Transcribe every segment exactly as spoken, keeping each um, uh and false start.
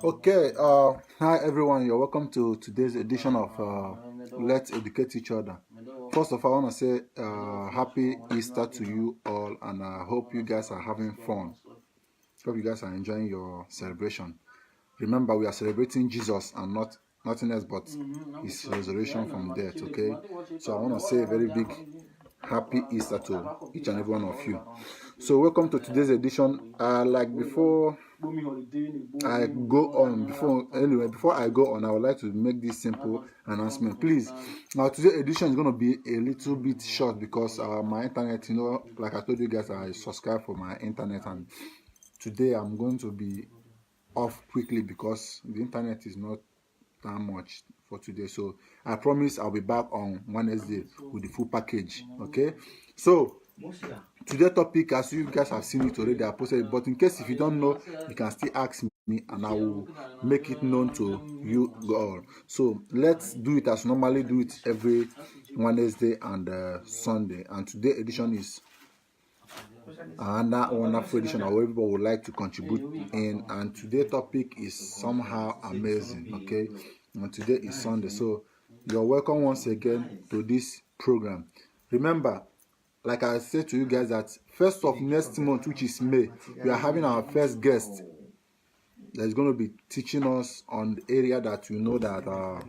Okay, uh, hi everyone. You're welcome to today's edition of uh, Let's Educate Each Other. First of all, I want to say uh, happy Easter to you all, and I hope you guys are having fun. Hope you guys are enjoying your celebration. Remember, we are celebrating Jesus and not nothing else but his resurrection from death. Okay, so I want to say a very big happy Easter to each and every one of you. So welcome to today's edition. Uh, like before I go on, before anyway, before I go on, I would like to make this simple announcement. Please, now today's edition is going to be a little bit short because uh, my internet, you know, like I told you guys, I subscribe for my internet, and today I'm going to be off quickly because the internet is not that much for today. So I promise I'll be back on Wednesday with the full package. Okay, so today topic, as you guys have seen it already, I posted it, but in case if you don't know, you can still ask me and I will make it known to you all. So let's do it as normally do it every Wednesday and uh, Sunday. And today edition is another wonderful edition that everybody would like to contribute in. And today topic is somehow amazing. Okay, and today is Sunday, so you're welcome once again to this program. Remember, like I said to you guys, that first of next month, which is May, we are having our first guest that's going to be teaching us on the area that you know that uh,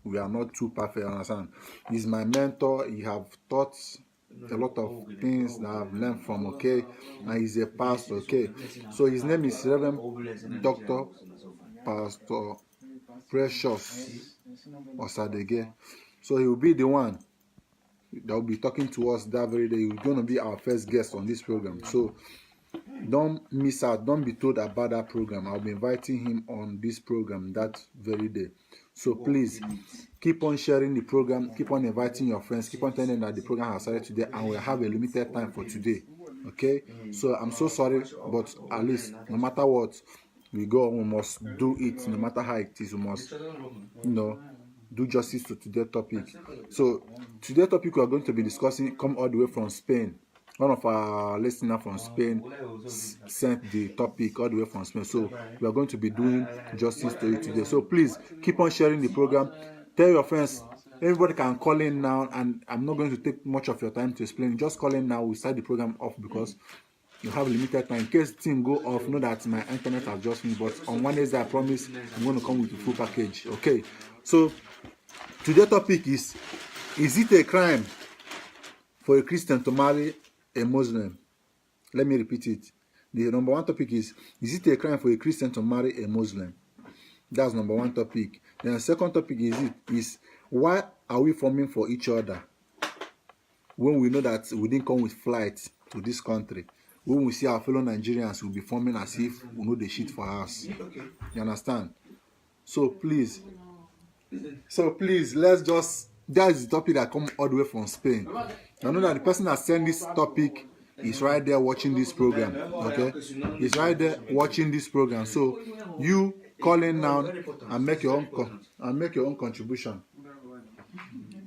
we are not too perfect. Understand? He's my mentor. He have taught a lot of things that I've learned from. Okay, and he's a pastor. Okay, so his name is Reverend Doctor Pastor Precious Osadege. So he will be the one that will be talking to us that very day. He's going to be our first guest on this program. So don't miss out. Don't be told about that program. I'll be inviting him on this program that very day. So please keep on sharing the program, keep on inviting your friends, keep on telling them that the program has started today and we have a limited time for today. Okay, so I'm so sorry, but at least no matter what we go, we must do it no matter how it is. We must, you know, do justice to today's topic. So today's topic we are going to be discussing come all the way from Spain. One of our listeners from Spain s- sent the topic all the way from Spain. So we are going to be doing justice to it today. So please keep on sharing the program. Tell your friends. Everybody can call in now, and I'm not going to take much of your time to explain. Just call in now. We'll start the program off because you have limited time. In case thing go off, know that my internet has just finished. But on Wednesday, I promise I'm going to come with the full package. Okay. So today's topic is: is it a crime for a Christian to marry a Muslim? Let me repeat it. The number one topic is: is it a crime for a Christian to marry a Muslim? That's number one topic. Then the second topic is it is: why are we forming for each other when we know that we didn't come with flight to this country? When we see our fellow Nigerians, we'll be forming as if we know they shit for us. You understand? So please, so please, let's just, that is the topic that come all the way from Spain. I know that the person that sent this topic is right there watching this program. Okay, he's right there watching this program. So you call in now and make your own co- and make your own contribution.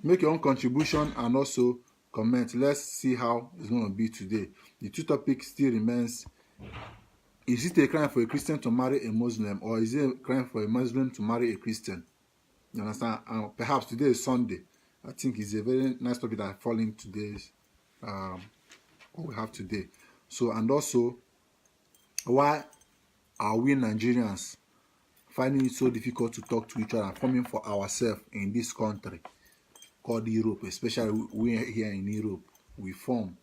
Make your own contribution and also comment. Let's see how it's going to be today. The two topics still remains: is it a crime for a Christian to marry a Muslim, or is it a crime for a Muslim to marry a Christian? You understand? And perhaps today is Sunday. I think it's a very nice topic that fall in today's um, what we have today. So, and also, why are we Nigerians finding it so difficult to talk to each other and forming for ourselves in this country called Europe, especially we here in Europe? We form,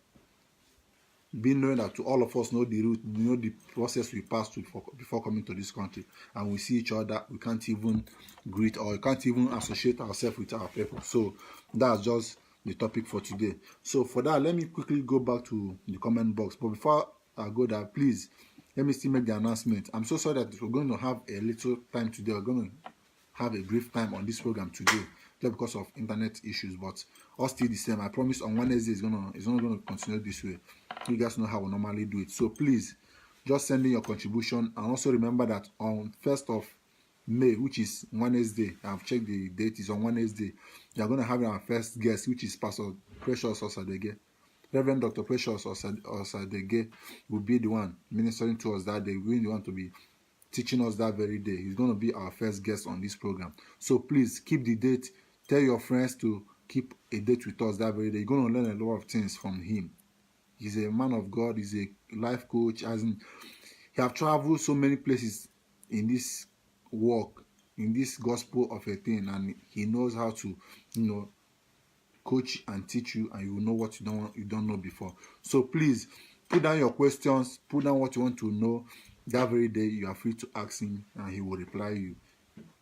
being knowing that to all of us know the route, know the process we passed through before, before coming to this country, and we see each other, we can't even greet or we can't even associate ourselves with our people. So that's just the topic for today. So for that, let me quickly go back to the comment box. But before I go there, please let me still make the announcement. I'm so sorry that we're going to have a little time today. We're going to have a brief time on this program today just because of internet issues, but all still the same. I promise on Wednesday it's gonna it's not gonna continue this way. You guys know how we normally do it. So please just send in your contribution, and also remember that on first of May, which is Wednesday, I've checked the date, is on Wednesday. You're gonna have our first guest, which is Pastor Precious Osadege. Reverend Doctor Precious Osad- Osadege will be the one ministering to us that day. We want to be teaching us that very day. He's going to be our first guest on this program. So please keep the date. Tell your friends to keep a date with us that very day. You're going to learn a lot of things from him. He's a man of God. He's a life coach. As in, he have traveled so many places in this walk, in this gospel of a thing, and he knows how to, you know, coach and teach you, and you know what you don't want, you don't know before. So please put down your questions, put down what you want to know. That very day, you are free to ask him, and he will reply you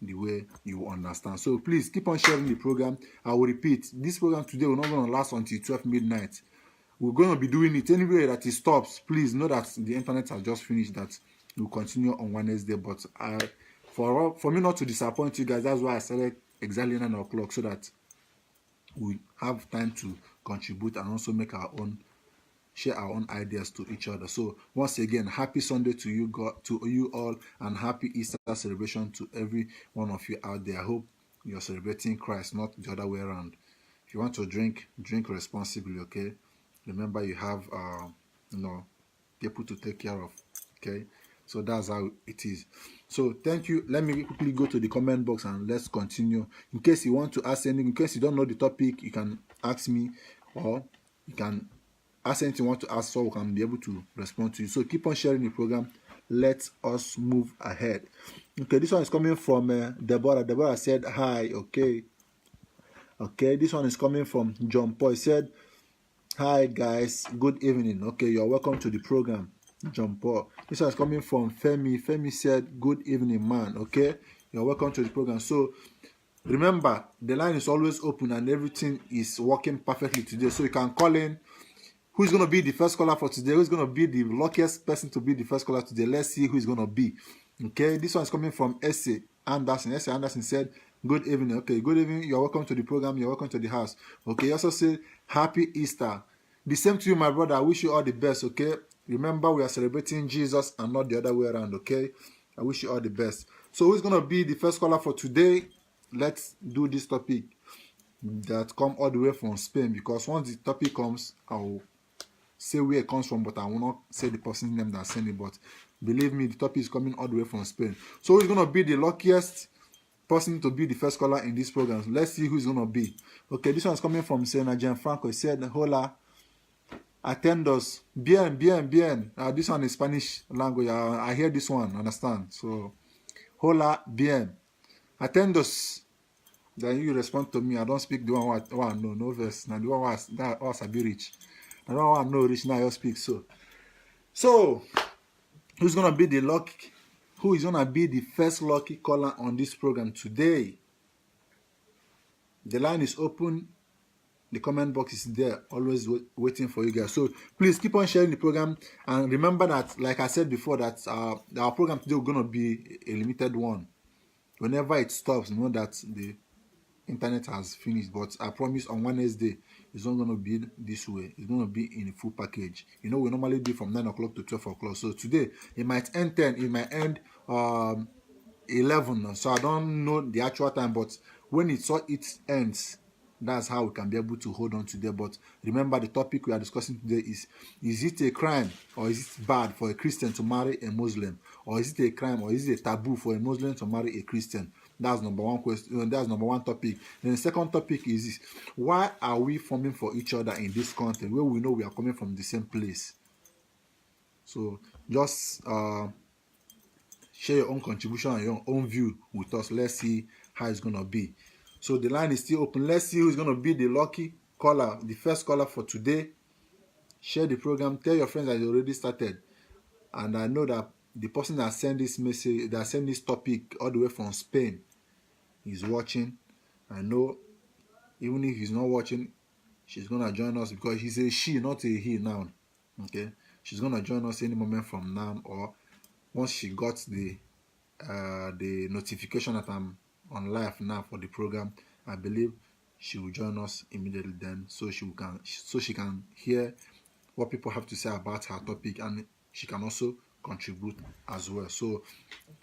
the way you understand. So please keep on sharing the program. I will repeat, this program today will not gonna last until twelve midnight. We're gonna be doing it anywhere that it stops. Please know that the internet has just finished. That we'll continue on Wednesday, but I, for for me not to disappoint you guys, that's why I started exactly nine o'clock, so that we have time to contribute and also make our own, share our own ideas to each other. So once again, happy Sunday to you, God, to you all, and happy Easter celebration to every one of you out there. I hope you're celebrating Christ, not the other way around. If you want to drink, drink responsibly, okay? Remember, you have, uh, you know, people to take care of, okay? So that's how it is. So thank you. Let me quickly go to the comment box and let's continue. In case you want to ask anything, in case you don't know the topic, you can ask me, or you can ask anything you want to ask, so we can be able to respond to you. So keep on sharing the program. Let us move ahead. Okay, this one is coming from, uh, Deborah. Deborah said, "Hi." Okay. Okay, this one is coming from John Paul. He said, "Hi guys, good evening." Okay, you're welcome to the program, John Paul. This one is coming from Femi. Femi said, "Good evening, man." Okay, you're welcome to the program. So remember, the line is always open and everything is working perfectly today. So you can call in. Who's gonna be the first caller for today? Who's gonna be the luckiest person to be the first caller today? Let's see who's gonna be. Okay, this one is coming from Essay Anderson. Essay Anderson said, "Good evening." Okay, good evening. You're welcome to the program. You're welcome to the house. Okay, he also said, "Happy Easter." The same to you, my brother. I wish you all the best, okay? Remember, we are celebrating Jesus and not the other way around, okay? I wish you all the best. So who's gonna be the first caller for today? Let's do this topic that come all the way from Spain, because once the topic comes, I'll say where it comes from, but I will not say the person's name that sent it. But believe me, the topic is coming all the way from Spain. So who's gonna be the luckiest person to be the first caller in this program? Let's see who's gonna be. Okay, this one is coming from Sena Gianfranco. He said, "Hola, atendos, bien, bien, bien." Uh, this one is Spanish language. I, I hear this one, understand? So, "Hola, bien, atendos." Then you respond to me. I don't speak the one what, what I know, no verse. Now the one was that was a be rich. I don't want no rich now. You speak so. So who's gonna be the lucky? Who is gonna be the first lucky caller on this program today? The line is open. The comment box is there, always wait, waiting for you guys. So please keep on sharing the program, and remember that, like I said before, that uh, our program today is gonna be a limited one. Whenever it stops, you know that the internet has finished. But I promise on Wednesday, it's not gonna be this way. It's gonna be in a full package. You know, we normally do from nine o'clock to twelve o'clock. So today, it might end ten, it might end um eleven. So I don't know the actual time, but when it saw it ends, that's how we can be able to hold on today. But remember, the topic we are discussing today is: is it a crime or is it bad for a Christian to marry a Muslim? Or is it a crime or is it a taboo for a Muslim to marry a Christian? That's number one question. That's number one topic. Then the second topic is this: why are we forming for each other in this country where we know we are coming from the same place? So just uh, share your own contribution and your own view with us. Let's see how it's gonna be. So the line is still open. Let's see who's gonna be the lucky caller, the first caller for today. Share the program. Tell your friends that it already started. And I know that the person that sent this message, that sent this topic all the way from Spain, is watching. I know, even if he's not watching, she's gonna join us, because she's a she, not a he now. Okay, she's gonna join us any moment from now, or once she got the uh, the notification that I'm on live now for the program. I believe she will join us immediately then, so she can so she can hear what people have to say about her topic, and she can also contribute as well. So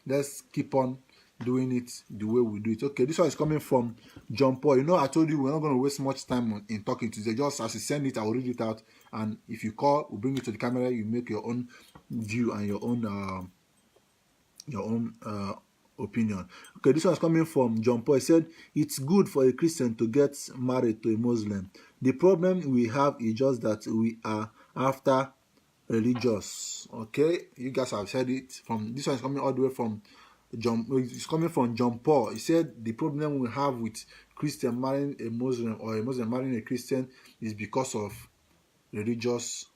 let's keep on doing it the way we do it. Okay, this one is coming from John Paul. You know, I told you we're not going to waste much time in talking today. Just as you send it, I'll read it out. And if you call, we'll bring it to the camera. You make your own view and your own uh, your own uh, opinion. Okay, this one is coming from John Paul. He said, "It's good for a Christian to get married to a Muslim. The problem we have is just that we are after religious." Okay, you guys have said it. From this one is coming all the way from John. It's coming from John Paul. He said the problem we have with Christian marrying a Muslim or a Muslim marrying a Christian is because of religious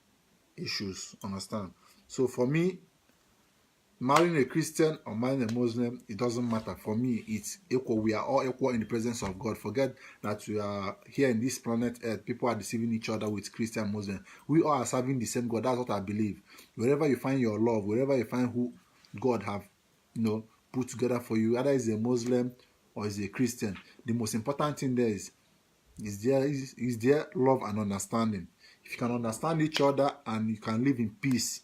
issues. Understand? So for me, marrying a Christian or marrying a Muslim, it doesn't matter. For me, it's equal. We are all equal in the presence of God. Forget that we are here in this planet Earth. People are deceiving each other with Christian, Muslim. We all are serving the same God. That's what I believe. Wherever you find your love, wherever you find who God have, you know, put together for you, either is a Muslim or is a Christian, the most important thing there is is there is, is there love and understanding. If you can understand each other and you can live in peace,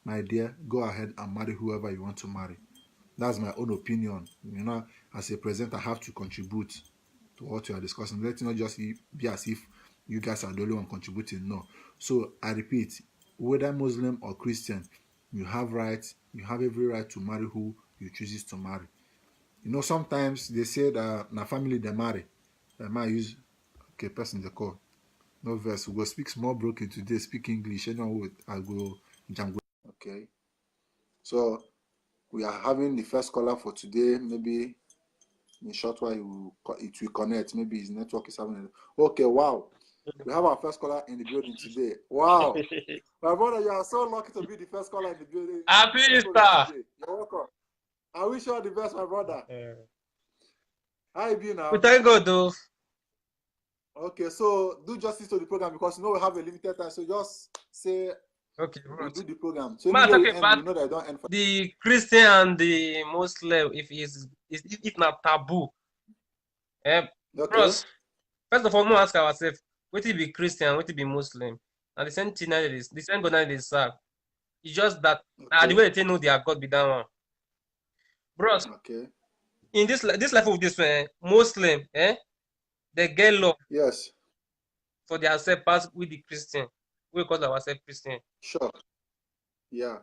my dear, go ahead and marry whoever you want to marry. That's my own opinion. You know, as a presenter, I have to contribute to what you are discussing. Let it not just be as if you guys are the only one contributing. No. So I repeat, whether Muslim or Christian, you have right, you have every right to marry who you chooses to marry. You know, sometimes they say that na family they marry. They might use, okay, person they call. No verse. We go speak small broken today, speak English. Anyone with I go Django. Okay. So we are having the first caller for today. Maybe in short while it will, co- it will connect. Maybe his network is having. A, okay, wow. We have our first caller in the building today. Wow. My brother, you are so lucky to be the first caller in the building. Happy in the program Easter. Today. You're welcome. I wish you all the best, my brother. Yeah. How you be now? We thank God though. Okay, so do justice to the program because you know we have a limited time. So just say Okay, we bros. Do the program. So Man, anyway we talking end, about we know that I don't end for The Christian and the Muslim, if is is if not taboo. Eh, okay. Bros, first of all, we ask ourselves, what it be Christian, what it be Muslim? And the same thing that is the same God that is serve. It's just that uh, the Okay. Way they know their God be that one. Bros, Okay. In this li- this life of this eh, Muslim, eh, they get love Yes. For their self pass with the Christian. We call ourselves Christian. Sure. Yeah.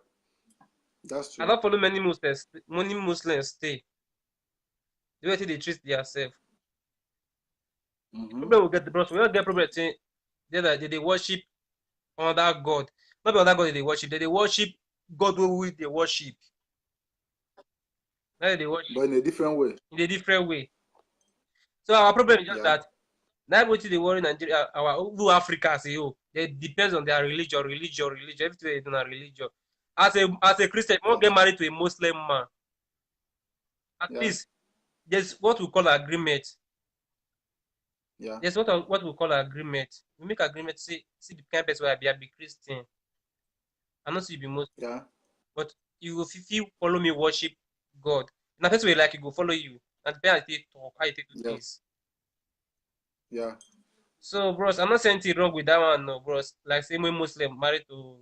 That's I true. Don't follow many Muslims. Many Muslims stay. The way they treat themselves. Mm-hmm. Problem we get, bros. We don't get problem. Say they that they, they worship another God. Not be another God they worship. They, they worship God who we they worship. That they worship But in a different way. In a different way. So our problem is just Yeah. That now what they worry Nigeria, our who Africa as a whole, they depends on their religion, religion, religion, everything they do on religion. As a as a Christian, you won't get married to a Muslim man. At Yeah. Least there's what we call agreement. Yeah. There's what what we call agreement. We make agreement. See, see the kind person where I be, I be Christian. I know see you be Muslim, Yeah. But you will feel follow me worship God. Now person will like you go follow you. And depend how you take talk, how you take do Yeah. Things. Yeah. So, bros, I'm not saying anything wrong with that one, no, bros. Like say when Muslim married to,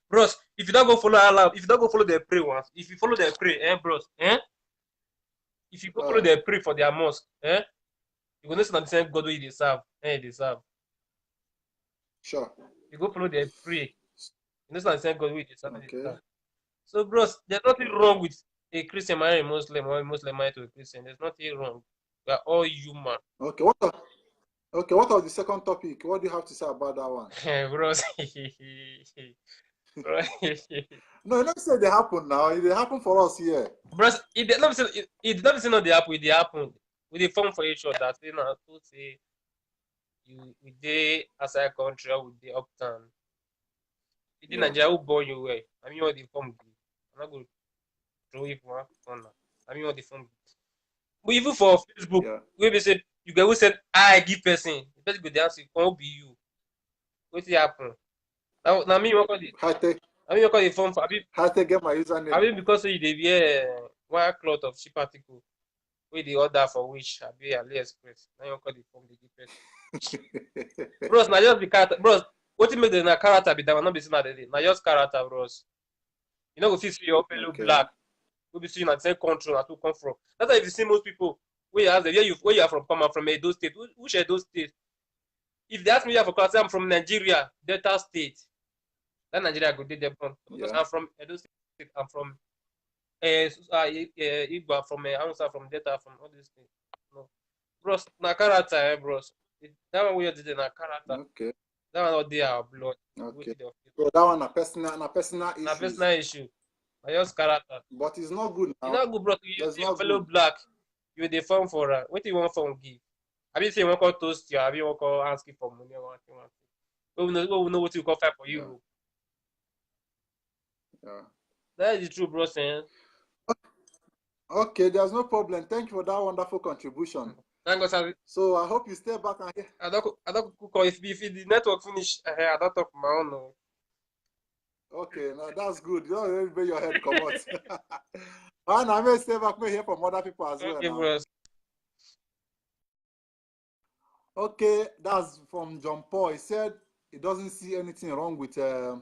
bros. If you don't go follow Allah, if you don't go follow the pray once, if you follow the pray, eh, bros, eh? If you go follow Uh, the pray for their mosque, eh? You go know say na the same God wey you dey serve, eh, you dey serve. Sure. You go follow the pray. You know say na the same God wey you dey serve, you dey Okay. serve. So, bros, there's nothing wrong with a Christian marrying a Muslim or a Muslim married to a Christian. There's nothing wrong. We are all human. Okay. What of, okay. What of the second topic? What do you have to say about that one? Bros. Bro. No, you know say they happen now. They happen for us here. Bros, it dey not say it, it not say no dey happen, it dey happen. We dey form for each other. Say na to say you we dey outside country or we dey uptown. You dey Yeah. Nigeria, who born you where? I mean, all the form good. I'm not going to throw it for one corner. I mean, all the form good. But even for Facebook, Yeah. we be say you go who send I give person. The person go dey ask you, "Come be you." Wetin happen? Now, now me you call the How take I mean you call the form for abi how take get my username? abi because say you dey wear uh, one cloth of cheap article wey dey order for Wish abi AliExpress. Now you call the form dey give person. Bros, na just the character. Bros, wetin make the na character be that one? No be say na the na just character, bros. You no go fit see your fellow Okay. Black. We be see na the same country na to come from. That's why if you see most people where you ask them where you where you are from, come, "I'm from Edo State." Who, which Edo State? If they ask me where for class, say, "I'm from Nigeria, Delta State." That Nigeria go dey there born. Because Yeah. I'm from Edo State. I'm from uh, Igba, from uh, Hausa, from Delta, from all these things. No. Bros, na character, eh, bros. That one we just did na character. Okay. That one not there our blood. Okay. So that one a personal, a personal issue. Na personal issue. Na just character. But it's not good now. It's not good, bros. You see your fellow black, you dey form for her. What do you want from give? Have you seen one call toast you? Have you one call ask you for money or one thing? We know, we know what you call fight for you. Yeah. That is the truth, bro. Saying. Okay, there's no problem. Thank you for that wonderful contribution. Thank God, sir. So I hope you stay back and hear. I don't, I don't cook if, if the network finish. Eh, I don't talk my own. No. Okay, now that's good. You don't even your head come out. And I may stay back, may hear from other people as okay, well. Bro. Okay, that's from John Paul. He said he doesn't see anything wrong with uh,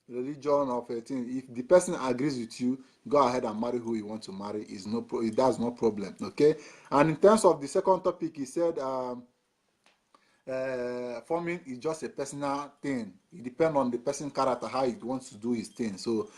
religion of a thing. If the person agrees with you, go ahead and marry who you want to marry. Is no, pro- that's no problem. Okay. And in terms of the second topic, he said um, uh, forming is just a personal thing. It depends on the person character, how he wants to do his thing. So,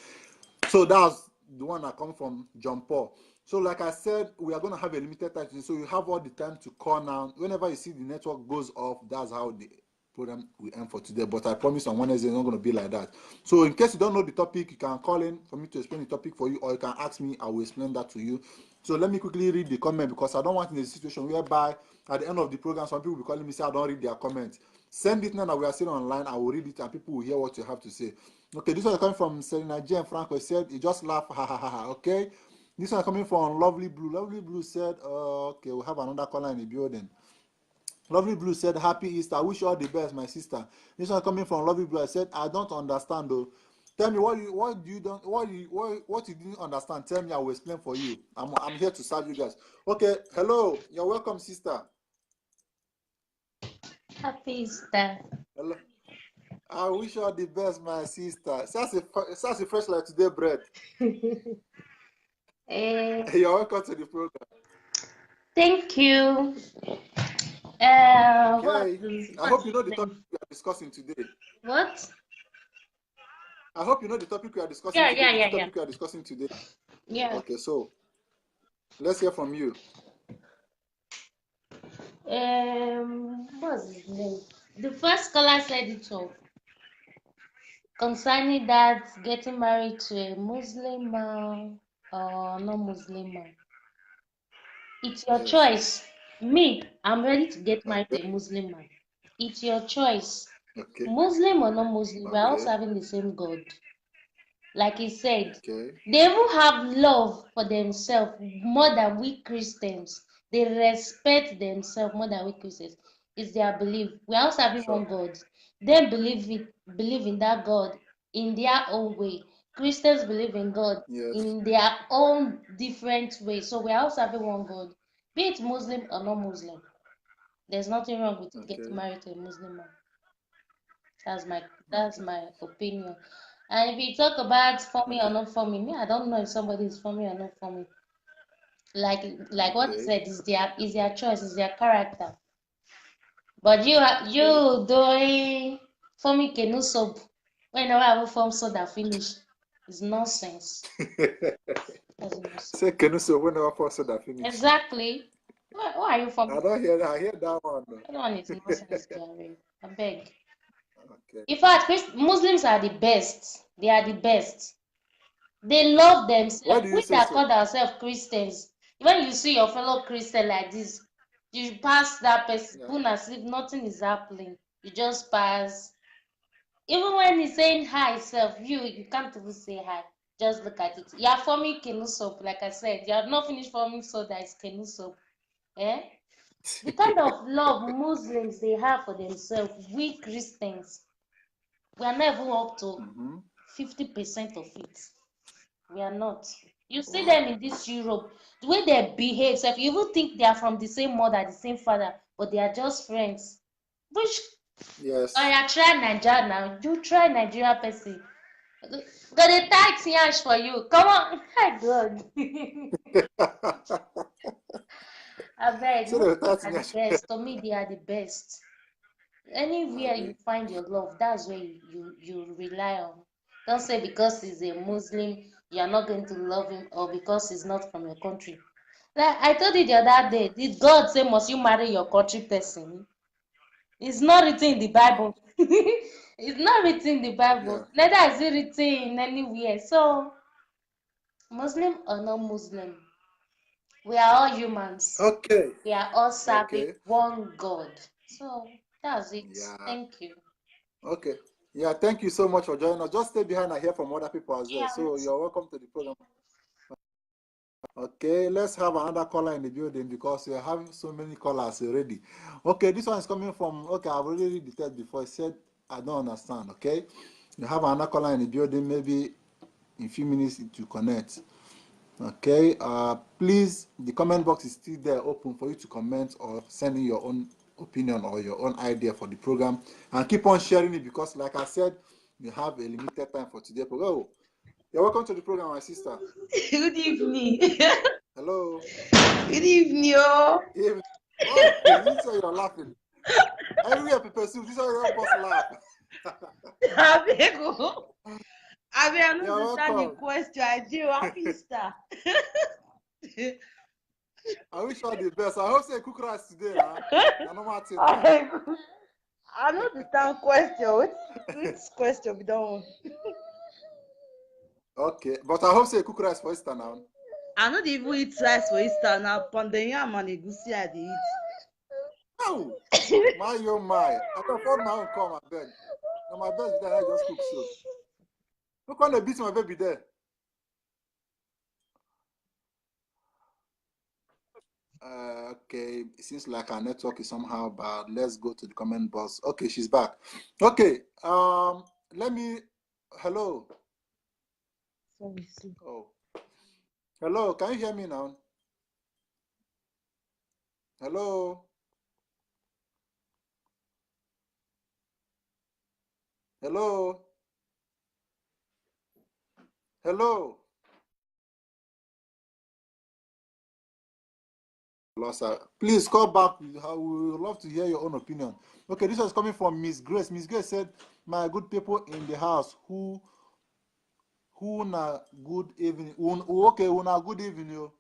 so that's the one that comes from John Paul. So, like I said, we are going to have a limited time, so you have all the time to call now. Whenever you see the network goes off, that's how the program will end for today. But I promise on Wednesday it's not going to be like that. So, in case you don't know the topic, you can call in for me to explain the topic for you, or you can ask me. I will explain that to you. So, let me quickly read the comment because I don't want in a situation whereby at the end of the program some people will be calling me say I don't read their comments. Send it now that we are still online. I will read it and people will hear what you have to say. Okay, this one coming from Selena Jane Franco. He said he just laughed. Ha ha ha ha. Okay. This one coming from Lovely Blue. Lovely Blue said, uh, okay, we have another caller in the building. Lovely Blue said, "Happy Easter. I wish you all the best, my sister." This one coming from Lovely Blue. I said, "I don't understand though. Tell me what you what do you don't what you what, what you didn't understand. Tell me, I will explain for you. I'm I'm here to serve you guys." Okay, hello. You're welcome, sister. Happy Easter. Hello. I wish you all the best, my sister. That's a fr- that's a fresh like today bread. Eh, You're welcome to the program. Thank you. Uh, what Okay. is- I hope you know the topic we are discussing today. What? I hope you know the topic we are discussing Yeah, today. yeah, The yeah, topic yeah. we are discussing today. Yeah. Okay, so let's hear from you. Um, what's his name? The first caller said it all. Concerning that getting married to a Muslim man or non-Muslim man. It's your Yes. choice. Me, I'm ready to get married to a Muslim man. It's your choice. Okay. Muslim or non-Muslim, we're all Okay. serving the same God. Like he said, Okay. they even have love for themselves more than we Christians. They respect themselves more than we Christians. It's their belief. We're all serving Sure. one God. They believe it, believe in that God in their own way. Christians believe in God Yes. in their own different way. So we're all serving one God, be it Muslim or not Muslim. There's nothing wrong with getting Okay. married to a Muslim man. That's my that's my opinion. And if you talk about for me or not for me, me, I don't know if somebody is for me or not for me. Like like what I Okay. said, is their is their choice, is their character. But you are you doing for me canoe soap. Whenever I will form soda finish, it's nonsense. That's nonsense. Say canoe soap whenever possible that finish. Exactly. Why, why are you I forming? Don't hear that. I hear that one though. That one is nonsense, Gary. I beg. Okay. In fact, Chris- Muslims are the best. They are the best. They love Why themselves. do you We say that so? call ourselves Christians, when you see your fellow Christian like this, you pass that person, Yeah. even as if nothing is happening. You just pass. Even when he's saying hi, self, you you can't even say hi. Just look at it. You are forming canoe soap, like I said. You have not finished forming soda, it's canoe soap. Eh? The kind of love Muslims they have for themselves, we Christians, we are never up to Mm-hmm. fifty percent of it. We are not. You see them in this Europe, the way they behave, so you even think they are from the same mother, the same father, but they are just friends. Which Yes. I try Nigeria now. You try Nigeria person. Go dey tight yansh for you. Come on. Hi, God. I beg. So they tight Muslims are the yansh. Best. To me, they are the best. Anywhere you find your love, that's where you, you, you rely on. Don't say because he's a Muslim, you are not going to love him, or because he's not from your country. Like I told you the other day, did God say must you marry your country person? It's not written in the Bible. It's not written in the Bible. Yeah. Neither is it written in anywhere. So, Muslim or not Muslim, we are all humans. Okay. We are all serving okay. one God. So that's it. Yeah. Thank you. Okay. Yeah, thank you so much for joining us. Just stay behind and hear from other people as well. Yeah, so you're welcome to the program. Okay, let's have another caller in the building because we have so many callers already. Okay, this one is coming from, okay, I've already read the text before. It said, I don't understand, okay? You have another caller in the building, maybe in few minutes to connect. Okay, uh, please, the comment box is still there open for you to comment or send in your own opinion or your own idea for the program. And keep on sharing it because, like I said, we have a limited time for today. Oh, you're welcome to the program, my sister. Good evening. Hello. Good evening. Oh. Evening. Oh, you say you're laughing. Everywhere people see this is your boss laugh. Abego. I mean, I don't understand the question. I do. Happy Easter. I wish you all the best. I hope say cook rice today. Huh? I know what I, I know the town question. Which question we don't. Okay, but I hope say cook rice for Easter now. I know they even eat rice for Easter now. Pounded yam and egusi I dey eat. Oh, my oh my! I prefer my own come, I beg. No, my best that I just cook so. Look on the beat, my baby there. Uh, okay, it seems like our network is somehow bad. Let's go to the comment box. Okay, she's back. Okay, um, let me. Hello. Sorry, see. Oh, hello. Can you hear me now? Hello. Hello. Hello. Lost her. Please call back. We ha- we would love to hear your own opinion. Okay, this was coming from Miss Grace. Miss Grace said, "My good people in the house, who, who na good evening. Un- Okay, una good evening. Oh.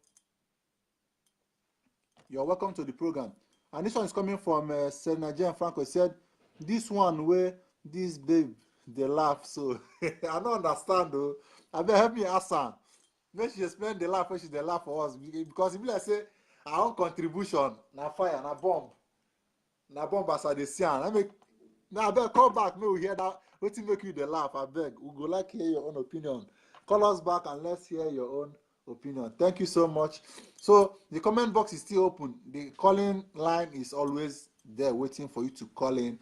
You're welcome to the program." And this one is coming from uh, Serena Jane Franco. Said, "This one where this babe they laugh, so I don't understand though. I beg help me ask her. Make she explain the laugh when she they laugh for us because if I say our own contribution, na fire, na bomb, na bomb as I dey see am. I make now I beg call back. May we hear that. Wetin make you dey laugh? I beg. We go like hear your own opinion. Call us back and let's hear your own opinion. Thank you so much. So the comment box is still open. The calling line is always there waiting for you to call in.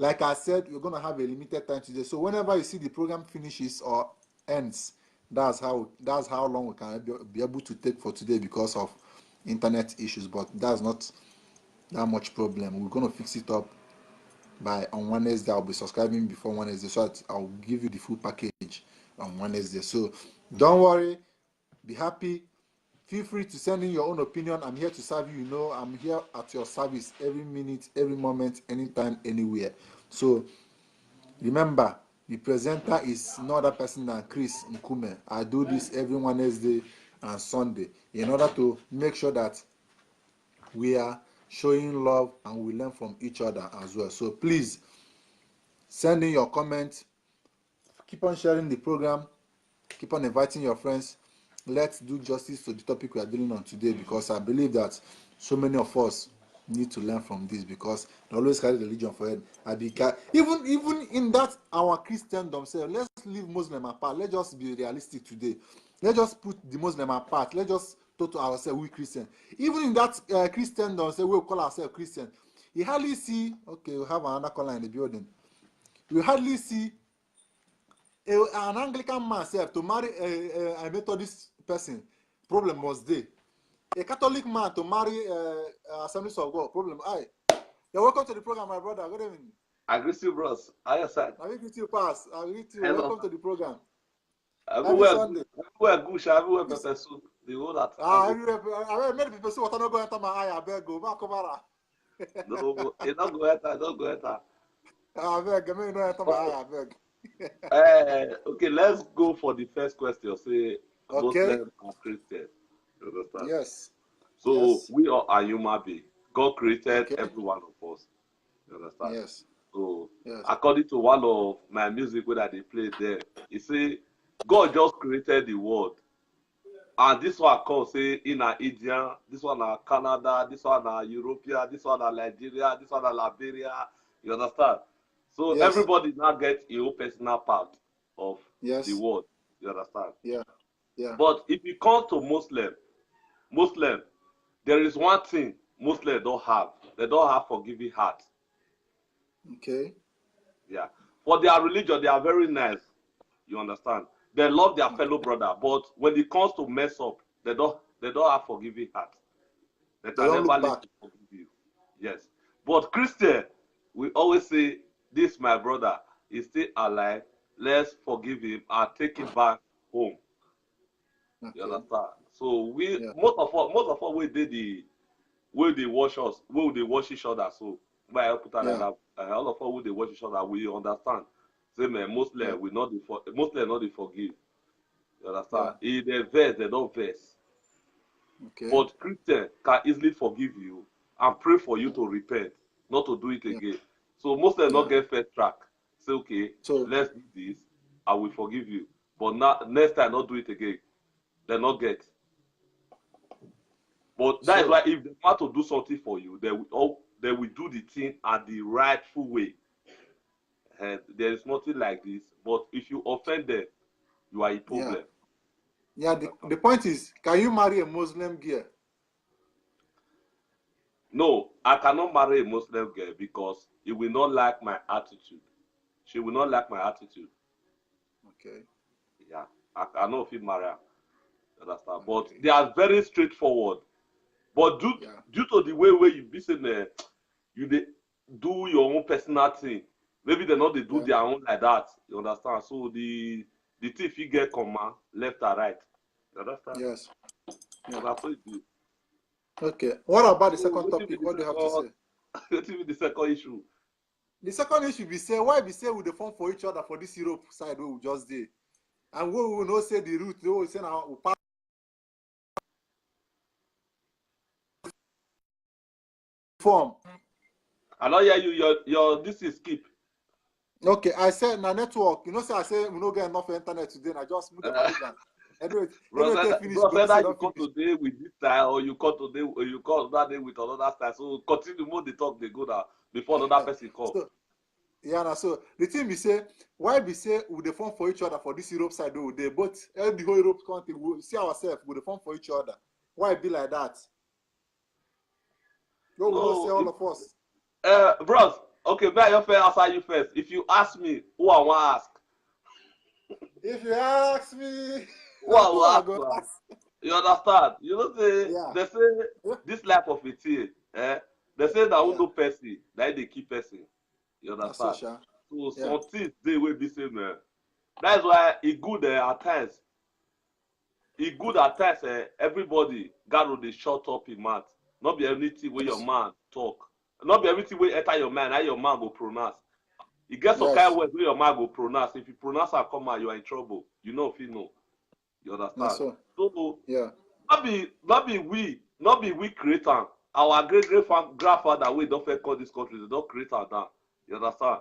Like I said, we're gonna have a limited time today. So whenever you see the program finishes or ends, that's how that's how long we can be, be able to take for today because of internet issues. But that's not that much problem. We're gonna fix it up by on Wednesday. I'll be subscribing before Wednesday, so that I'll give you the full package on Wednesday. So don't worry, be happy. Feel free to send in your own opinion. I'm here to serve you. You know, I'm here at your service every minute, every moment, anytime, anywhere. So remember, the presenter is no other person than Chris Nkume. I do this every Wednesday and Sunday in order to make sure that we are showing love and we learn from each other as well. So please send in your comment. Keep on sharing the program. Keep on inviting your friends. Let's do justice to the topic we are dealing on today because I believe that so many of us need to learn from this because they always carry religion for head. I be ca- even even in that our Christendom say let's leave Muslim apart. Let's just be realistic today. Let's just put the Muslim apart. Let's just talk to ourselves, we Christian. Even in that uh, Christendom say we call ourselves Christian. You hardly see. Okay, we have another caller in the building. You hardly see a, an Anglican man self to marry a, a, a Methodist person. Problem must dey. A Catholic man to marry uh, Assemblies of God. Problem. Hi. You're welcome to the program, my brother. Good evening. I greet you, bros. How your side? I will greet you, pass. I will greet you. Hello. Welcome to the program. Everywhere, Sunday. Everywhere good, sha, everywhere pepper soup. The whole that. Ah, everywhere. I mean, many people say water no go enter my eye. I beg go back over. No, it not go enter. Don't go enter. I beg. I mean, no enter my eye. I beg. Uh, okay, let's go for the first question. Say, Okay. Muslim and Christian. You understand? Yes. So Yes. we are a human being. God created Okay. every one of us. You understand? Yes. So Yes. according to one of my music wey I dey play there, e say God just created the world. And this one come say in na India, this one na Canada, this one na European, this one na Nigeria, this one na Liberia. You understand? So Yes. everybody now get your own personal part of Yes. the world. You understand? Yeah. Yeah. But if you come to Muslim, Muslim, there is one thing Muslim don't have. They don't have forgiving heart. Okay. Yeah. For their religion, they are very nice. You understand? They love their fellow brother, but when it comes to mess up, they don't they don't have forgiving heart. They They can don't look never live back. To forgive you. Yes. But Christian, we always say, "This my brother is still alive. Let's forgive him and take him back home." You Okay. Understand? So we Yeah. most of all most of all we did the we dey watch us, we dey watch each other. So by I put am like Yeah. that, uh, all of us we dey watch each other, we understand. Say man, Muslim Yeah. we not dey for Muslim not dey forgive. You understand? Yeah. If they vex, they don't vex. Okay. But Christian can easily forgive you and pray for you to repent, not to do it Yeah. Again. So Muslim not Yeah. Get first track. Say, "Okay, So let's do this. I will forgive you. But now next time not do it again." They not get. But that is So why if they want to do something for you, they will all they will do the thing at the rightful way. And there is nothing like this. But if you offend them, you are a Yeah. Problem. Yeah. The, the point is, can you marry a Muslim girl? No, I cannot marry a Muslim girl because he will not like my attitude. She will not like my attitude. Okay. Yeah, I cannot fit marry her. You understand? But Okay. They are very straightforward. But due Yeah. due to the way where you be say, man, you dey do your own personal thing. Maybe they not they do Yeah. Their own like that. You understand? So the the thief you get comma left and right. You understand? Yes. So that's what it is. Okay. What about the So second wetin be topic? the What do you have to say? Second? Wetin be the second issue? The second issue be say, why be say we dey form for each other for this Europe side where we just dey, and we we know say the root wey we say na we pass form. I don't hear you. Your your this is skip. Okay, I said na network. You know, say I say we no get enough internet today. And I just move the program. Anyway, Bro, anyway, say take that, finish. bro, Go say say that you don't come finish. Today with this style, or you come today, or you come that day with another style. So continue more the talk they go now before another person come. So, yeah, na so the thing be say, why be say we dey form for each other for this Europe side though? They both all the whole Europe country we see ourselves we dey form for each other. Why be like that? No, we no No, say all if- of us. Uh, bros, okay, may I first answer you first. If you ask me, who I want ask? If you ask me, Who I who want I ask? go Well, ask? You understand? You know, say Yeah. they say Yeah. This life of a thing, eh? They say that who Yeah. No person, that they keep person. You Na so, understand? sha. So Yeah. Some things they will be same, man. That's why it good eh, at times. It good at times eh, everybody got to dey shut up him mouth. Not be anything where your Yes. Man talk. Not be everything where enter your mind, how your man go pronounce. You get some Yes. Kind of words where your man go pronounce. If you pronounce and come out, you are in trouble. You know if you know. You Na understand? so. So Yeah. Not be not be we, not be we create am. Our great great fam- grandfather wey don first come this country, they don create am down. You understand?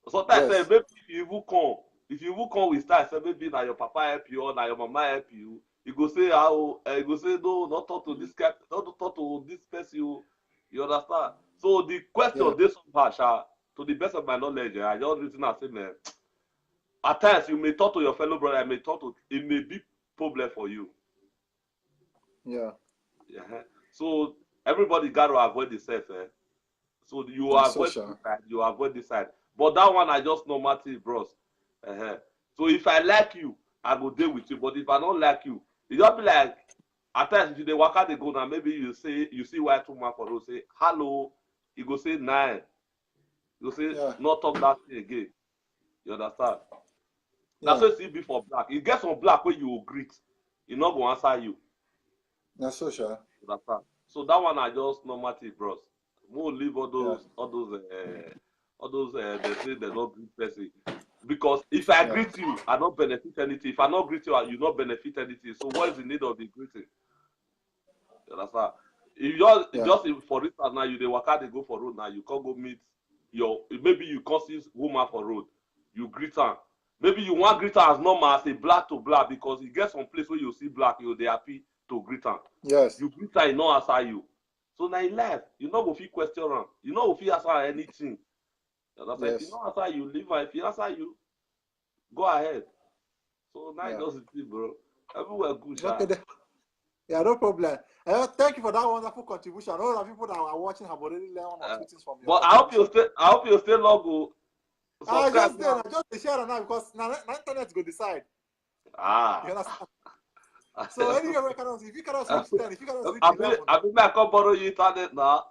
Sometimes Yes. Sef, maybe if you even come, if you even come with style, say maybe na your papa help you or na your mama help you. You go say how uh, you go say no, not talk to this guy, not talk to this person. You, you understand? So the question Yeah. This somehow, sha, to the best of my knowledge, eh, I just reason and say, man, at times you may talk to your fellow brother, it may talk to it may be problem for you. Yeah. Yeah. So everybody got to avoid the self, eh? So you Na so, avoid sha. This side, you avoid this side. But that one I just normal thing, bros. Uh-huh. So if I like you, I go deal with you. But if I don't like you, it just be like at times if you dey waka dey go now, maybe you say you see white woman for road, say hello, you go say nine. You go say Yeah. Not talk that thing again. You understand? Na Yeah. So see be for black. You get some black where you will greet, he not go answer you. Na so, sha. You understand? So that one I just normal thing, bros. We'll leave all Yeah. Those all those uh, all those uh, they say they don't greet person. Because if I Yeah. greet you, I don't benefit anything. If I not greet you, you not benefit anything. So what is the need of the greeting? You understand? If just, Yeah. just if, for instance, now you dey waka dey go for road now, you can't go meet your, maybe you can't see woman for road, you greet her. Maybe you want greet her as normal as a black to black, because you get some place where you see black, you dey happy to greet her. Yes. You greet her, you no answer you. So now you left. You no go fit question her. You no go fit ask her anything. You understand? If you Yes. no answer you, leave her. If you answer you, go ahead. So now Yeah. Just the thing, bro. Everywhere good, Okay. sha. Then. Yeah, no problem. Uh, thank you for that wonderful contribution. All the people that are watching have already learned one or Uh, two things from your But I hope you contribution. Stay. I hope you stay long. Oh. Ah, Subscribe just there. now. I just dey share now because now, now internet go decide. You Ah. understand? So anyway, we cannot, if you cannot reach ten, if you cannot reach I mean, eleven, I mean, I come borrow you internet now.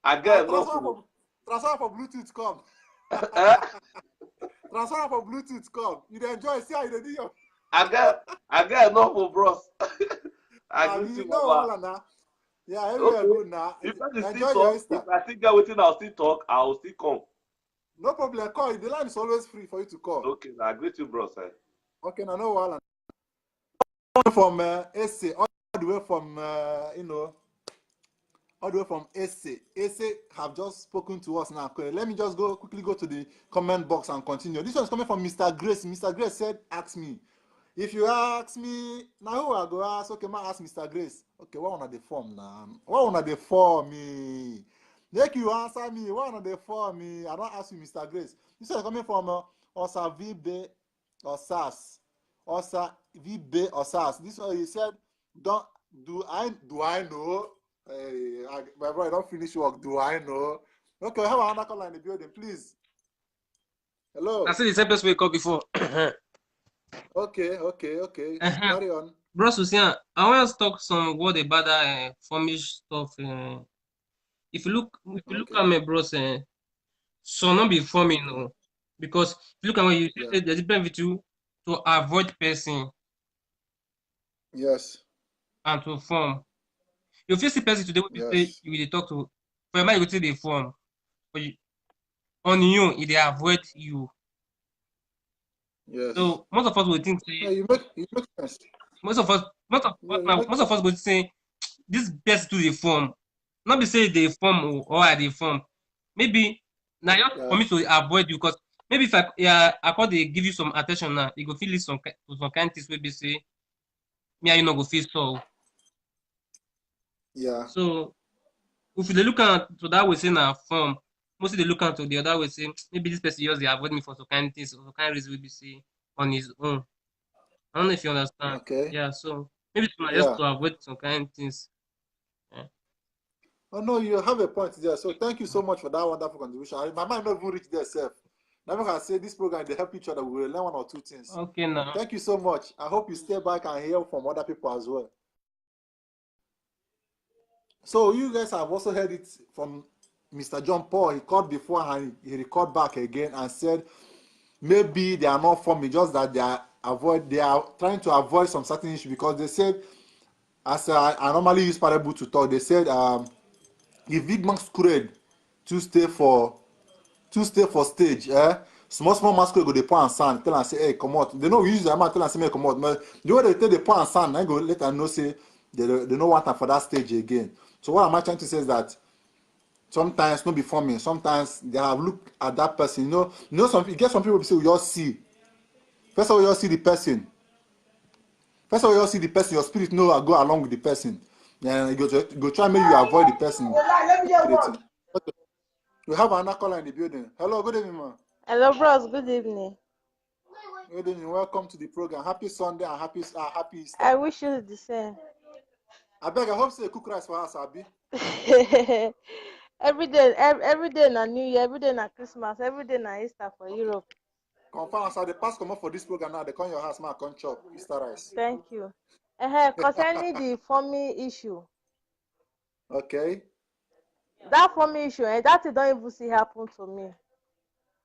I uh, get no transfer food. for transfer for Bluetooth come. Eh? Transfer for Bluetooth come. You dey enjoy. See how you dey do your. I get, I get no food, bros. I Ah, greet you you, know Baba. All now. Yeah, everywhere Okay. good now. If that is still Enjoy your talk, Easter. If I still get wetin, I'll still talk. I'll still come. No problem. Call. The line is always free for you to call. Okay, I greet you, bros. Eh? Okay, now no wahala. From uh, Ese, all the way from uh, you know, all the way from Ese. Ese have just spoken to us now. Okay, let me just go quickly go to the comment box and continue. This one is coming from Mister Grace. Mister Grace said, "Ask me. If you ask me, now who I go ask? Okay, ma ask Mister Grace. Okay, what on the form now? What on the form me? Make you answer me. What on the form me? I don't ask you, Mister Grace." This one is coming from uh, Osa Vibe Osas. Osa Vibe Osas. This one he said, "Don't do I do I know? Hey, I, my brother, don't finish work. Do I know?" Okay, we have another caller in the building, please. Hello. I see the same place we call before. Okay, okay, okay. Uh-huh. Carry on. Bro Susian, I want to talk some word about that uh, formish stuff. Uh, if you look, if you look Okay. At my bros, uh, so not be forming, no, because if you look at when you Yeah. Say there's a benefit to to avoid person Yes. And to form. You feel see person today, we say Yes. You will talk to. For your mind, you go say they form, but you, on you, it they avoid you. Yes. So most of us will think Yeah, say you make you make sense. most of us, most of Yeah, us, you now, make most of us will say this best to the form. Not be say they form or, or I they form. Maybe now you for Yeah. Me to avoid you because maybe if I yeah I call they give you some attention now, it go feel some ki- to some kind things will be say me and you no go feel so. Yeah. So if they look at to that way say now form, mostly they look at to the other way say maybe this person just they avoid me for some kind things or some kind reason will be say on his own. I don't know if you understand. Okay. Yeah, so maybe it's just Yeah. To avoid some kind things. Oh no, you have a point there. So thank you so much for that wonderful contribution. I, my mind not even reach there, self. Now I can say this program they help each other. We will learn one or two things. Okay, now. Thank you so much. I hope you stay back and hear from other people as well. So you guys have also heard it from Mister John Paul. He called before and he recalled back again and said maybe they are not forming, just that they are avoid they are trying to avoid some certain issue because they said, as I, I normally use parable to talk, they said um, if big masquerade to stay for to stay for stage, eh? Small small masquerade go dey pour and sand, tell and say, "Hey, come out." They know we use the amount, tell and say, "Make come out." But the way they take the pour and sand, I go let them know say they don't- they don't want them for that stage again. So what am I trying to say is that sometimes no be forming. Sometimes they have look at that person. You know, you know some you get some people say we all see. First of all, you all see the person. First of all, you all see the person. Your spirit no go along with the person. And you go to, go try make you avoid the person. Everything. Okay. We have another caller in the building. Hello, good evening, man. Hello, bros. Good evening. Good evening. Welcome to the program. Happy Sunday and happy uh, happy Easter. I wish you the same. I beg. I hope say you cook rice for us, Abi. Every day, ev- every day na New Year, every day na Christmas, every day na Easter for Europe. Confirm as I dey pass comot for this program now, they come your house, man, come chop Easter rice. Thank you. Uh, concerning the forming issue, Okay. That forming issue, eh, that thing don't even see happen to me.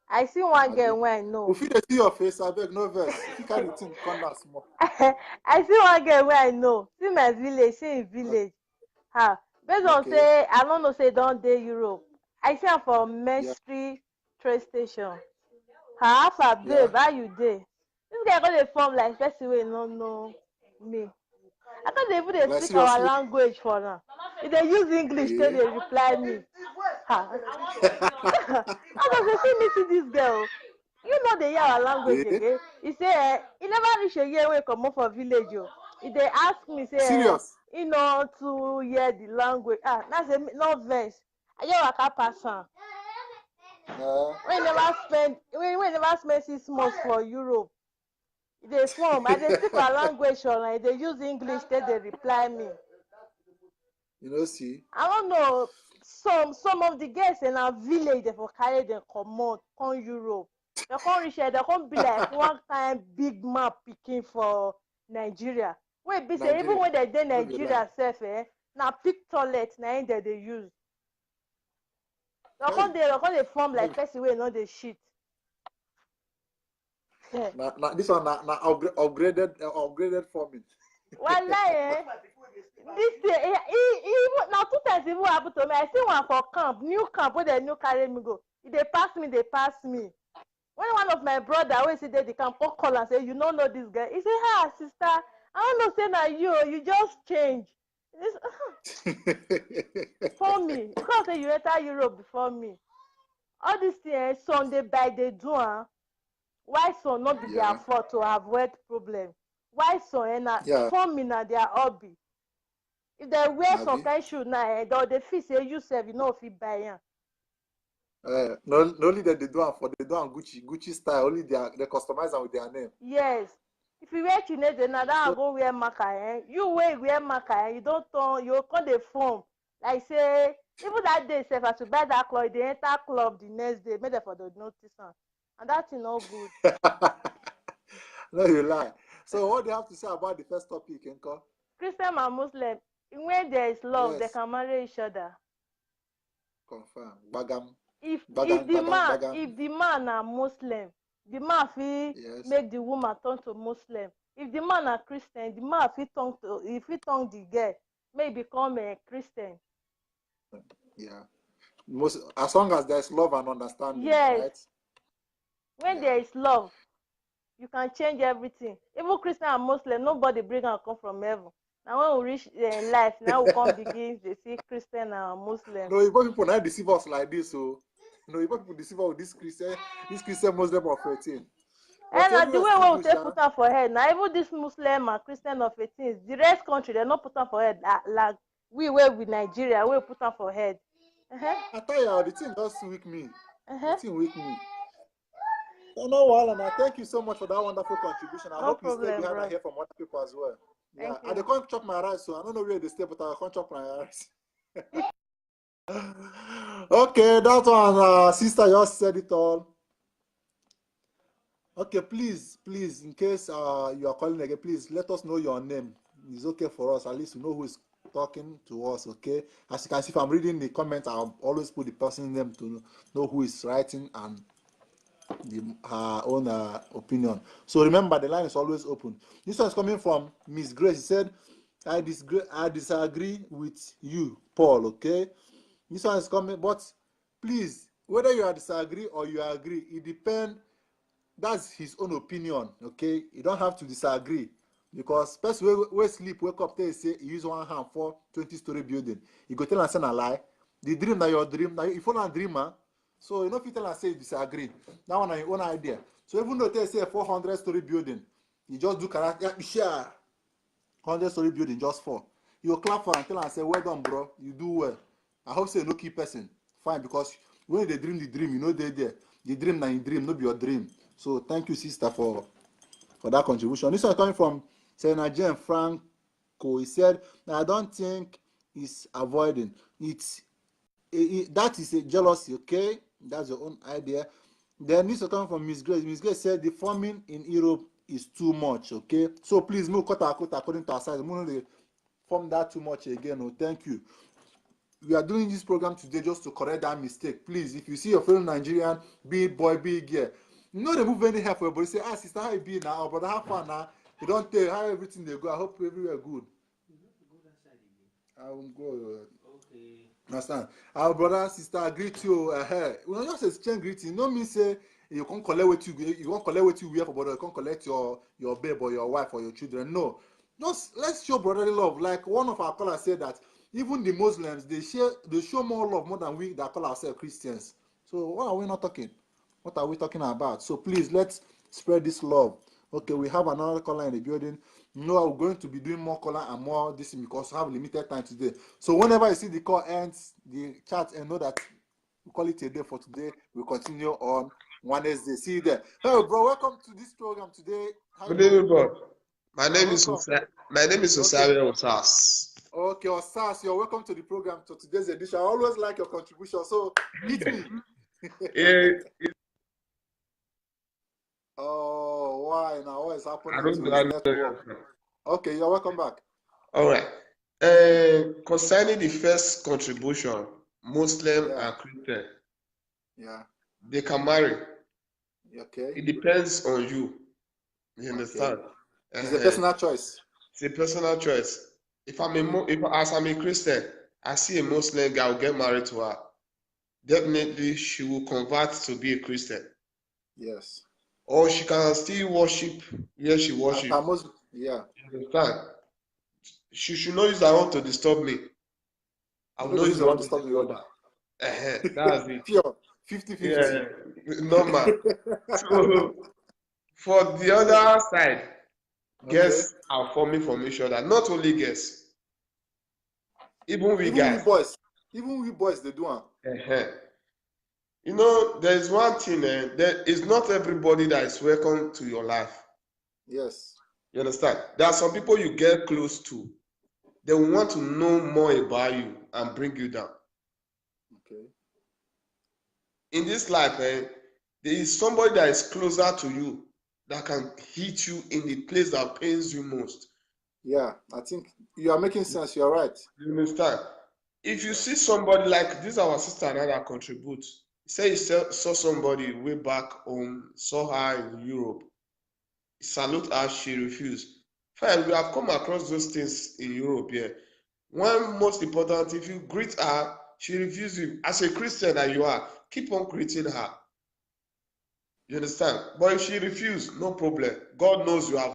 I see one Abi. Girl when I know. If you dey see your face, I beg no vex. If you carry the thing, come down small. I see one girl where I know. See my village, see him village. Ha. Based on Okay. Say, I don't know say don't dey Europe. I see am for Menstrie train station. How far, babe? How you dey? This guy go dey form like person wey no know me. I thought they even dey speak our language for now. If they use English, then they reply me. Ha. I go say, see me, see this girl. You know they hear our language again. He say, eh, he never reach a year wey comot for village o. He dey ask me say, eh, serious? He no too hear the language. Ah, that's a no verse. I just waka pass am. When he never spend, when, when he never spend six months for Europe, e dey form. I dey speak my language online. They use English, take dey reply me. You know, see. I don't know. Some some of the girls in our village, they for carry them comot, come Europe. They come reach here, they come be like one kind big man picking for Nigeria. Wait, be say even when they dey Nigeria self, eh, na pig toilet na im they dey use. They come dey, they come dey form like person wey no dey shit. Yeah. Na, na this one na, na upgra-, upgraded, uh, upgraded forming. Wallahi, eh? This thing, eh, e, e, even, na two times e even happen to me. I see one for camp, new camp, wey dem new carry me go. E dey pass me, dey pass me. When one of my brother wey still dey the camp come call am say, "You no know this girl?" He say, "Ah, sister, I don't know say na you o, you just change." This, for me, because say you enter Europe before me. All this thing, eh, some dey by dey do am. Why some no be their fault to avoid problem? Why some, eh, na for me na their hobby? If they wear some kind shoe now, eh, they dey feel say you sef, you no fit buy am. Eh, no, no, only that they do am for, they do am Gucci, Gucci style. Only they are, they customize am with their name. Yes. If you wear Chineze now, that one go wear Maka, eh? You wey wear Maka, eh? You don turn, you come dey form. Like say, even that day sef, as you buy that cloth, they enter club the next day, make dem for the notice am. And that thing no good. No, you lie. So what do you have to say about the first topic, Nko? Christian and Muslim, when there is love, they can marry each other. Confirm. Gbagam. If, gbagam, if the gbagam, man, gbagam. If the man na Muslim, the man fit make the woman turn to Muslim. If the man na Christian, the man fit turn to, he fit turn the girl, make e become a Christian. Yeah. Most, as long as there's love and understanding, yes, right? When there is love, you can change everything. Even Christian and Muslim, nobody bring am come from heaven. Now when we reach, eh, life, now we come begin to see Christian and Muslim. No, Igbo people now deceive us like this, so no, Igbo people deceive us with this Christian, this Christian Muslim of eighteen. And the way we take put am for head, now even this Muslim and Christian of eighteen, the rest country, they no put am for head. Like, like we, where we Nigeria, we put am for head. Uh-huh. I tell you, the thing just weak me. Uh-huh. The thing weak me. Oh, no, wahala, man. Thank you so much for that wonderful contribution. I hope you stay behind and hear from other people as well. Yeah, I dey come chop my rice, so I don't know where they stay, but I come chop my rice. Okay, that one, uh, sister just said it all. Okay, please, please, in case, uh, you are calling again, please let us know your name. It's okay for us. At least we know who is talking to us, okay? As you can see, if I'm reading the comments, I'll always put the person's name to know who is writing and the, her own, uh, opinion. So remember, the line is always open. This one is coming from Miss Grace. She said, "I disagree, I disagree with you, Paul," okay? This one is coming, but please, whether you are disagree or you agree, it depends. That's his own opinion, okay? You don't have to disagree. Because person wey, wey sleep, wake up, tell you say he use one hand for twenty story building. You go tell am say na lie. The dream na your dream. Now you follow a dreamer. So you no fit tell am say you disagree. That one na your own idea. So even though tell you say four hundred story building, you just do character, yeah, sure. Hundred story building just fall. You clap for am, tell am say, "Well done, bro. You do well. I hope say you no kill person." Fine, because when they dream the dream, you know they there. The dream na your dream, no be your dream. So thank you, sister, for, for that contribution. This one coming from Serena Jane Franco. He said, "I don't think it's avoiding. It's, i-, i-, that is a jealousy, okay? That's your own idea." Then this one coming from Miss Grace. Miss Grace said, "The forming in Europe is too much, okay?" So please, no cut our quote according to our size. No dey form that too much again. Oh, thank you. We are doing this program today just to correct that mistake. Please, if you see your fellow Nigerian, be it boy, be it girl, no dey move any hair for your body. Say, "Ah, sister, how you be now? Oh, brother, how far now? You don't tell how everything they go. I hope everywhere good." I will go. Okay. Understand? Our brother, sister, I greet you. Uh, we don't just exchange greeting. No mean say you can't collect what you you can't collect what you wear for, but you can't collect your your babe or your wife or your children. No, just let's show brotherly love. Like one of our callers said that even the Muslims, they share they show more love more than we that call ourselves Christians. So what are we not talking? What are we talking about? So please, let's spread this love. Okay, we have another caller in the building. You know, we're going to be doing more caller and more this thing because we have limited time today. So whenever you see the call ends, the chat, and know that we call it a day for today. We continue on Wednesday. See you there. Hello, bro. Welcome to this program today. How you Good doing? Evening, bro. My name is Welcome. Osa- my name is Okay. Osario Osas. Okay, Osas, you're welcome to the program, to today's edition. I always like your contribution. So hit me. Eh, Oh, why now? What is I happening don't to do his any network? Okay, you're welcome back. All right. Uh, concerning the first contribution, Muslim Yeah. and Christian, Yeah. they can marry. Okay. It depends on you. You Okay. Understand? It's a Uh, personal choice. it's a personal choice. If I'm a Mo- if as I'm a Christian, I see a Muslim girl, get married to her. Definitely, she will convert to be a Christian, Yes. or she can still worship where she As worship. her Muslim, yeah. You understand? She should not use her own to disturb me. I will No not go use use the her one to to stop you. disturb her. Uh-huh, that's it. Pure. fifty fifty. Yeah, normal. So for the other side, Okay. girls are forming from each other. Not only girls, even we Even we guys. boys, even we boys, they do am. Uh-huh. You know, there is one thing, eh, there is not everybody that is welcome to your life. Yes. You understand? There are some people you get close to. They want to know more about you and bring you down. Okay. In this life, eh, there is somebody that is closer to you that can hit you in the place that pains you most. Yeah, I think you are making sense. You're right. You understand? If you see somebody like this, our sister now that contributes, say you saw saw somebody way back home, saw her in Europe, salute her, she refused. Fine, we have come across those things in Europe here. One most important, if you greet her, she refuses you. As a Christian that you are, keep on greeting her. You understand? But if she refuses, no problem. God knows you have.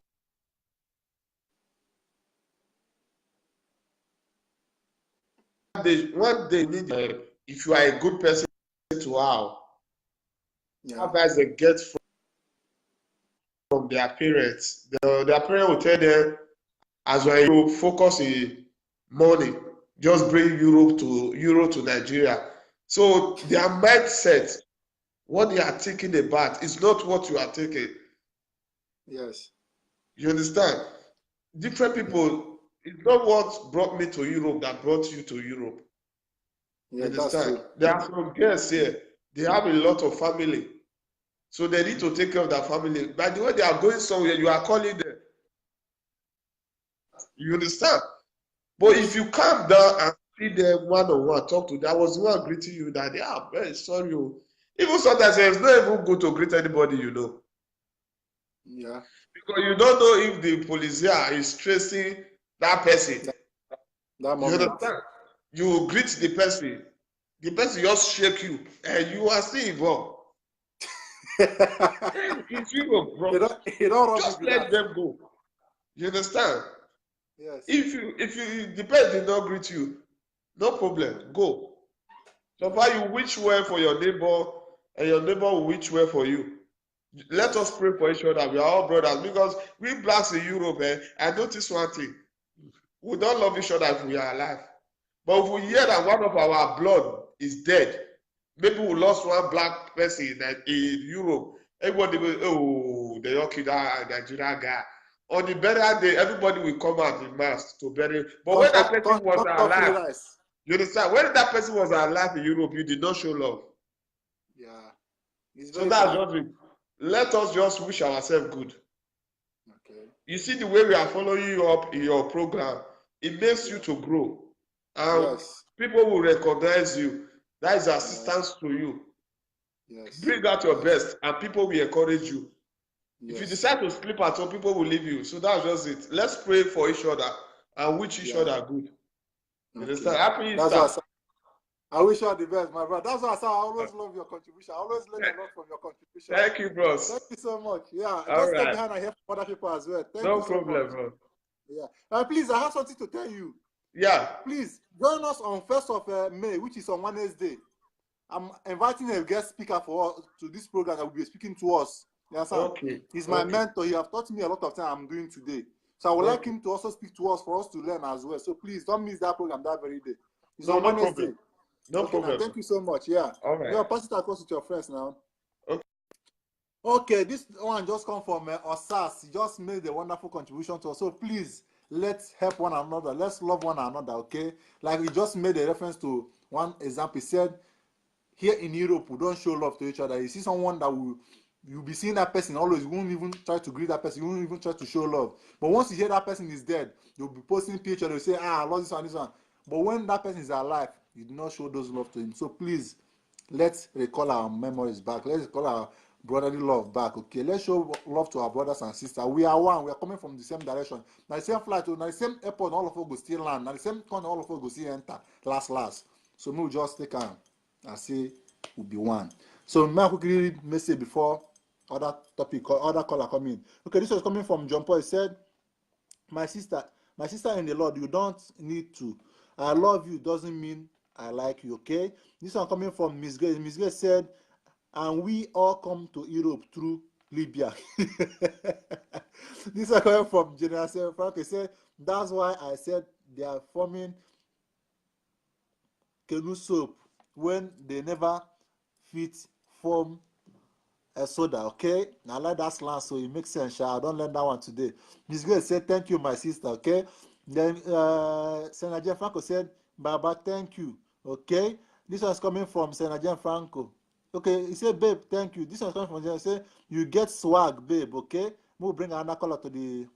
They, one day, need, uh, if you are a good person to her, Yeah. advice they get from, from their parents. The, their parents will tell them, as well, you focus in money, just bring Europe to Europe to Nigeria. So their mindset, what they are thinking about, is not what you are thinking. Yes. You understand? Different people. It's not what brought me to Europe that brought you to Europe. You Yeah, that's understand? True. There are some girls here. They have a lot of family, so they need to take care of their family. By the way, they are going somewhere. You are calling them. You understand? But if you calm down and see them one on one, talk to them. I was the one greeting you that day. Ah, very sorry. Oh. Even sometimes it's not even good to greet anybody you know. Yeah. Because you don't know if the police here is tracing that person. That You moment. Understand? You greet the person. The person just shake you, and you are still involved. It's Europe, bro. You don't, you don't run Just with let that. Them go. You understand? Yes. If you if you the person did not greet you, no problem. Go. So far you wish well for your neighbor, and your neighbor will wish well for you. Let us pray for each other. We are all brothers because we blacks in Europe, eh, I notice one thing. We don't love each other if we are alive. But if we hear that one of our blood is dead, maybe we lost one black person in, in Europe, everybody will, oh, they don't kill that Nigerian guy. On the burial day, everybody will come out in mass to bury. But when that person was alive, you understand? When that person was alive in Europe, you did not show love. Yeah. So that's just it. Let us just wish ourselves good. Okay. You see the way we are following you up in your program, it makes you to grow. And yes. People will recognize you. That is assistance yes. to you. Yes. Bring out your best, and people will encourage you. Yes. If you decide to sleep at home, people will leave you. So that's just it. Let's pray for each other and wish each yeah. other good. You okay. Understand? Happy Easter. I wish you all the best, my brother. That's why I say I always love your contribution. I always learn a lot from your contribution. Thank you, bros. Thank you so much. Yeah, All just stay right. behind and hear from other people as well. Thank No you so problem, much. Bro. Yeah. Uh, please, I have something to tell you. Yeah. Please join us on first of uh, May, which is on Wednesday. I'm inviting a guest speaker for us to this program that will be speaking to us. You understand? Okay. He's my Okay. mentor. He has taught me a lot of things I'm doing today. So I would like Okay. him to also speak to us for us to learn as well. So please don't miss that program that very day. It's No, on no Wednesday. problem. No Okay, now, problem. thank you so much. Yeah. All right. Yeah, pass it across with your friends now. Okay. Okay, this one just come from uh, Osas. He just made a wonderful contribution to us. So please, let's help one another. Let's love one another, okay? Like he just made a reference to one example. He said, here in Europe, we don't show love to each other. You see someone that will, you'll be seeing that person always. You won't even try to greet that person. You won't even try to show love. But once you hear that person is dead, you'll be posting pictures. They'll say, ah, I lost this one, this one. But when that person is alive, you do not show those love to him. So please, let's recall our memories back. Let's recall our brotherly love back, okay? Let's show love to our brothers and sisters. We are one. We are coming from the same direction. Now, the same flight, now the same airport, all of us go still land. Now the same corner, all of us go still enter. Last, last. So we just take am and say we be one. So may I quickly read message before other topic, other caller come in. Okay, this was coming from John Paul. He said, my sister, my sister in the Lord, you don't need to. I love you doesn't mean I like you, okay? This one coming from Miss Grace. Miss Grace said, and we all come to Europe through Libya. This one coming from General Frank. He said, that's why I said they are forming canoe soap when they never fit form a soda, okay? I like that slang, so it makes sense. Sha. I don't learn that one today. Miss Grace said, thank you, my sister, okay? Then uh, Senator Franco said, Baba, thank you, okay? This one's coming from Senator Franco. Okay, he said, babe, thank you. This one's coming from Senator. Say, you get swag, babe, okay? We'll bring another caller to the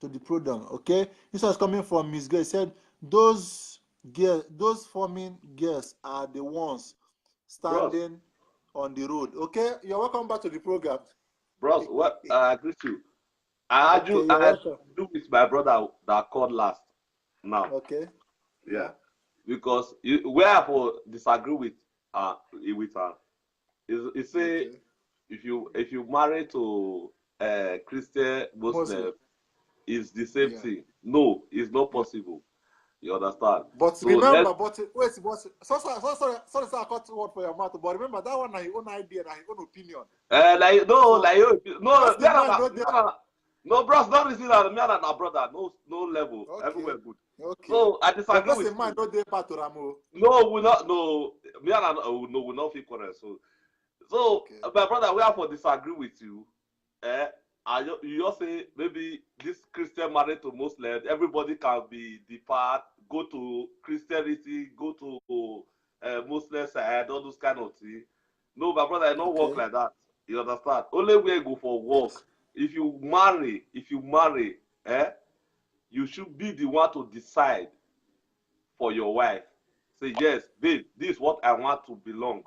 to the program, okay? This one's coming from Miss Grace. Said, those girls, those forming girls are the ones standing on the road. Okay, you're welcome back to the program. Bros, what I agree to. I argue, Okay, you're I welcome. do with my brother that called last now. Okay. Yeah. Because you, where I for disagree with uh with her is is say Okay. if you if you marry to a Christian Muslim, Muslim. it's the same Yeah. thing. No, it's not possible. You understand? But So remember, let- but wait, but sorry, sorry, sorry, sorry, sorry, I cut word for your mouth. But remember that one, na your own idea, na your own opinion. Uh, like no, So, like you, no, that's me the and man na- no me dey- and na- no, bros, not receive that. Me and na brother, no, no level, Okay. everywhere good. Okay. So I But disagree that's with a man you. no dey part of am o. No, we not. No, me and na- oh, no, we not feel correct. So, so Okay. my brother, we have for disagree with you. Eh, I ju- you just say maybe this Christian married to Muslim, everybody can be depart, go to Christianity, go to uh, Muslim side, all those kind of things. No, my brother, it not work Okay. like that. You understand? Only way go for work. If you marry, if you marry, eh, you should be the one to decide for your wife. Say, yes, babe, this is what I want to belong.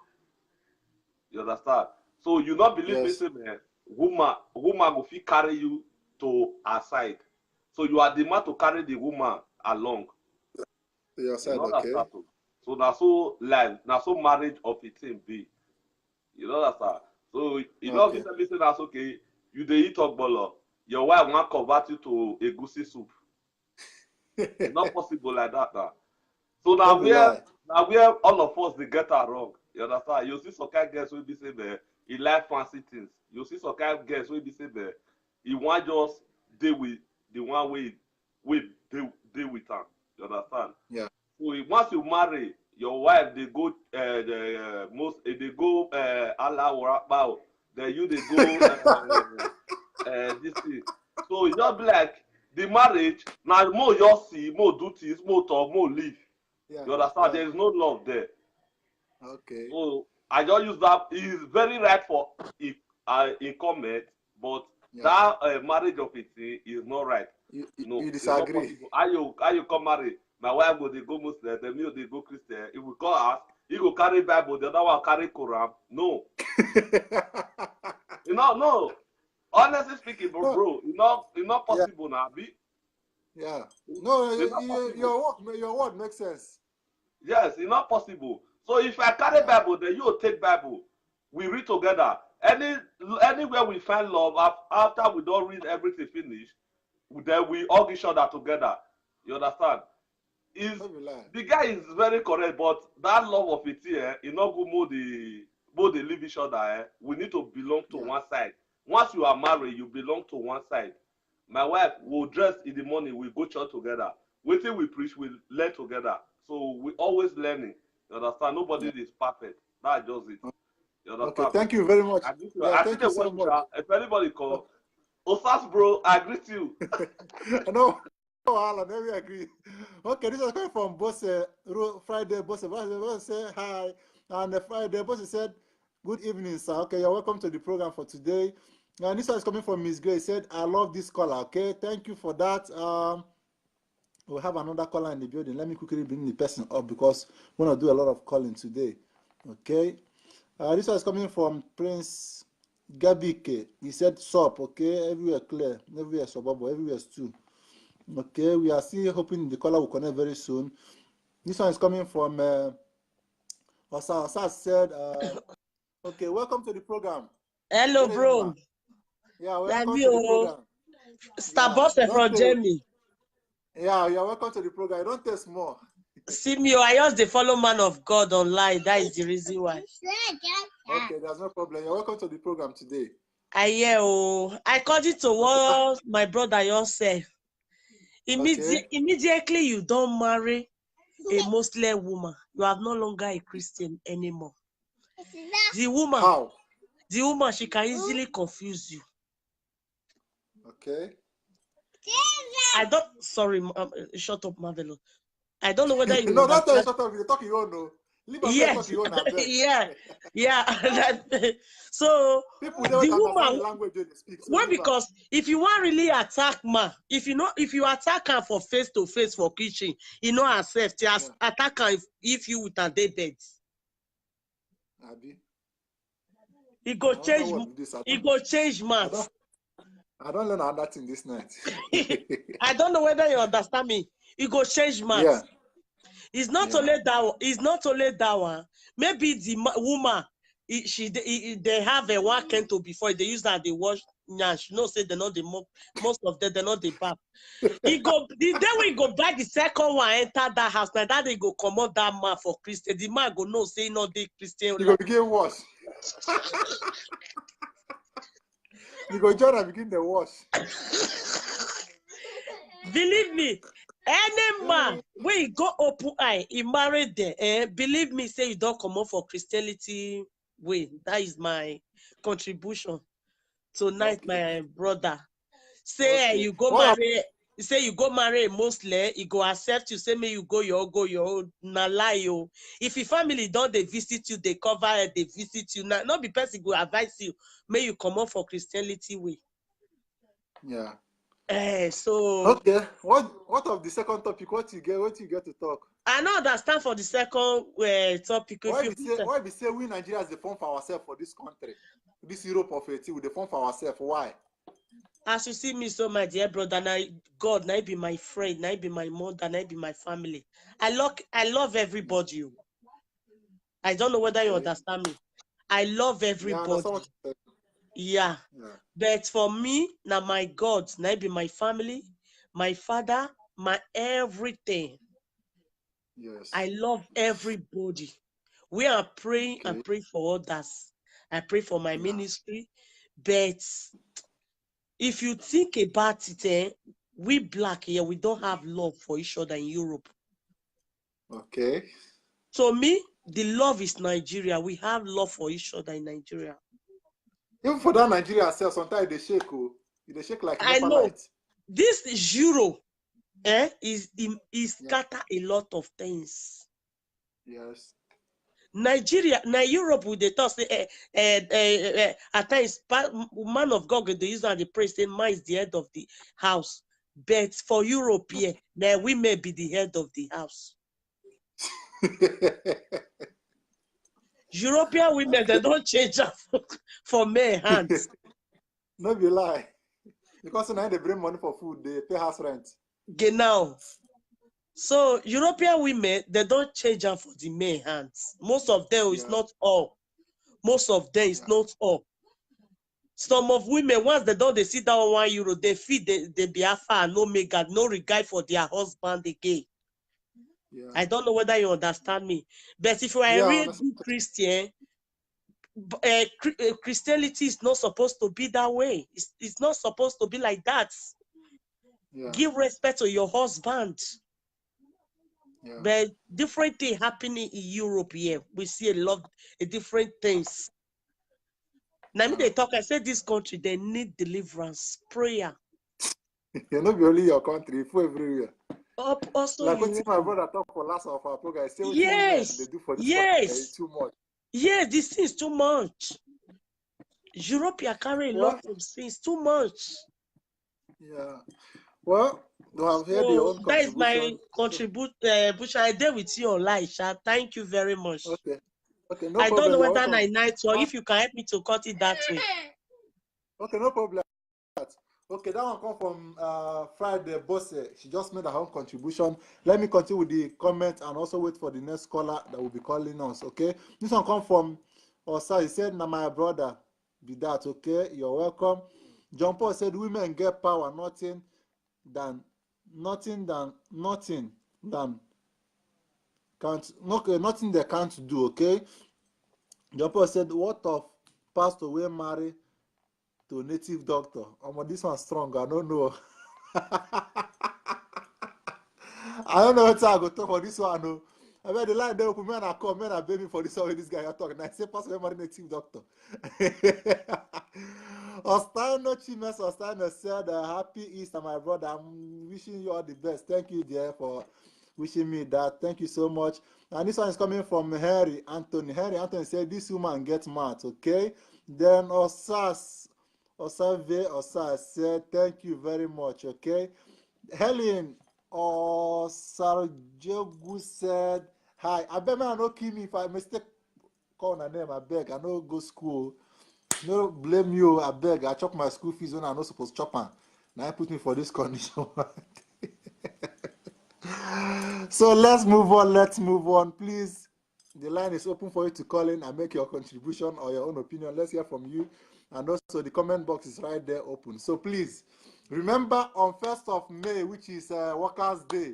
You understand? So you not believe me, Yes. say, man, woman, woman go fit carry you to her side. So you are the man to carry the woman along. To your You side, know okay. that, so, so na so life, na so marriage of a thing be. You know that, sir. So you know, Okay. if you say that's okay, you dey eat ogbolo, your wife wan convert you to egusi soup. It's not possible like that now. So now No be where lie. now where all of us dey get am wrong. You understand? You see some kind girls wey be say, man, he like fancy things. You see some kind girls wey be say, man, he wan just dey with the one wey wey dey dey with am. You understand? Yeah. So if, once you marry, your wife dey go uh, the uh, most eh, dey go uh, Allahu Akbar. Then you dey go uh, uh, this thing. So e just be like the marriage na mo just see, mo do things, mo talk, mo leave. Yeah. You understand? Yeah. There is no love there. Okay. So I just use that. It is very right for in, uh, in comment, but Yeah. that uh, marriage of a thing is not right. You, you, No, you it's not disagree. Possible. How you how you come marry? My wife go dey go Muslim, then me go dey go Christian. If we call us, he go carry Bible, the other one carry Quran. No, you know, no. Honestly speaking, bro, No. bro, you know, it's not Yeah. Possible now, be Yeah. No, It's not you- Possible. Your word, your word makes sense. Yes, it's not possible. So if I carry Bible, then you take Bible. We read together. Any anywhere we find love, af- after we don't read everything finish, then we hug each other together. You understand? Is No be lie. The guy is very correct, but that love of it here, you know, go more the more they leave each other. Eh? We need to belong to Yeah. one side. Once you are married, you belong to one side. My wife will dress in the morning, we go church together. Waiting we preach, we learn together. So we always learning. You understand? Nobody is perfect. That's just it. You Okay, understand? thank you very much. I greet you. Yeah, I thank think you they so watch much. you. If anybody call, Osas bro, I greet you. No, no, Alan, we agree. Okay, this is coming from Bose, Ro- Friday. Bose, Bose, Bose say hi. And uh, Friday, Bose said, "Good evening, sir. Okay, you're welcome to the program for today." And this one is coming from Miss Gray. He said, "I love this caller." Okay, thank you for that. Um, we have another caller in the building. Let me quickly bring the person up because we want to do a lot of calling today. Okay, uh, this one is coming from Prince Gabike. He said, "Sup, okay, everywhere clear, everywhere suburb, everywhere is too." Okay, we are still hoping the caller will connect very soon. This one is coming from uh, Osa. Osa said, uh, "Okay, welcome to the program." Hello, Good evening, bro. ma. Yeah, That's welcome me, to the oh. program. Star Yeah, Boss don't from tell. Jamie. Yeah, you're welcome to the program. You don't taste more. See me, oh, I just dey follow man of God online. That is the reason why. Okay, there's no problem. You're welcome to the program today. I hear, oh, according to what my brother just said, immedi- Okay. immediately you don't marry a Muslim woman, you are no longer a Christian anymore. The woman, How? the woman, she can easily confuse you. Okay. I don't. Sorry, um, uh, shut up, Marvelo. I don't know whether you No, don't tell you understand. Shut up. You talk your own, no. Leave am Yes. Talk your own, abeg. Yeah, yeah. That- so People the don't understand woman, the language wey they speak. So well, leave am. Because if you want really attack man, if you know, if you attack her for face to face for kitchen, you know herself. Just Yeah. attack her if, if you with her day bed. Abi. He go I don't know change. What be this. I He don't, go change I mouth. don't, I don't learn another thing this night. I don't know whether you understand me. He go change mouth. Yeah. It's not Yeah. only that one. It's not only that one. Maybe the ma- woman, he, she, they, he, they have a one kento before. They use that they wash. Yeah, she know say they not the mo- most of them they not the bath. He go the day we go buy the second one enter that house now that they go comot that man for Christian. The man go know say not the Christian. You go begin wash. You go join and begin the wash. Believe me, any man wey go open eye, he married there. Eh, believe me, say you don't come up for Christianity way. That is my contribution tonight, Okay. My brother. Say eh, Okay. You go What marry. Say you go marry a Muslim, he go accept you. Say may you go your go your own. Na lie, oh. If your family don't they visit you, they cover it, they visit you. Now, not be person go advise you. May you come up for Christianity way. Yeah. Eh, so Okay. What what of the second topic? What you get? What you get to talk? I don't understand for the second uh, topic. If Why you we say why we say we Nigerians dey form for ourselves for this country, this Europe of eighteen, we dey form for ourselves. Why? As you see me so, my dear brother, now God, now be my friend, now be my mother, now be my family. I love, I love everybody. Oh. I don't know whether you Okay. Understand me. I love Yeah, I everybody. Understand what you said. Yeah. Yeah. But for me, now my God, now be my family, my father, my everything. Yes. I love everybody. We are praying and Okay. Praying for others. I pray for my Yeah. Ministry. But if you think about it, eh, we black here, we don't have love for each other in Europe. Okay. So me, the love is Nigeria. We have love for each other in Nigeria. Even for that Nigeria self, sometimes they shake. Oh, they shake like I nepa know. Light. This is Euro, eh, is is Yeah. Scatter a lot of things. Yes. Nigeria, now Europe, with the talk say, eh, eh, eh, eh, at times, pa- man of God, they use and they pray, say, man is the head of the house. But for Europe, here, now women be the head of the house. European women, they don't change up for men hands. No be lie. Because now they bring money for food, they pay house rent. Genau. So European women, they don't change them for the men hands. Most of them, it's not all. Most of them, it's not all. Some of women, once they don't, they see that one euro, they feel they, they be alpha and omega, no regard for their husband again. I don't know whether you understand me. But if you are a real good Christian, uh, Christianity is not supposed to be that way. It's, it's not supposed to be like that. Give respect to your husband. But different thing happening in Europe here. We see a lot of different things. Now me they talk, I say this country, they need deliverance, prayer. You know, be only your country, for everywhere. Up also like what my brother talk for last of our program. I say yes, they do for this yes, too much. Yes, this is too much. Europe, you carry a lot of things, too much. Yeah. Well, well, so that is my contribution. Uh, I did with you on live, Sha. Thank you very much. Okay. Okay. No I problem. Don't know whether I night or if you can help me to cut it that way. Okay, no problem. Okay, that one come from uh, Friday Bosse. She just made her own contribution. Let me continue with the comment and also wait for the next caller that will be calling us. Okay, this one come from Osa. He said, "Na my brother be that." Okay, you're welcome. John Paul said, "Women get power, nothing than nothing than nothing than can't okay, nothing they can't do." Okay, John Paul said, "What of pastor wey marry to native doctor?" Omo, this one strong. I don't know. I don't know what I go talk for this one. No, I mean, the line they open, man. I come, man. I baby for this one. This guy I talk. And I say, "Pastor, marry native doctor." Ostano Chimes Ostano said, uh, "Happy Easter, my brother. I'm wishing you all the best. Thank you, dear, for wishing me that. Thank you so much." And this one is coming from Harry Anthony. Harry Anthony said, "This woman gets mad, okay?" Then Osas, Osave Osas said, "Thank you very much, okay?" Helen Osarjogu said, "Hi." I bet man no kill me if I mistake call my name. I beg. I no go school. No blame you. I beg. I chop my school fees when I no supposed chop am. Now I put me for this condition. So let's move on. Let's move on, please. The line is open for you to call in and make your contribution or your own opinion. Let's hear from you. And also, the comment box is right there open. So please remember, on first of May, which is uh, Workers' Day,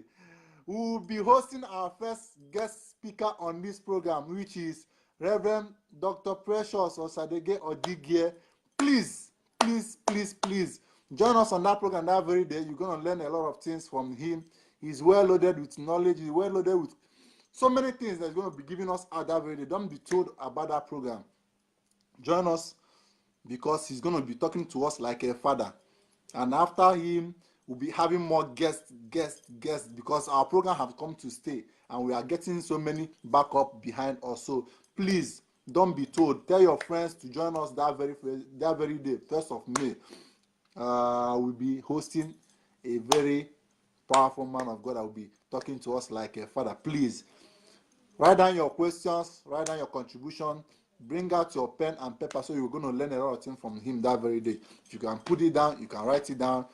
we will be hosting our first guest speaker on this program, which is Reverend Doctor Precious Osadege Odigie. Please, please, please, please join us on that program that very day. You're going to learn a lot of things from him. He's well loaded with knowledge. He's well loaded with so many things that's going to be giving us out that very day. Don't be told about that program. Join us, because he's going to be talking to us like a father. And after him, we'll be having more guests, guests, guests, because our program have come to stay, and we are getting so many backup behind us. So please don't be told. Tell your friends to join us that very that very day, first of May. Uh, we'll be hosting a very powerful man of God that will be talking to us like a father. Please write down your questions, write down your contribution, bring out your pen and paper, so you're going to learn a lot of things from him that very day. If you can put it down, you can write it down.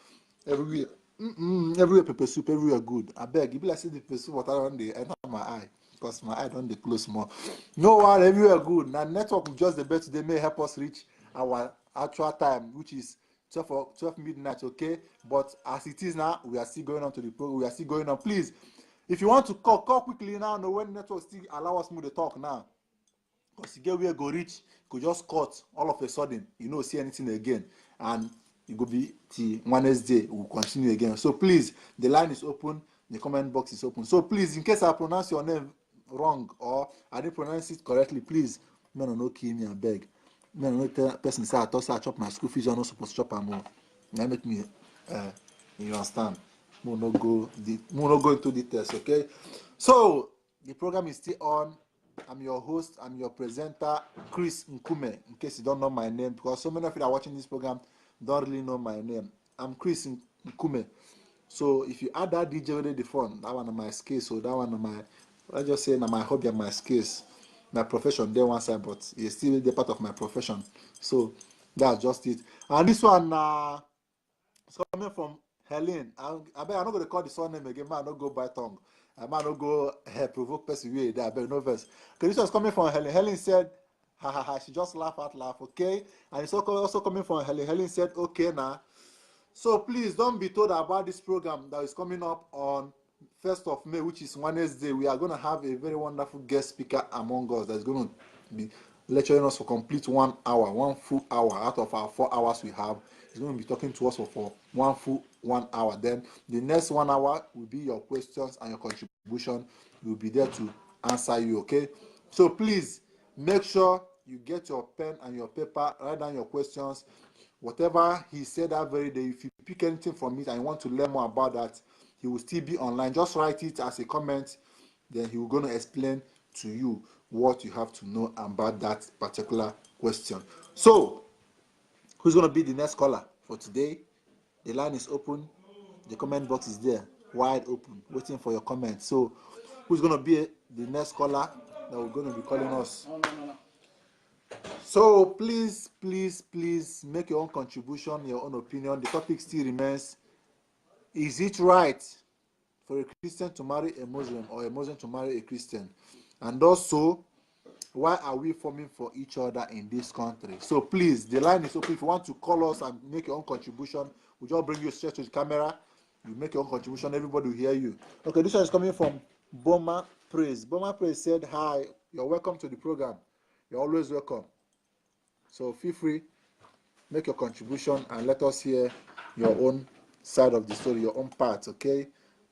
Everywhere, mm-mm, everywhere pepper soup, everywhere good. I beg, if I see the pepper soup, water on the enter my eye, because my eye don't dey close more. No one everywhere good. Now network just the best today may help us reach our actual time, which is twelve, or twelve midnight, okay? But as it is now, we are still going on to the program. We are still going on. Please, if you want to call, call quickly now. No, when network still allow us move the talk now. Because you get where go reach, go just cut all of a sudden. You know, see anything again. And it go be till Wednesday. We'll continue again. So please, the line is open. The comment box is open. So please, in case I pronounce your name wrong or I didn't pronounce it correctly, please, man, no kill me, I beg. Man, no tell person say I thought say I chop my school fees, I no supposed to chop am. That make me, uh, you understand? Mo no go, the, mo no go into details, okay? So the program is still on. I'm your host, I'm your presenter, Chris Nkume. In case you don't know my name, because so many of you that are watching this program don't really know my name. I'm Chris Nkume. So if you add that D J with the phone, that one on my skills. So that one on my, let's just say, na my hobby and my skills. My profession there one side, but it's still the part of my profession. So that's just it. And this one, uh, it's coming from Helen, I, I beg, I no go dey call the surname again, man, no go by tongue. I man no go uh, provoke person wey dey, I beg, no verse. Okay, this was coming from Helen. Helen said, ha ha ha, she just laugh out loud, okay? And it's also also coming from Helen. Helen said, okay now. So please don't be told about this program that is coming up on first of May, which is Wednesday. We are going to have a very wonderful guest speaker among us that's going to be lecturing us for complete one hour, one full hour out of our four hours we have. He's going to be talking to us for, for one full one hour. Then the next one hour will be your questions and your contribution. We'll be there to answer you, okay? So please make sure you get your pen and your paper, write down your questions. Whatever he said that very day, if you pick anything from it and you want to learn more about that, he will still be online. Just write it as a comment. Then he will going to explain to you what you have to know about that particular question. So, who's going to be the next caller for today? The line is open. The comment box is there, wide open, waiting for your comment. So, who's going to be the next caller that we're going to be calling us? So please, please, please make your own contribution, your own opinion. The topic still remains: is it right for a Christian to marry a Muslim or a Muslim to marry a Christian? And also, why are we forming for each other in this country? So please, the line is open. If you want to call us and make your own contribution, we'll just bring you straight to the camera. You make your own contribution, everybody will hear you. Okay, this one is coming from Boma Praise. Boma Praise said, hi, you're welcome to the program. You're always welcome. So feel free, make your contribution and let us hear your own side of the story, your own part, okay?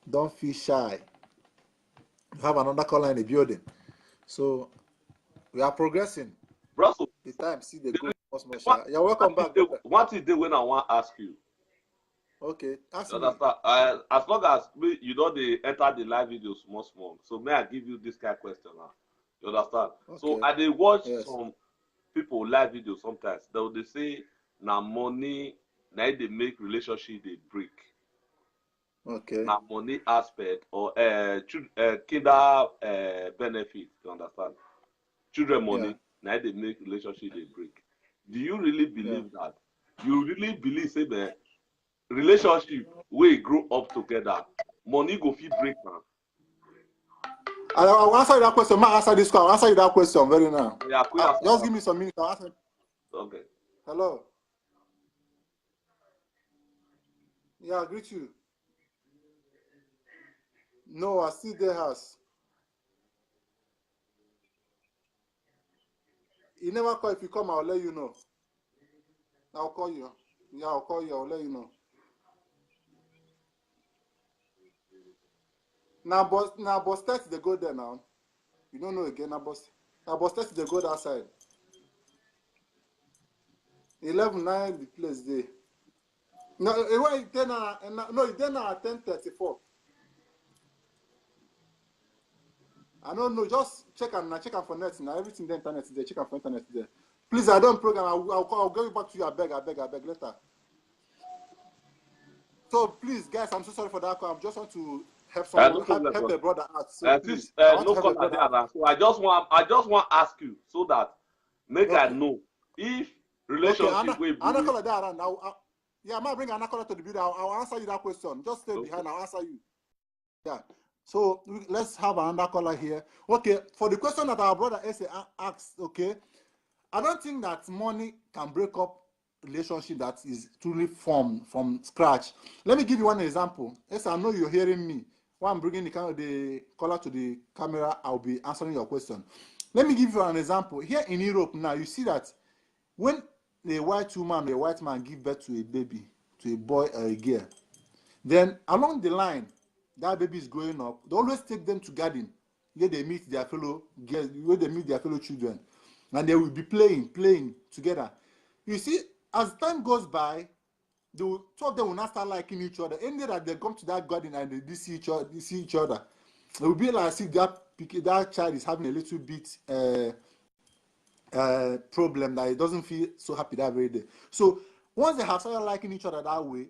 Don't feel shy. We have another caller in the building. So we are progressing. Bros, The time, see the good. You're welcome back. One thing dey when I want to ask you. Okay, ask You me. understand? Uh, as long as we, you don't dey enter the live video small small. So may I give you this kind of question now? You understand? So Okay. I dey watch Yes. some people live video sometimes. They will dey say na money na it dey make relationship dey break. Okay. Na money aspect or uh, chil- uh, kinder uh, benefit. You understand? Children money Yeah. na it dey make relationship dey break. Do you really believe that? You really believe say the relationship wey grow up together, money go fit break am? I, I'll answer you that question. Ma, answer this question. I'll answer you that question very now. Yeah, quick Ah, answer. Just give me some minutes. I'll answer. Okay. Hello. Yeah, I greet you. No, I still dey house. You never call. If you come, I'll let you know. I'll call you. Yeah, I'll call you. I'll let you know. Now, boss, now, boss, test the go there now. You don't know again. Now, boss, now, boss, test the go that side. Eleven nine the place there. No, eh, why ten now? Eh, no, no, ten now at ten thirty-four. I don't know. Just check am now. Check am for net now. Everything the internet is there. Check am for internet there. Please, I don't program. I'll, I'll, call, I'll get back to you. I beg, I beg, I beg later. So please, guys, I'm so sorry for that call. I just want to help Uh, no someone, help, problem, help bro. a brother out. So Uh, please, please, I uh, want no to help a caller dey brother out. Around. So I just want, I just want to ask you so that make I Okay. Know if Okay, relationship Anna, wey Anna be caller dey around. I'll, I'll, yeah, I might bring Anna caller to the building. I'll, I'll answer you that question. Just stay Okay. Behind. I'll answer you. Yeah. So we, let's have another caller here. Okay, for the question that our brother Ese a- asked, okay, I don't think that money can break up relationship that is truly formed from scratch. Let me give you one example. Ese, I know you're hearing me. While I'm bringing the, cam- the caller to the camera, I'll be answering your question. Let me give you an example. Here in Europe now, you see that when a white woman or a white man give birth to a baby, to a boy or a girl, then along the line, that baby is growing up. They always take them to garden where they meet their fellow girls, where they meet their fellow children, and they will be playing, playing together. You see, as time goes by, the two of them will not start liking each other. Any day that they come to that garden and they see each other, see each other, it will be like as if that pic- that child is having a little bit uh, uh, problem, that he doesn't feel so happy that very day. So once they have started liking each other that way,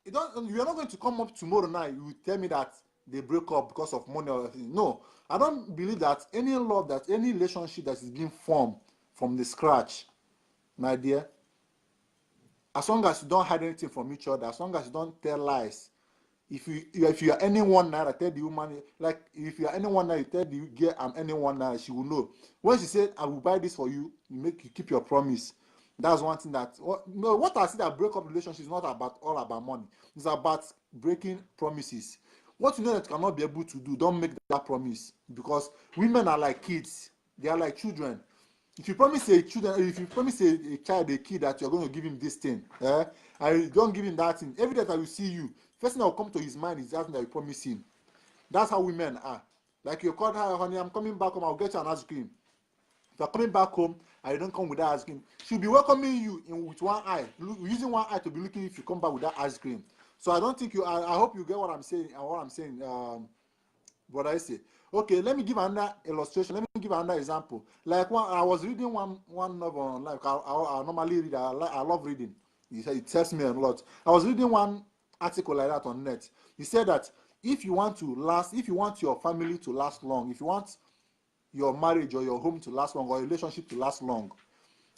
it don't, you're not going to come up tomorrow night. You will tell me that they break up because of money or thing. No, I don't believe that any love, that any relationship that is being formed from the scratch, my dear, As long as you don't hide anything from each other, as long as you don't tell lies, if you, you if you are earning one naira, tell the woman, like, if you are earning one naira, you tell the girl, "I'm earning one naira," she will know. When she said, "I will buy this for you," you make, you keep your promise. That's one thing that, what, no, what I see that break up relationship is not about, all about money. It's about breaking promises. What you know that you cannot be able to do, don't make that promise, because women are like kids. They are like children. If you promise a children, if you promise a, a child, a kid, that you're going to give him this thing, eh, and you don't give him that thing, every day that you see you, first thing that will come to his mind is that thing that you promise him. That's how women are. Like, you called her, "Honey, I'm coming back home. I'll get you an ice cream." If you're coming back home and you don't come with that ice cream, she'll be welcoming you in, with one eye, loo-, using one eye to be looking if you come back with that ice cream. So I don't think you, I, I hope you get what I'm saying, and what I'm saying, um, brother Ese. Okay, let me give another illustration. Let me give another example. Like, one, I was reading one, one novel online. I, I, I normally read. I, li-, I love reading. It, it helps me a lot. I was reading one article like that on net. He said that if you want to last, if you want your family to last long, if you want your marriage or your home to last long, or your relationship to last long,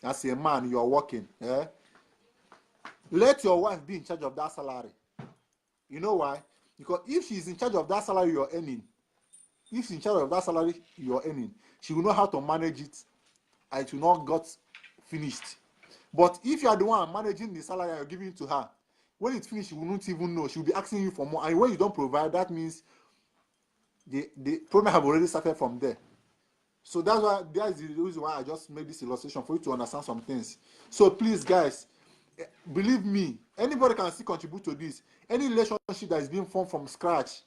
as a man, you are working, eh? Let your wife be in charge of that salary. You know why? Because if she's in charge of that salary you're earning, if she's in charge of that salary you're earning, she will know how to manage it, and it will not get finished. But if you are the one managing the salary and you're giving it to her, when it's finished, she will not even know. She will be asking you for more. And when you don't provide, that means the, the problem have already started from there. So that's why, that's the reason why I just made this illustration, for you to understand some things. So please, guys, eh, believe me, anybody can still contribute to this. Any relationship that is being formed from scratch,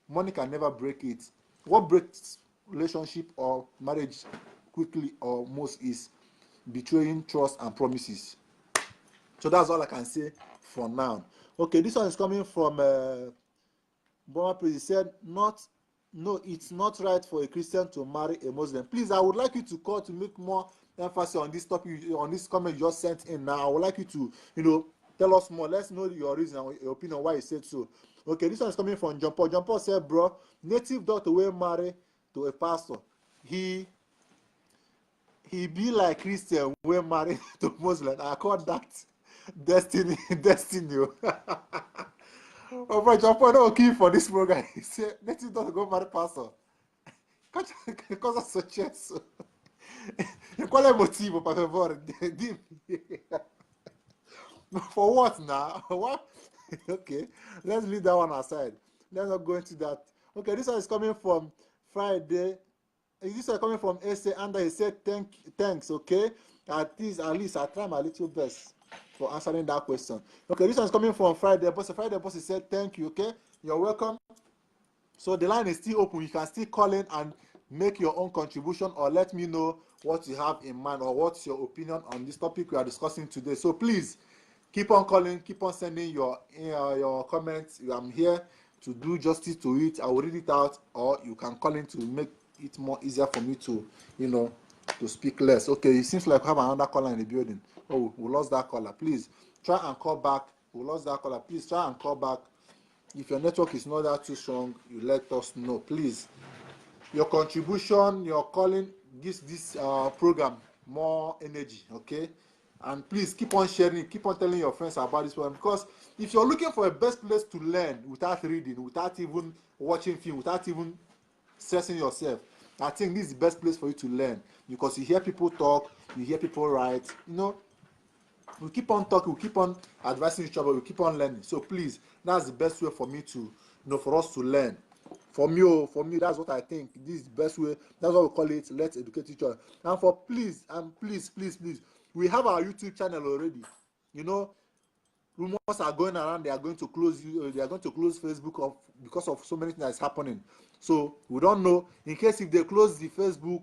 money can never break it. What breaks relationship or marriage quickly or most is betraying trust and promises. So that's all I can say for now. Okay, this one is coming from, uh, Boma Priest. He said, "Not, no, it's not right for a Christian to marry a Muslim." Please, I would like you to call to make more emphasis on this topic, on this comment you just sent in now. I would like you to, you know, tell us more. Let's know your reason and your opinion why you said so. Okay, this one is coming from John Paul. John Paul said, "Bro, native doctor will marry to a pastor. He, he be like Christian will marry to Muslim." I call that destiny, destiny. Oh boy, John Paul, no key for this program. He said, "Native doctor go marry pastor." Because of success. Qual è il motivo, per favore? Dimmi. For what now? What? Okay, let's leave that one aside. Let's not go into that. Okay, this one is coming from Friday. This one coming from Ese, and he said, "Thank, thanks, okay? At least, at least I try my little best for answering that question." Okay, this one is coming from Friday Boss. Friday Boss, he said, "Thank you, okay? You're welcome." So the line is still open. You can still call in and make your own contribution, or let me know what you have in mind or what's your opinion on this topic we are discussing today. So please keep on calling, keep on sending your, uh, your comments. I'm here to do justice to it. I will read it out, or you can call in to make it more easier for me to, you know, to speak less. Okay, it seems like we have another caller in the building. Oh, we lost that caller. Please try and call back. We lost that caller. Please try and call back. If your network is not that too strong, you let us know, please. Your contribution, your calling gives this, uh, program more energy, okay? And please keep on sharing, keep on telling your friends about this one, because if you're looking for a best place to learn without reading, without even watching film, without even stressing yourself, I think this is the best place for you to learn, because you hear people talk, you hear people write, you know, we keep on talking, we keep on advising each other, we keep on learning. So please, that's the best way for me to, you know, for us to learn. For me, oh, for me, that's what I think. This is the best way. That's what we call it. Let's educate each other. And for please, and please, please, please, we have our YouTube channel already. You know, rumors are going around. They are going to close you. They are going to close Facebook of, because of so many things that is happening. So we don't know. In case if they close the Facebook,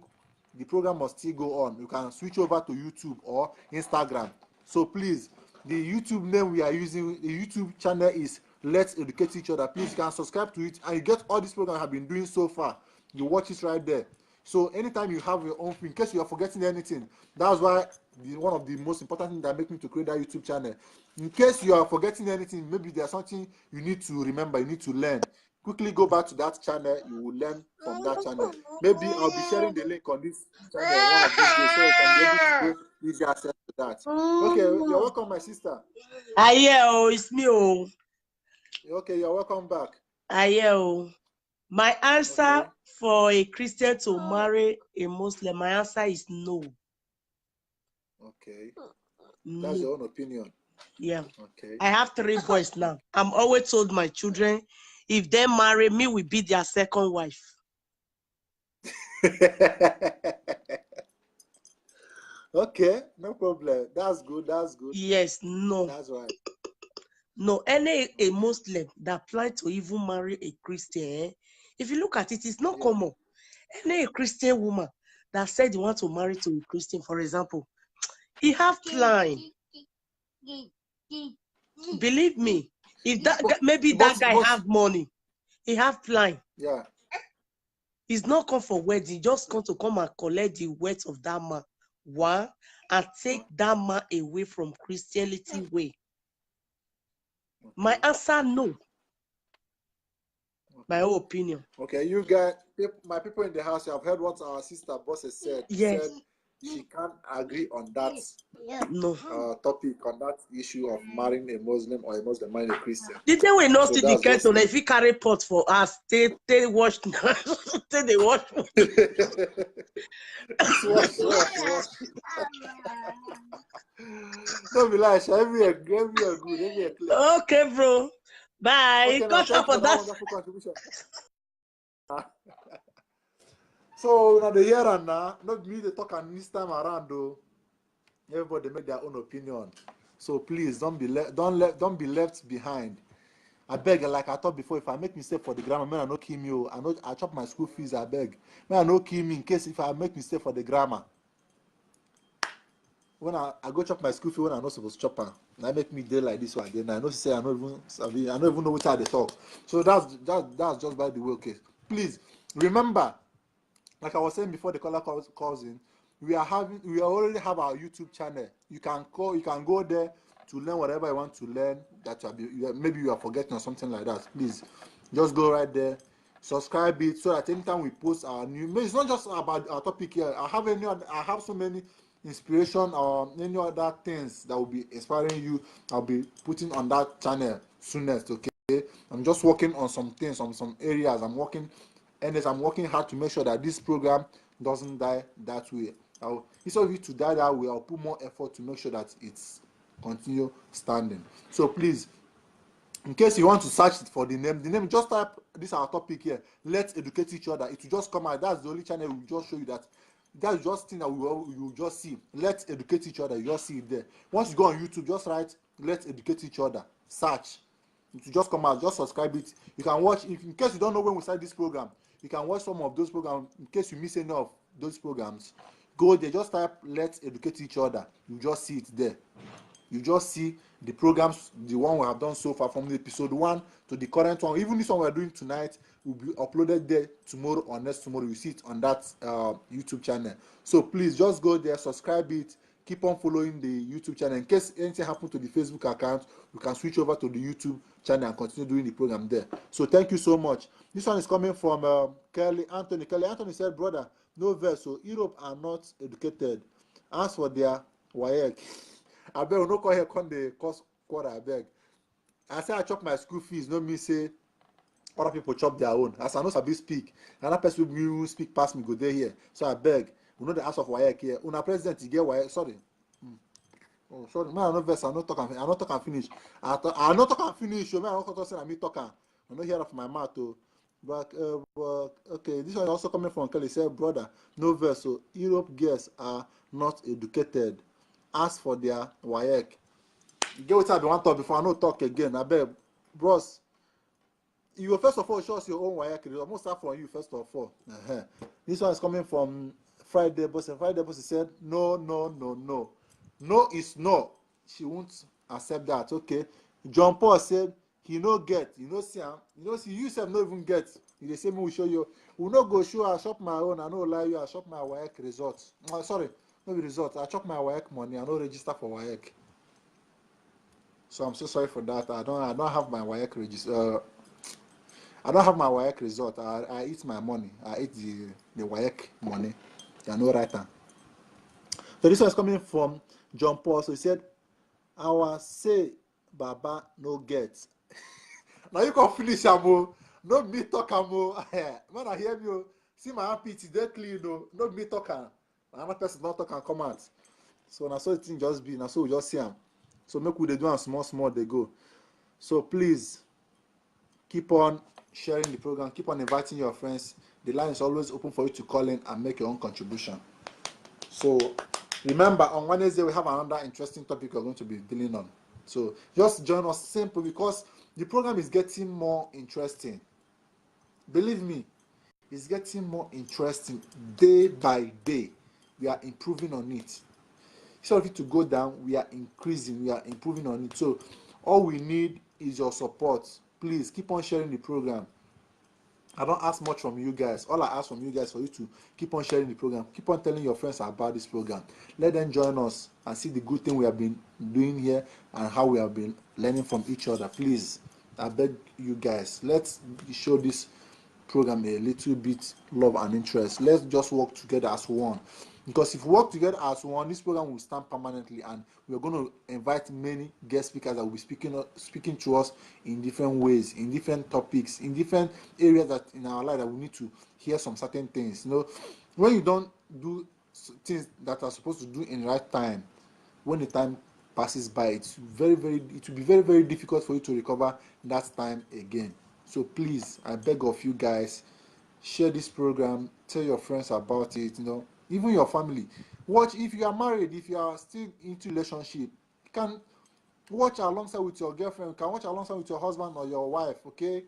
the program must still go on. You can switch over to YouTube or Instagram. So please, the YouTube name we are using, the YouTube channel is Let's Educate Each Other. Please, you can subscribe to it, and you get all these programs I have been doing so far. You watch it right there. So anytime you have your own, in case you are forgetting anything, that's why the, one of the most important things that make me to create that YouTube channel. In case you are forgetting anything, maybe there's something you need to remember, you need to learn, quickly go back to that channel. You will learn from that channel. Maybe I'll be sharing the link on this channel one of these days, so you can be able to go easy access to that. Okay, you're welcome, my sister. Aye o, it's me o. Okay, you're welcome back. Aye o. My answer Okay. for a Christian to marry a Muslim, my answer is no. Okay, that's No. your own opinion. Yeah. Okay. I have three boys now. I'm always told my children, if they marry me, will be their second wife. Okay, no problem. That's good. That's good. Yes, no, That's right. no. Any a Muslim that plan to even marry a Christian, eh, if you look at it, it's not Yeah. common. Any Christian woman that said you want to marry to a Christian, for example, he have plan. Believe me, if that But- guy, maybe that but- guy but- have money, he have plan. Yeah. He's not come for wedding, just come to come and collect the wealth of that man. One, and take that man away from Christianity way. My answer, no. My own opinion. Okay, you guys, peop- my people in the house, you have heard what our sister boss has said. She Yes. said she can't agree on that No. uh, topic, on that issue of marrying a Muslim or a Muslim marrying a Christian. Did they will not So see the that's just kettle if he carry pot for us? They they wash. They they wash. It's wash, wash, wash. Don't be like, everywhere, everywhere good, everywhere clear. Okay, bro. Bye. Okay, now Cut thank up you for for that that. Wonderful contribution. So now the here and now, not me the talk and this time around though. Everybody make their own opinion. So please don't be left, don't let, don't be left behind. I beg, like I thought before, if I make mistake for the grammar, man, I no kill me. Oh. I know I chop my school fees. I beg, man, I no kill me in case if I make mistake for the grammar. When I, I go chop my school fee when I no suppose chop am. That make me dey like this one again. I know say I no even sabi, I no even know what I dey talk. So that's that that's just by the way, okay. Please remember, like I was saying before the caller calls, calls in, we are having we already have our YouTube channel. You can call, you can go there to learn whatever you want to learn. That you are, be- you are- maybe you are forgetting or something like that. Please just go right there, subscribe it so that anytime we post our new, it's not just about our topic here. I have any other, I have so many inspiration or any other things that will be inspiring you. I'll be putting on that channel soonest. Okay, I'm just working on some things, on some areas. I'm working, and as I'm working hard to make sure that this program doesn't die that way. I'll, instead of it to die that way, I'll put more effort to make sure that it's continue standing. So please, in case you want to search for the name, the name, just type this our topic here. Let's educate each other. It will just come out. That's the only channel we just show you that. That's just thing that we will, you will just see. Let's educate each other. You just see it there. Once you go on YouTube, just write "Let's educate each other." Search. It will just come out. Just subscribe it. You can watch, in in case you don't know when we start this program, you can watch some of those programs. In case you miss any of those programs, go there. Just type "Let's educate each other." You just see it there. You just see the programs, the one we have done so far from the episode one to the current one. Even this one we're doing tonight will be uploaded there tomorrow or next tomorrow. You see it on that uh, YouTube channel. So please just go there, subscribe it, keep on following the YouTube channel. In case anything happened to the Facebook account, we can switch over to the YouTube channel and continue doing the program there. So thank you so much. This one is coming from uh, Kelly Anthony. Kelly Anthony said, "Brother, no verse. So Europe are not educated. As for their WAEC, I beg, no call here, come the cause quarter, I beg. I say I chop my school fees, no me say other people chop their own. As I know sabi speak, another person will speak past me go there here. So I beg, we know the house of WAEC here. Una president, you get WAEC, sorry." Hmm. Oh, sorry, man, I no verse, I no talk, am- I no talk and finish. I, talk, I no talk and finish. Oh, man, I no talk say na me talk am. I no hear of my mouth, oh. But, uh, but okay, this one is also coming from Kelly. Said, "Brother, no verse. So Europe girls are not educated. As for their WAEC, you get what I be want talk before I no talk again. I beg, bros. You first of all show us your own WAEC. It almost start from you first of all. Uh-huh. This one is coming from Friday Boss. And Friday Boss said, "No, no, no, no. No is no. She won't accept that." Okay. John Paul said, "He no get. You know see am. You know see you sef no even get. You dey say me we show you. We no go show. I shop my own. I no lie you. I shop my WAEC result. Uh, sorry, no be result. I chop my WAEC money. I no register for WAEC. So I'm so sorry for that. I don't. I don't have my WAEC register. Uh, I don't have my WAEC result. I, I eat my money. I eat the the WAEC money. I no write am." So this one is coming from John Paul, so he said, "Our say Baba no get." Now you can finish am o. No me talk am o. Man, I hear you. See my armpit, e dey clean o. No me talk am. Another person don talk and come out. So na so the thing just be. Na so we just see am. So make we dey do am small small dey go. So please keep on sharing the program. Keep on inviting your friends. The line is always open for you to call in and make your own contribution. So remember, on Wednesday we have another interesting topic we're going to be dealing on. So just join us, simple, because the program is getting more interesting. Believe me, it's getting more interesting day by day. We are improving on it. Instead of it to go down, we are increasing, we are improving on it. So all we need is your support. Please keep on sharing the program. I don't ask much from you guys. All I ask from you guys for you to keep on sharing the program. Keep on telling your friends about this program. Let them join us and see the good thing we have been doing here and how we have been learning from each other. Please, I beg you guys, let's show this program a little bit love and interest. Let's just work together as one. Because if we work together as one, this program will stand permanently, and we're going to invite many guest speakers that will be speaking speaking to us in different ways, in different topics, in different areas that in our life that we need to hear some certain things. You know, when you don't do s- things that are supposed to do in right time, when the time passes by, it's very, very, it will be very, very difficult for you to recover that time again. So please, I beg of you guys, share this program, tell your friends about it, you know, even your family. Watch, if you are married, if you are still into relationship, you can watch alongside with your girlfriend, you can watch alongside with your husband or your wife, okay?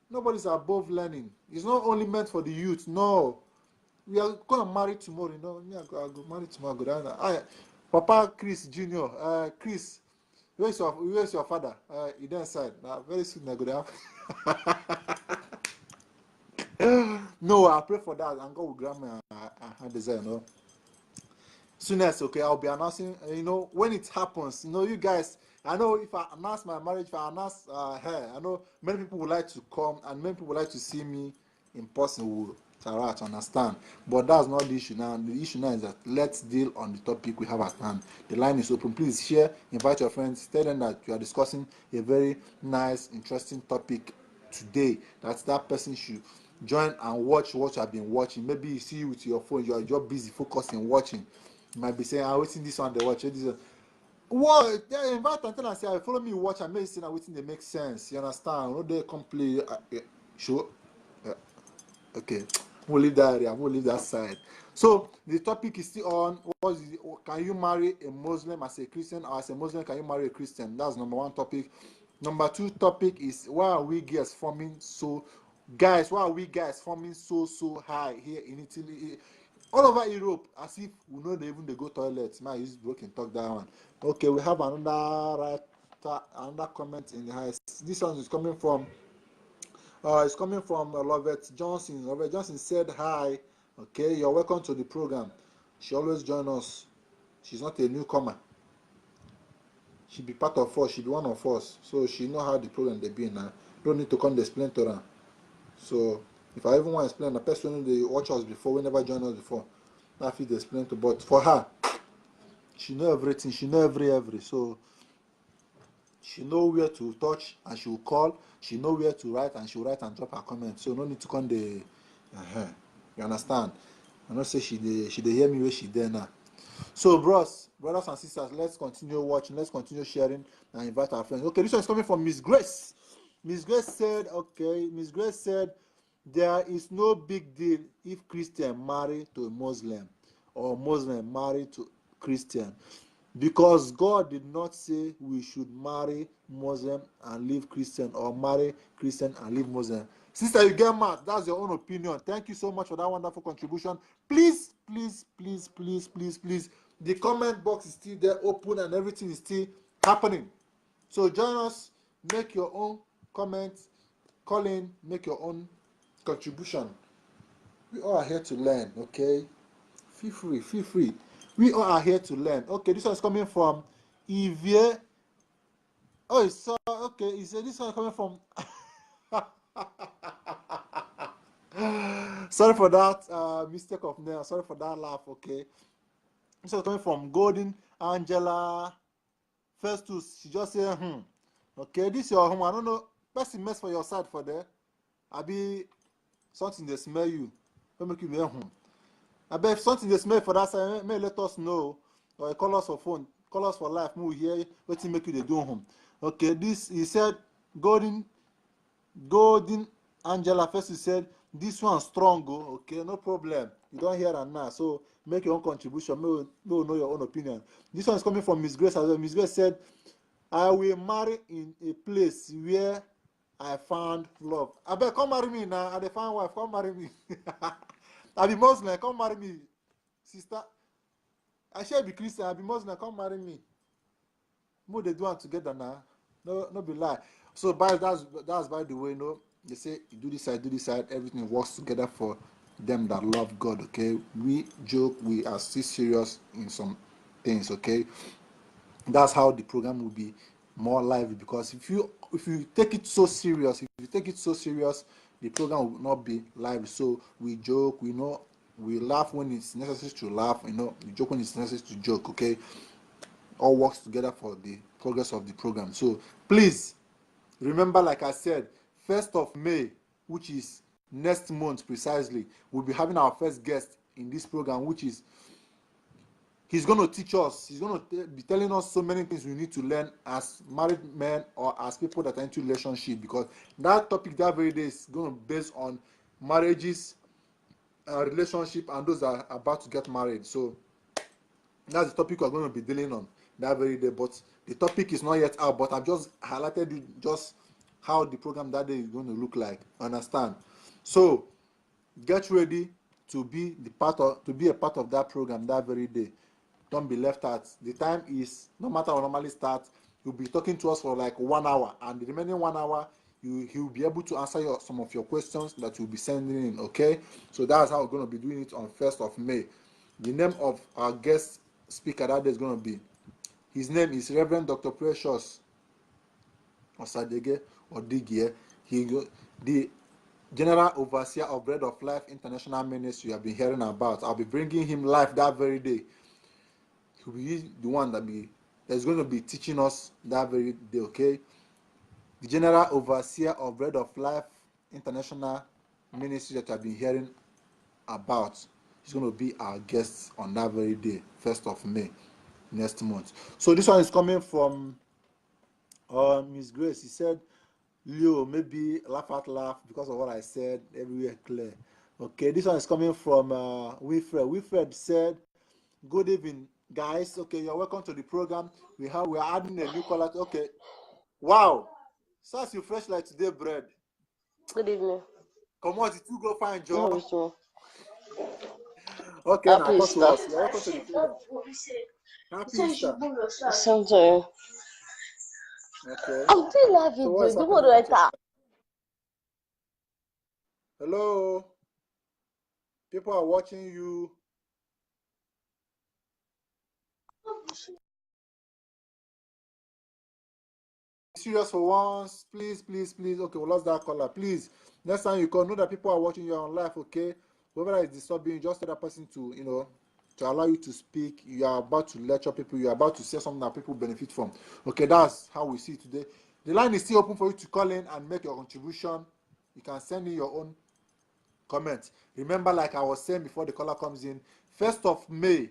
Nobody's above learning. It's not only meant for the youth. No, we are gonna marry tomorrow. You know, me, I go, I go marry tomorrow. I go down there. I, Papa Chris Junior, uh, Chris, where's your where's your father? Uh, he dey inside. Now very soon I go down. No, I pray for that, and God will grant me a, a, a desire. You know, soonest, okay, I'll be announcing. Uh, you know, when it happens, you know, you guys. I know if I announce my marriage, if I announce uh, her, I know many people would like to come and many people would like to see me in person. Will try to understand, but that's not the issue now. The issue now is that let's deal on the topic we have at hand. The line is open. Please share, invite your friends, tell them that you are discussing a very nice, interesting topic today, that that person should join and watch what you have been watching. Maybe you see you with your phone, you are just busy focusing watching. You might be saying, "Ah, wetin this one dey watch? This one." What? They invite and tell and say, "I follow me watch and make say na wetin dey make sense." You understand? No dey come play uh, uh, show. Uh, okay, we'll leave that area. We'll leave that side. So the topic is still on. What is it? Can you marry a Muslim as a Christian, or as a Muslim, can you marry a Christian? That's number one topic. Number two topic is, why are we girls forming so guys, why are we guys forming so so high here in Italy, all over Europe, as if we no dey even dey go toilet? Man, use broken talk that one. Okay, we have another writer, another comment in the house. This one is coming from, uh, it's coming from uh, Lovett Johnson. Lovett Johnson said hi. Okay, you're welcome to the program. She always join us. She's not a newcomer. She be part of us. She be one of us. So she know how the program dey be now. Don't need to come dey explain to her. So if I even want to explain, the person they watch us before, we never join us before. I fit dey explain to, but for her, she know everything. She know every every. So she know where to touch, and she will call. She know where to write, and she will write and drop her comment. So no need to come dey. Uh-huh. You understand? I know say she dey she dey hear me where she dey now. So bros, brothers and sisters, let's continue watching. Let's continue sharing and invite our friends. Okay, this one is coming from Miss Grace. Miss Grace said, okay, Miss Grace said, "There is no big deal if Christian marry to a Muslim or Muslim marry to Christian, because God did not say we should marry Muslim and leave Christian, or marry Christian and leave Muslim." Sister, you get mad. That's your own opinion. Thank you so much for that wonderful contribution. Please, please, please, please, please, please. The comment box is still there, open, and everything is still happening. So join us, make your own comment, call in, make your own contribution. We all are here to learn, okay? Feel free, feel free. We all are here to learn. Okay, this one is coming from Ivie. Oh, it's so okay. He said this one is coming from. Sorry for that uh, mistake of name. Sorry for that laugh. Okay. This is coming from Golden Angela Festus. She just say, hmm. Okay, this your home. I don't know. Person mess for your side for there. Abi something dey smell you. Wey make you wear hmm. Abeg, if something dey smell for that side, may, may let us know. Or call us for phone. Call us for life. May we hear wetin make you dey do hmm. Okay, this he said Golden Golden Angela Festus said, this one strong o. Okay, no problem. You don hear am now. So make your own contribution. May we, may we know your own opinion. This one is coming from Miss Grace as well. Miss Grace said, I will marry in a place where I found love. Abeg, come marry me now. I dey find wife. Come marry me. I be Muslim. Come marry me, sister. I shall be Christian. I be Muslim. Come marry me. Mo dey do am together now. No, no be lie. So, by that's that's by the way, no. They say you do this side, do this side. Everything works together for them that love God. Okay, we joke, we are still serious in some things. Okay, that's how the program will be more lively, because if you if you take it so serious, if you take it so serious, the program will not be lively. So we joke, we know, we laugh when it's necessary to laugh. You know, we joke when it's necessary to joke. Okay, all works together for the progress of the program. So please remember, like I said, first of May, which is next month precisely, we'll be having our first guest in this program, which is he's going to teach us. He's going to be telling us so many things we need to learn as married men or as people that are into relationship, because that topic that very day is going to be based on marriages, uh, relationship, and those that are about to get married. So that's the topic we're going to be dealing on that very day. But the topic is not yet out, but I'm just highlighted it, just how the program that day is going to look like. Understand? So get ready to be the part of to be a part of that program that very day. Don't be left out. The time is, no matter how normally start, you'll be talking to us for like one hour, and the remaining one hour, you he will be able to answer your some of your questions that you'll be sending in. Okay, so that's how we're going to be doing it on first of May. The name of our guest speaker that day is going to be, his name is Reverend Doctor Precious Osadege Odigie. He go- the General Overseer of Bread of Life International Ministry you have been hearing about. I'll be bringing him live that very day. He'll be the one that be that's going to be teaching us that very day. Okay, the General Overseer of Bread of Life International Ministry that you have been hearing about, he's going to be our guest on that very day, first of May, next month. So this one is coming from uh, Miss Grace. He said, Leo, maybe laugh out loud because of what I said. Everywhere clear. Okay, this one is coming from uh, Wilfred. Wilfred said, good evening, guys. Okay, you're welcome to the program. We have we are adding a new caller. Okay, wow, Sars, you fresh like today bread. Good evening. Come on, it will go fine, No, Joe. it's not. Okay, Happy now come to Easter. Us. You're welcome to the program. Happy Easter. Something. Okay. I'm still laughing. So what's Don't happening? Worry later. Hello. People are watching you. Serious for once, please, please, please. Okay, we lost that caller. Please, next time you call, know that people are watching you on live. Okay, whoever is disturbing you, just tell that person to you know to allow you to speak. You are about to lecture people. You are about to say something that people benefit from. Okay, that's how we see it today. The line is still open for you to call in and make your contribution. You can send in your own comment. Remember, like I was saying before the caller comes in, first of May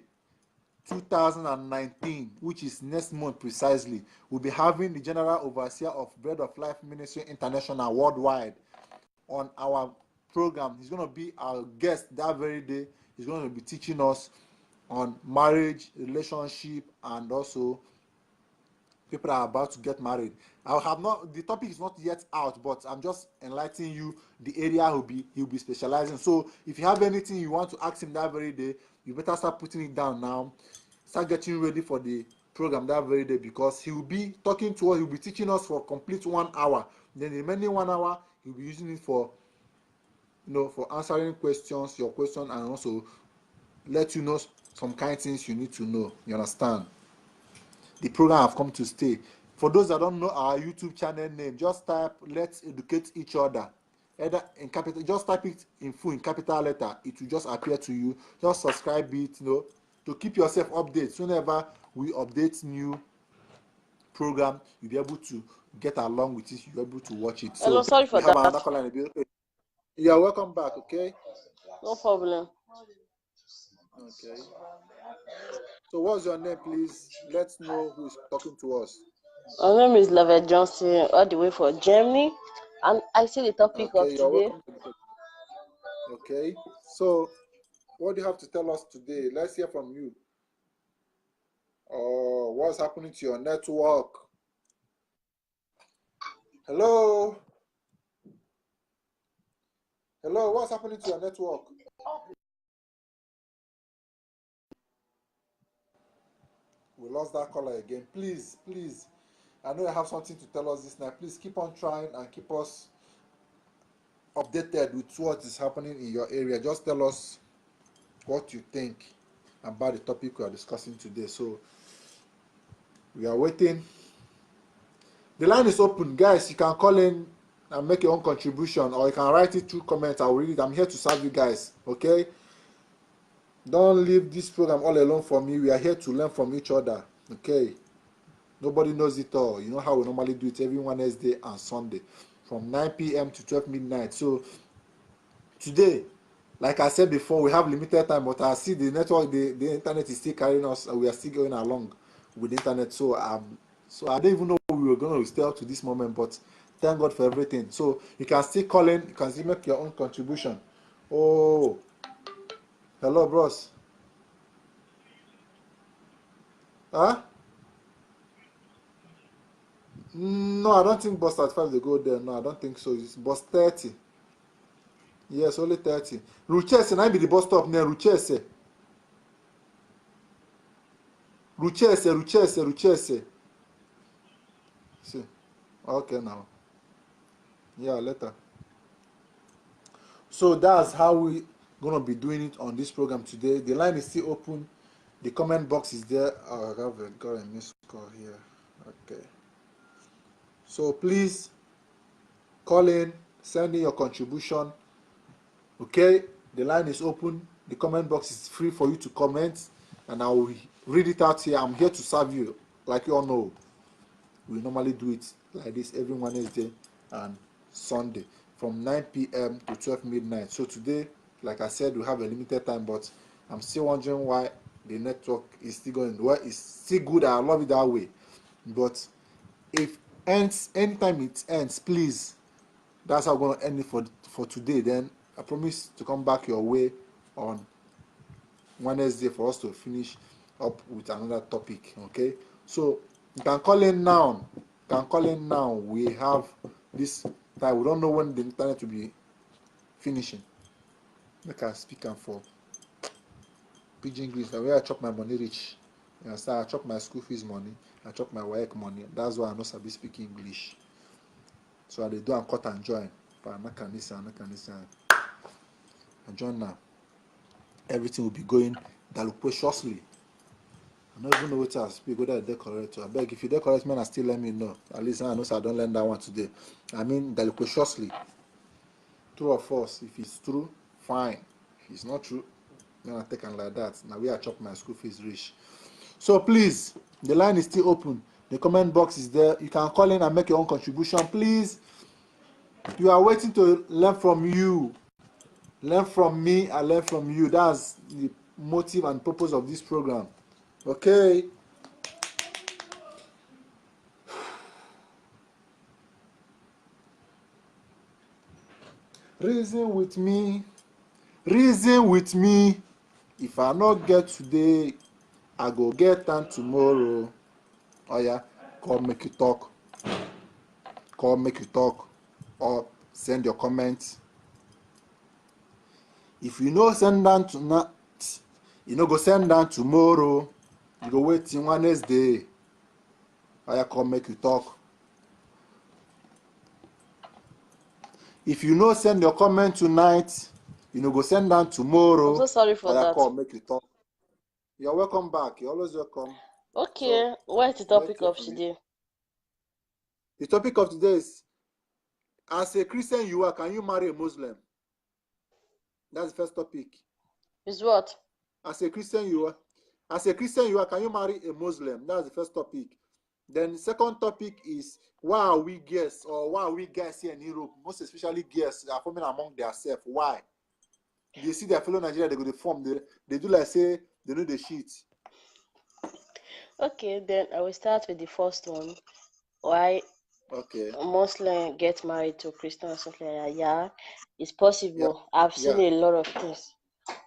two thousand nineteen, which is next month precisely, we'll be having the General Overseer of Bread of Life Ministry International worldwide on our program. He's going to be our guest that very day. He's going to be teaching us on marriage, relationship, and also people are about to get married. I have not the topic is not yet out, but I'm just enlightening you the area he'll be he'll be specializing. So if you have anything you want to ask him that very day, you better start putting it down now. Start getting ready for the program that very day, because he will be talking to us, he'll be teaching us for complete one hour. Then the remaining one hour, he'll be using it for you know for answering questions, your question, and also let you know some kind things you need to know. You understand? The program have come to stay. For those that don't know our YouTube channel name, just type "Let's Educate Each Other." Either in capital, just type it in full in capital letter. It will just appear to you. Just subscribe it, you know, to keep yourself updated. Whenever we update new program, you'll be able to get along with it. You'll be able to watch it. Hello, So sorry for we have that. Another caller in the building. You are welcome back, okay? No problem. Okay. So what's your name, please? Let's know who is talking to us. My name is Lovett Johnson, all the way from Germany, and I see the topic of Okay, you're today. Welcome to the program. Okay. So what do you have to tell us today? Let's hear from you. Oh, what's happening to your network? Hello? Hello, what's happening to your network? We lost that caller again. Please, please. I know you have something to tell us this night. Please keep on trying and keep us updated with what is happening in your area. Just tell us what you think about the topic we are discussing today. So we are waiting. The line is open, guys. You can call in and make your own contribution, or you can write it through comments. I will read it. I'm here to serve you guys, okay? Don't leave this program all alone for me. We are here to learn from each other, okay? Nobody knows it all. You know how we normally do it every Wednesday and Sunday from nine p.m. to twelve midnight. So today, like I said before, we have limited time, but I see the network, the, the internet is still carrying us, and we are still going along with the internet. So um, so I don't even know we were going to stay up to this moment, but thank God for everything. So you can still call in, you can still make your own contribution. Oh, hello, bros. Huh? No, I don't think bus thirty-five they go there. No, I don't think so. It's bus thirty. Yes, only thirty. Ruchese, na be the bus stop near Ruchese. Ruchese, Ruchese, Ruchese. See. Okay now. Yeah, later. So that's how we gonna be doing it on this program today. The line is still open. The comment box is there. Oh, I got a, got a missed call here. Okay. So please call in, send in your contribution. Okay, the line is open. The comment box is free for you to comment, and I will read it out here. I'm here to serve you, like you all know. We normally do it like this every Wednesday and Sunday from nine p.m. to twelve midnight. So today, like I said, we have a limited time, but I'm still wondering why the network is still going. Well, it's still good. I love it that way. But if ends, anytime it ends, please, that's how we're gonna end it for for today. Then I promise to come back your way on Wednesday for us to finish up with another topic. Okay, so you can call in now. You can call in now. We have this time. We don't know when the internet will be finishing. Make I speak am for pidgin English. Na where I chop my money reach. You understand? I chop my school fees money. I chop my WAEC money. That's why I no sabi speak English. So I dey do am cut and join. But I no can listen, I no can listen. I join now. Everything will be going daloquaciously. I no even know wetin I speak, whether I dey correct. I beg, if you dey correct, man, I still let me know. At least I know say I don learn that one today. I mean, daloquaciously. True or false? If it's true, fine. If it's not true, then I take am like that. Na where I chop my school fees reach. So please, the line is still open. The comment box is there. You can call in and make your own contribution, please. You are waiting to learn from you. Learn from me, I learn from you. That's the motive and purpose of this program. Okay. Reason with me. Reason with me. If I no get today, I go get am tomorrow. Oh yeah, come make you talk. Come make you talk. Or send your comment. If you no send am tonight, you no go send am tomorrow. You go wait till Wednesday. Oh yeah, come make you talk. If you no send your comment tonight, you no go send am tomorrow. I'm so sorry for Oh yeah, that. Come make you talk. You're welcome back. You're always welcome. Okay, what is the topic Later of for me. Today? The topic of today is, as a Christian you are, can you marry a Muslim? That's the first topic. Is what? As a Christian you are, As a Christian you are, can you marry a Muslim? That's the first topic. Then the second topic is, why are we girls, or why are we guys here in Europe, most especially girls, are forming among themselves? Why? They see their fellow Nigeria, they go to form, they, they do like say they know the shit. Okay, then I will start with the first one. Why Okay. Muslim get married to Christian or something like that? Yeah, it's possible. I've seen Yeah. a lot of things.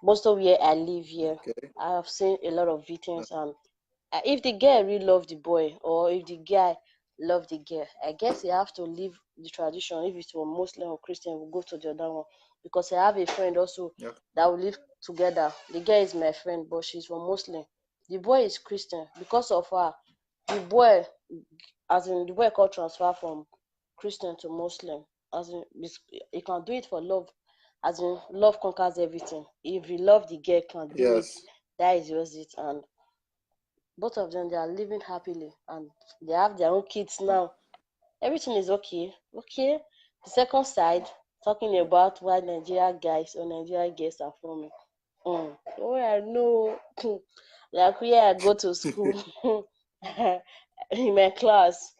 Most of where I live here, Okay. I have seen a lot of victims. And uh, if the girl really love the boy, or if the guy love the girl, I guess he have to leave the tradition. If it's for Muslim or Christian, we go to the other one, because I have a friend also Yeah. that we live together. The girl is my friend, but she's from Muslim. The boy is Christian. Because of her, the boy, as in the boy, called transfer from Christian to Muslim. As in, it's- he can do it for love. As in, love conquers everything. If you love the girl, can do it. Yes. That is just it. And both of them, they are living happily, and they have their own kids now. Everything is okay. Okay. The second side, talking about why Nigeria guys or Nigeria girls are forming. Mm. Oh, I know. Like where I go to school in my class,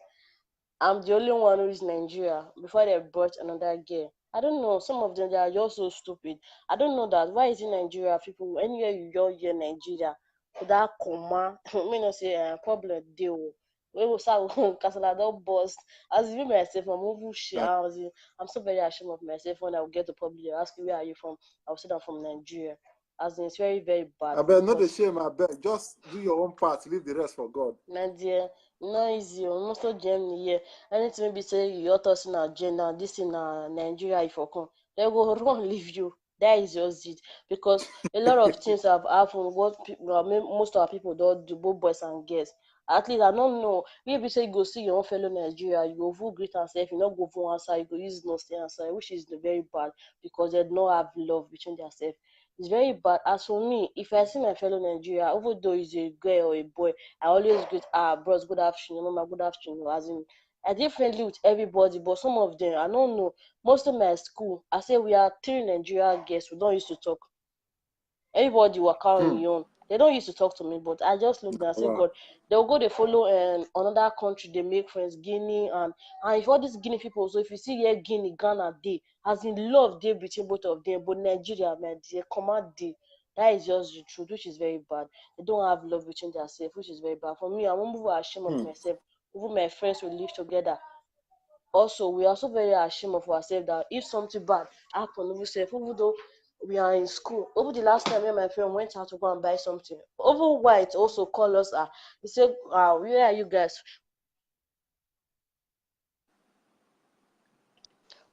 I'm the only one who is Nigeria. Before they brought another girl, I don't know. Some of them, they are just so stupid. I don't know that. Why is it Nigeria people? Anywhere you go here, Nigeria, for that comma, me no say uh, problem deal. We will say kasala don burst. As if myself, I'm over shit. Yeah. I was, I'm so very ashamed of myself when I will get to public. They ask you, "Where are you from?" I will say, "I'm from Nigeria." As in, it's very, very bad. I bet not the because shame. I bet just do your own part. Leave the rest for God. My dear, no easy. Almost all Germany here. Anything we be say you ought to in agenda, this in uh, Nigeria, if you come, they go run leave you. That is just it. Because a lot of things have happened. What people, I mean, most of our people don't do, both boys and girls. At least I don't know. Maybe say you go see your own fellow Nigeria, you go full greet and say, if you not go for answer, you go use no say answer, which is the very bad because they don't have love between themselves. It's very bad. As for me, if I see my fellow Nigeria, even though it's a girl or a boy, I always greet, "Ah, bros, good afternoon, mama, good afternoon." As in, I dey friendly with everybody, but some of them, I don't know. Most of my school, I say we are three Nigeria girls, we don't used to talk. Everybody walk out on Hmm. your own. They don't used to talk to me, but I just look there and say, Wow. "God, they'll go, they follow um, another country, they make friends, Guinea, and and if all these Guinea people, so if you see here Guinea, Ghana, they, as in love, they between both of them, but Nigeria, man, they command they." That is just the truth, which is very bad. They don't have love between themselves, which is very bad. For me, I'm over ashamed of Hmm. myself. Even my friends will live together. Also, we are so very ashamed of ourselves that if something bad happen, we say, even though we are in school, over the last time me and my friend went out to go and buy something, over white also call us. Ah, he said, "Ah, where are you guys?"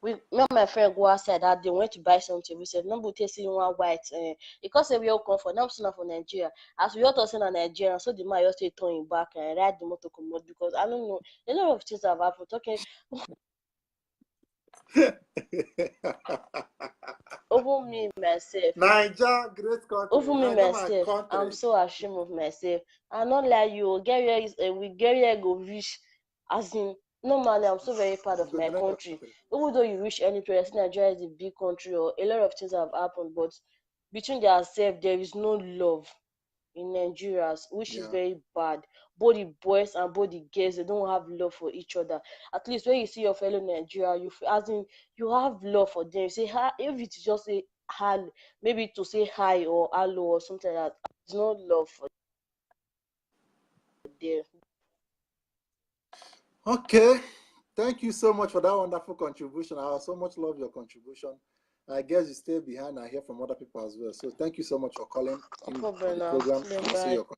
We, me and my friend go outside that day, went to buy something. We said, "No, we take see one white." Uh, because say we all come for now, not for Nigeria. As we all talk say na Nigeria, so the man just say turn him back and ride the motor comot, because I don't know. A lot of things have happened. Talking over me myself. Niger, great country. Over me Niger, my myself. I'm country. So ashamed of myself. I not lie you. Get where is uh, we get where go reach. As in, normally, I'm so very proud of Good my night. Country. Even though you reach any place, Nigeria is a big country, or a lot of things have happened, but between themselves, there is no love in Nigeria, which is Yeah. very bad. Both the boys and both the girls, they don't have love for each other. At least when you see your fellow Nigeria, you feel, as in, you have love for them. You say, "Ha, if it's just a hal, maybe to say hi or hello or something like that, there's no love for them." Okay. Thank you so much for that wonderful contribution. I so much love your contribution. I guess you stay behind and hear from other people as well. So thank you so much for calling No in problem for the now. Program. Say I'll see bye. your con-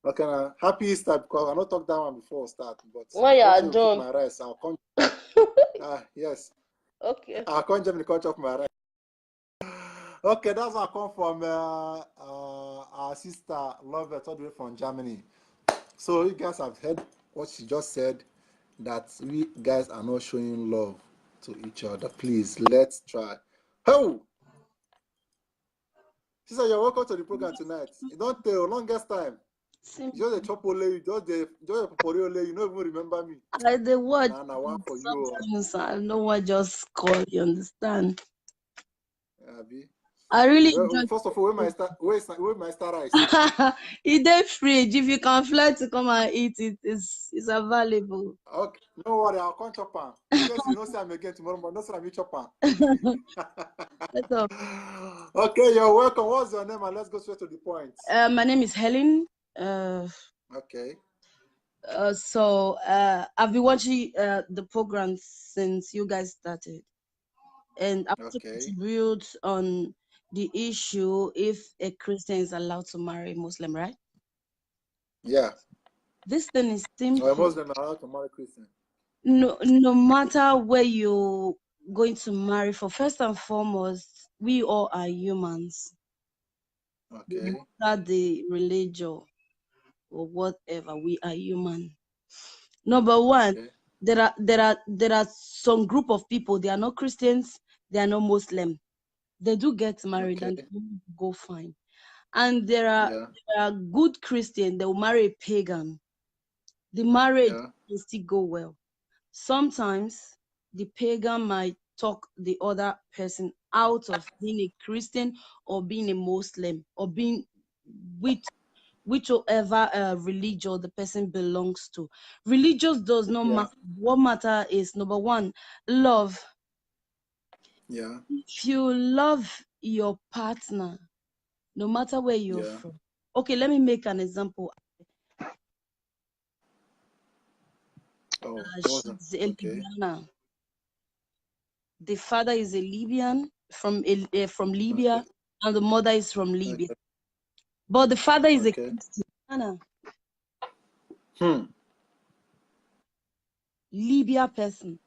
Okay, now, happy Easter, because I not talk that one before we start, but When you hope are say you cook done. My rice. I'll come. Ah, yes. Okay. I'll come Germany, come chop my rice. Okay, that's how I come from uh, uh, our sister Lovett, all the way from Germany. So you guys have heard what she just said, that we guys are not showing love to each other. Please, let's try. Ho! Sister, you're welcome to the program tonight. You don't tell longest time. Sim- You just a chop ole, you just the just a popori ole, you don't even remember me. I dey watch. Nah, nah, one for you. Sometimes I know what just call, you understand? Abi. I really Well, enjoyed. First of all, where my star, where is where my star rice? E dey fridge. If you can fly to come and eat it, it's it's available. Okay, no worry, I'll come chop am. In case you no see am again tomorrow morning, no say I chop am. That's all. Okay, you're welcome. What's your name? And let's go straight to the point. Uh, my name is Helen. Uh, Okay. uh, so uh, I've been watching uh, the program since you guys started, and I want to Okay. contribute on the issue if a Christian is allowed to marry a Muslim, right? Yeah. This thing is Or a simple. Muslim allowed to marry Christian. No, no matter where you're going to marry for, first and foremost, we all are humans. No Okay. matter the religion or whatever, we are human. Number one, Okay. there are there are there are some group of people. They are not Christians. They are not Muslim. They do get married and Okay. go fine. And there are Yeah. there are good Christian. They will marry a pagan. The marriage Yeah. will still go well. Sometimes the pagan might talk the other person out of being a Christian or being a Muslim or being which whichever uh, religion the person belongs to. Religious does not Yeah. matter. What matter is, number one, love. Yeah. If you love your partner, no matter where you're Yeah. from. Okay, let me make an example. Oh, Uh, it wasn't. she's a Okay. Libyana. The father is a Libyan from a, uh, from Libya, Okay. And the mother is from Libya. Okay. But the father is a Okay. Christian, Hmm. Libya person.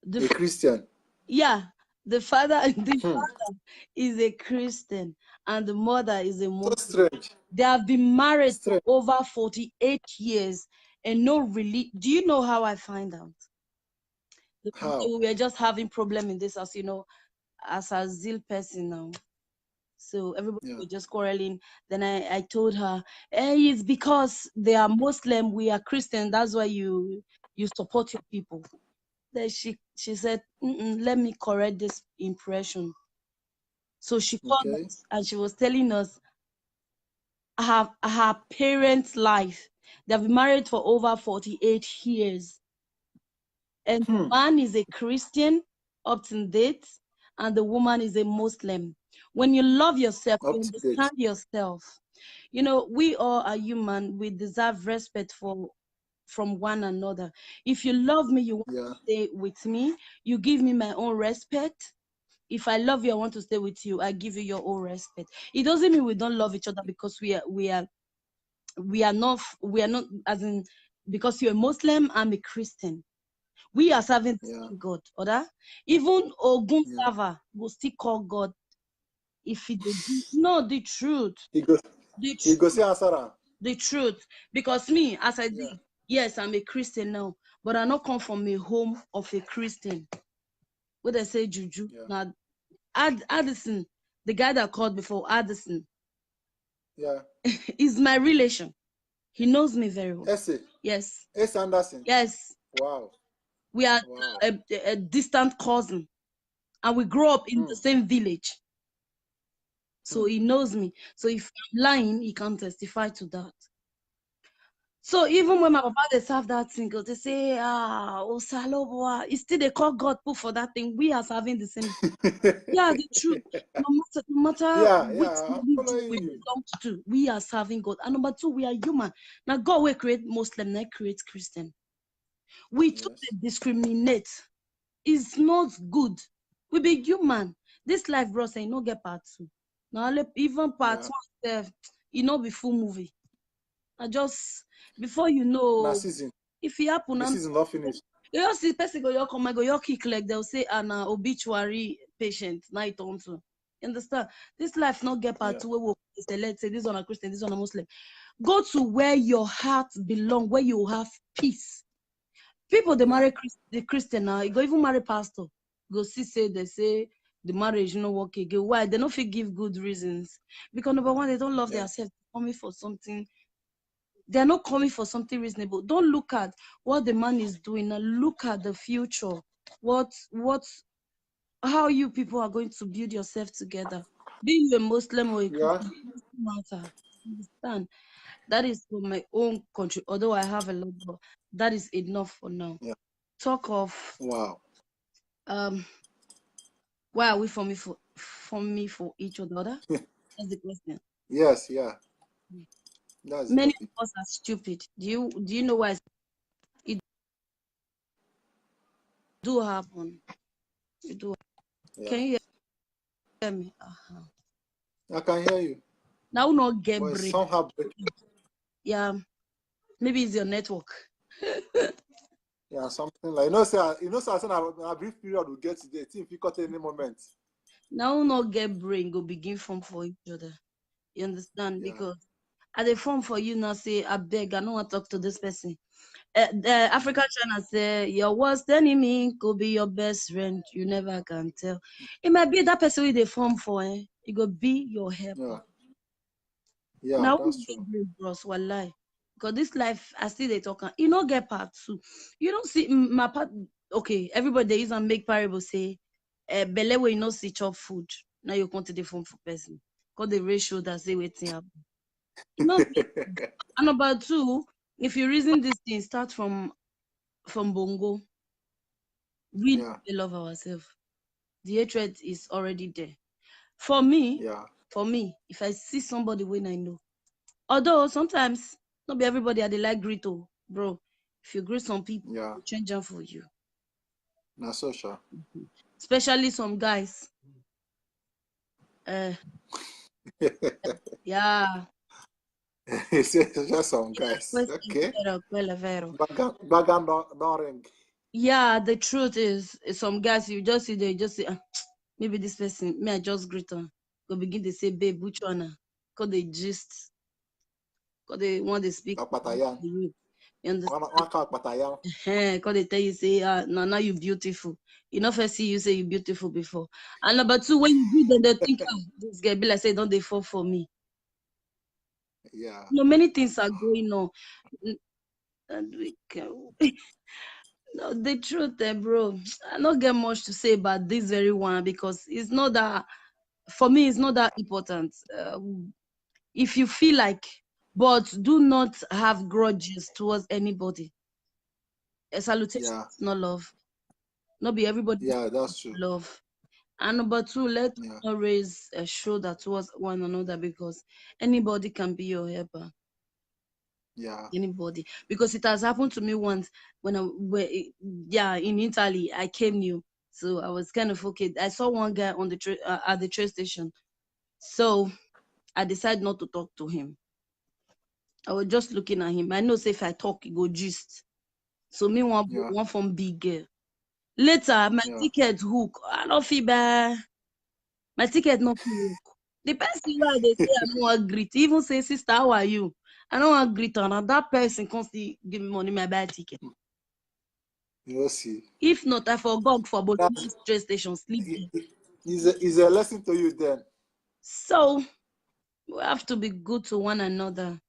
The A f- Christian. yeah, the father the Hmm. father is a Christian and the mother is a So Muslim. Strange. They have been married for Strange. over forty-eight years and no really. Do you know how I find out? The How? We were just having problem in this house, you know, as a zeal person now. So everybody Yeah. was just quarreling. Then I, I told her, hey, it's because they are Muslim, we are Christian. That's why you you support your people. Then she she said, "Mm-mm, let me correct this impression." So she called Okay. us and she was telling us her her parents' life. They've been married for over forty-eight years. And the Hmm. man is a Christian up to date, and the woman is a Muslim. When you love yourself, you Up to date. understand yourself. You know, we all are human. We deserve respect for from one another. If you love me, you want Yeah. to stay with me. You give me my own respect. If I love you, I want to stay with you. I give you your own respect. It doesn't mean we don't love each other because we are we are we are not we are not as in because you're a Muslim, I'm a Christian. We are serving the Yeah. same God, other even Ogun Yeah. server will still call God if he did. No, the truth, He go. the He go truth, see Asara. the truth. Because me, as I Yeah. did, yes, I'm a Christian now, but I not come from a home of a Christian. What they say, juju. Yeah. Now, Ad- Addison, the guy that called before, Addison, Yeah. is my relation. He knows me very well. Ese. Yes, Ese Anderson. Yes, Wow. We are Wow. a, a distant cousin, and we grew up in the Hmm. same village. So Hmm. He knows me. So if I'm lying, he can testify to that. So even when my papa they serve that thing, 'cause they say, ah, Osaloboa, he still they call God put for that thing. We are serving the same. Yeah, the truth. No matter, no matter Yeah, which yeah, I'm religion following we you. belong to, we are serving God. And number two, we are human. Now God will create Muslim, not create Christian. We too Yes. they discriminate. It's not good. We be human. This life, bro, say no get part two. Now only even part Yeah. one sef, e no be full movie. I just before you Na know, season. If it happen, The I'm season not finished. You just see person go your come, go your kick like they'll say an uh, obituary patient. Now it on to. You understand? This life not get part Yeah. Two where we say, let's say this one a Christian, this one a Muslim. Go to where your heart belong, where you have peace. People they Yeah. marry Chris, the Christian now. You go even marry pastor. Go see say they say the marriage no work again. Why? They no fit give good reasons. Because number one, they don't love Yeah. themselves. Coming for something. They're not coming for something reasonable. Don't look at what the man is doing now. Look at the future. What what how you people are going to build yourself together. Being you a Muslim or a Yeah. Christian, it doesn't matter. Understand? That is for my own country, although I have a lot, but that is enough for now. Yeah. Talk of Wow. um why are we forming for forming for each other? That's the question. Yes, yeah. That's the Many topic. of us are stupid. Do you do you know why it do happen? It do. Yeah. Can you hear me? Uh-huh. I can hear you. Now not get But it's brain. Somehow breaking. Yeah, maybe it's your network. Yeah, something like, you know, say, you know, say, I said a brief period will get today. Think if you cut any moment. Now not get brain go begin form for each other. You understand? Yeah. Because at the form for you now say, "I beg, I don't want to talk to this person." Uh, the African China say, "Your worst enemy could be your best friend. You never can tell." It might be that person with the form for, eh? It go be your helper. Yeah. Yeah, Now that's we true. get brain, bros, wallahi. Because this life, I still dey talk, am, e no get part two. You don't see m- my part. Okay, everybody dey use and make parable say, uh, "Belle wey you no see chop food. Now you come to the form for person. Cause the ratio that say wetin happen." You know, and number two, if you reason this thing, start from from bongo. We Yeah. dey love ourselves. The hatred is already there. For me, Yeah. for me, if I see somebody when I know, although sometimes not be everybody I dey like greet, oh, bro. If you greet some people, Yeah. they change them for you. Not so sure. Especially some guys. Uh, yeah. It's just some guys. Questo è Okay. vero, quello è vero. Bagan, bagan don't, don't ring. Yeah, the truth is, is some guys you just see, they just say, "Ah, maybe this person, may I just greet her?" Go begin to say, "Babe, which one?" Cause they just, cause they want to speak Akpata yarn. to you. You understand? One, one call Akpata yarn. Eh, cause they tell you say, "Ah, no, now you beautiful." You know, first see you say you beautiful before. And number two, when you do, then they think, "Ah, this girl be like say don't they fall for me." Yeah. No, many things are going on. N- And we can, no, the truth, eh, bro. I don't get much to say about this very one because it's not that, for me, it's not that important. Um, if you feel like, but do not have grudges towards anybody. A salutation Yeah. is not love. Not be everybody Yeah, that's true. love. And number two, let Yeah. not raise a shoulder towards one another because anybody can be your helper. Yeah. Anybody. Because it has happened to me once when I, where, yeah, in Italy, I came new. So I was kind of okay. I saw one guy on the tra- uh, at the train station. So I decided not to talk to him. I was just looking at him. I know say if I talk, he go gist. So me one Yeah. one from big girl. Later, my Yeah. ticket hook. I don't feel bad. My ticket not hook. The person where they say I don't want greet. Even say, "Sister, how are you?" I don't want greet her. And that person come still give me money, my buy ticket. You will see. If not, I forgot for both That's train station, sleep there. Is a, is a lesson to you then. So we have to be good to one another.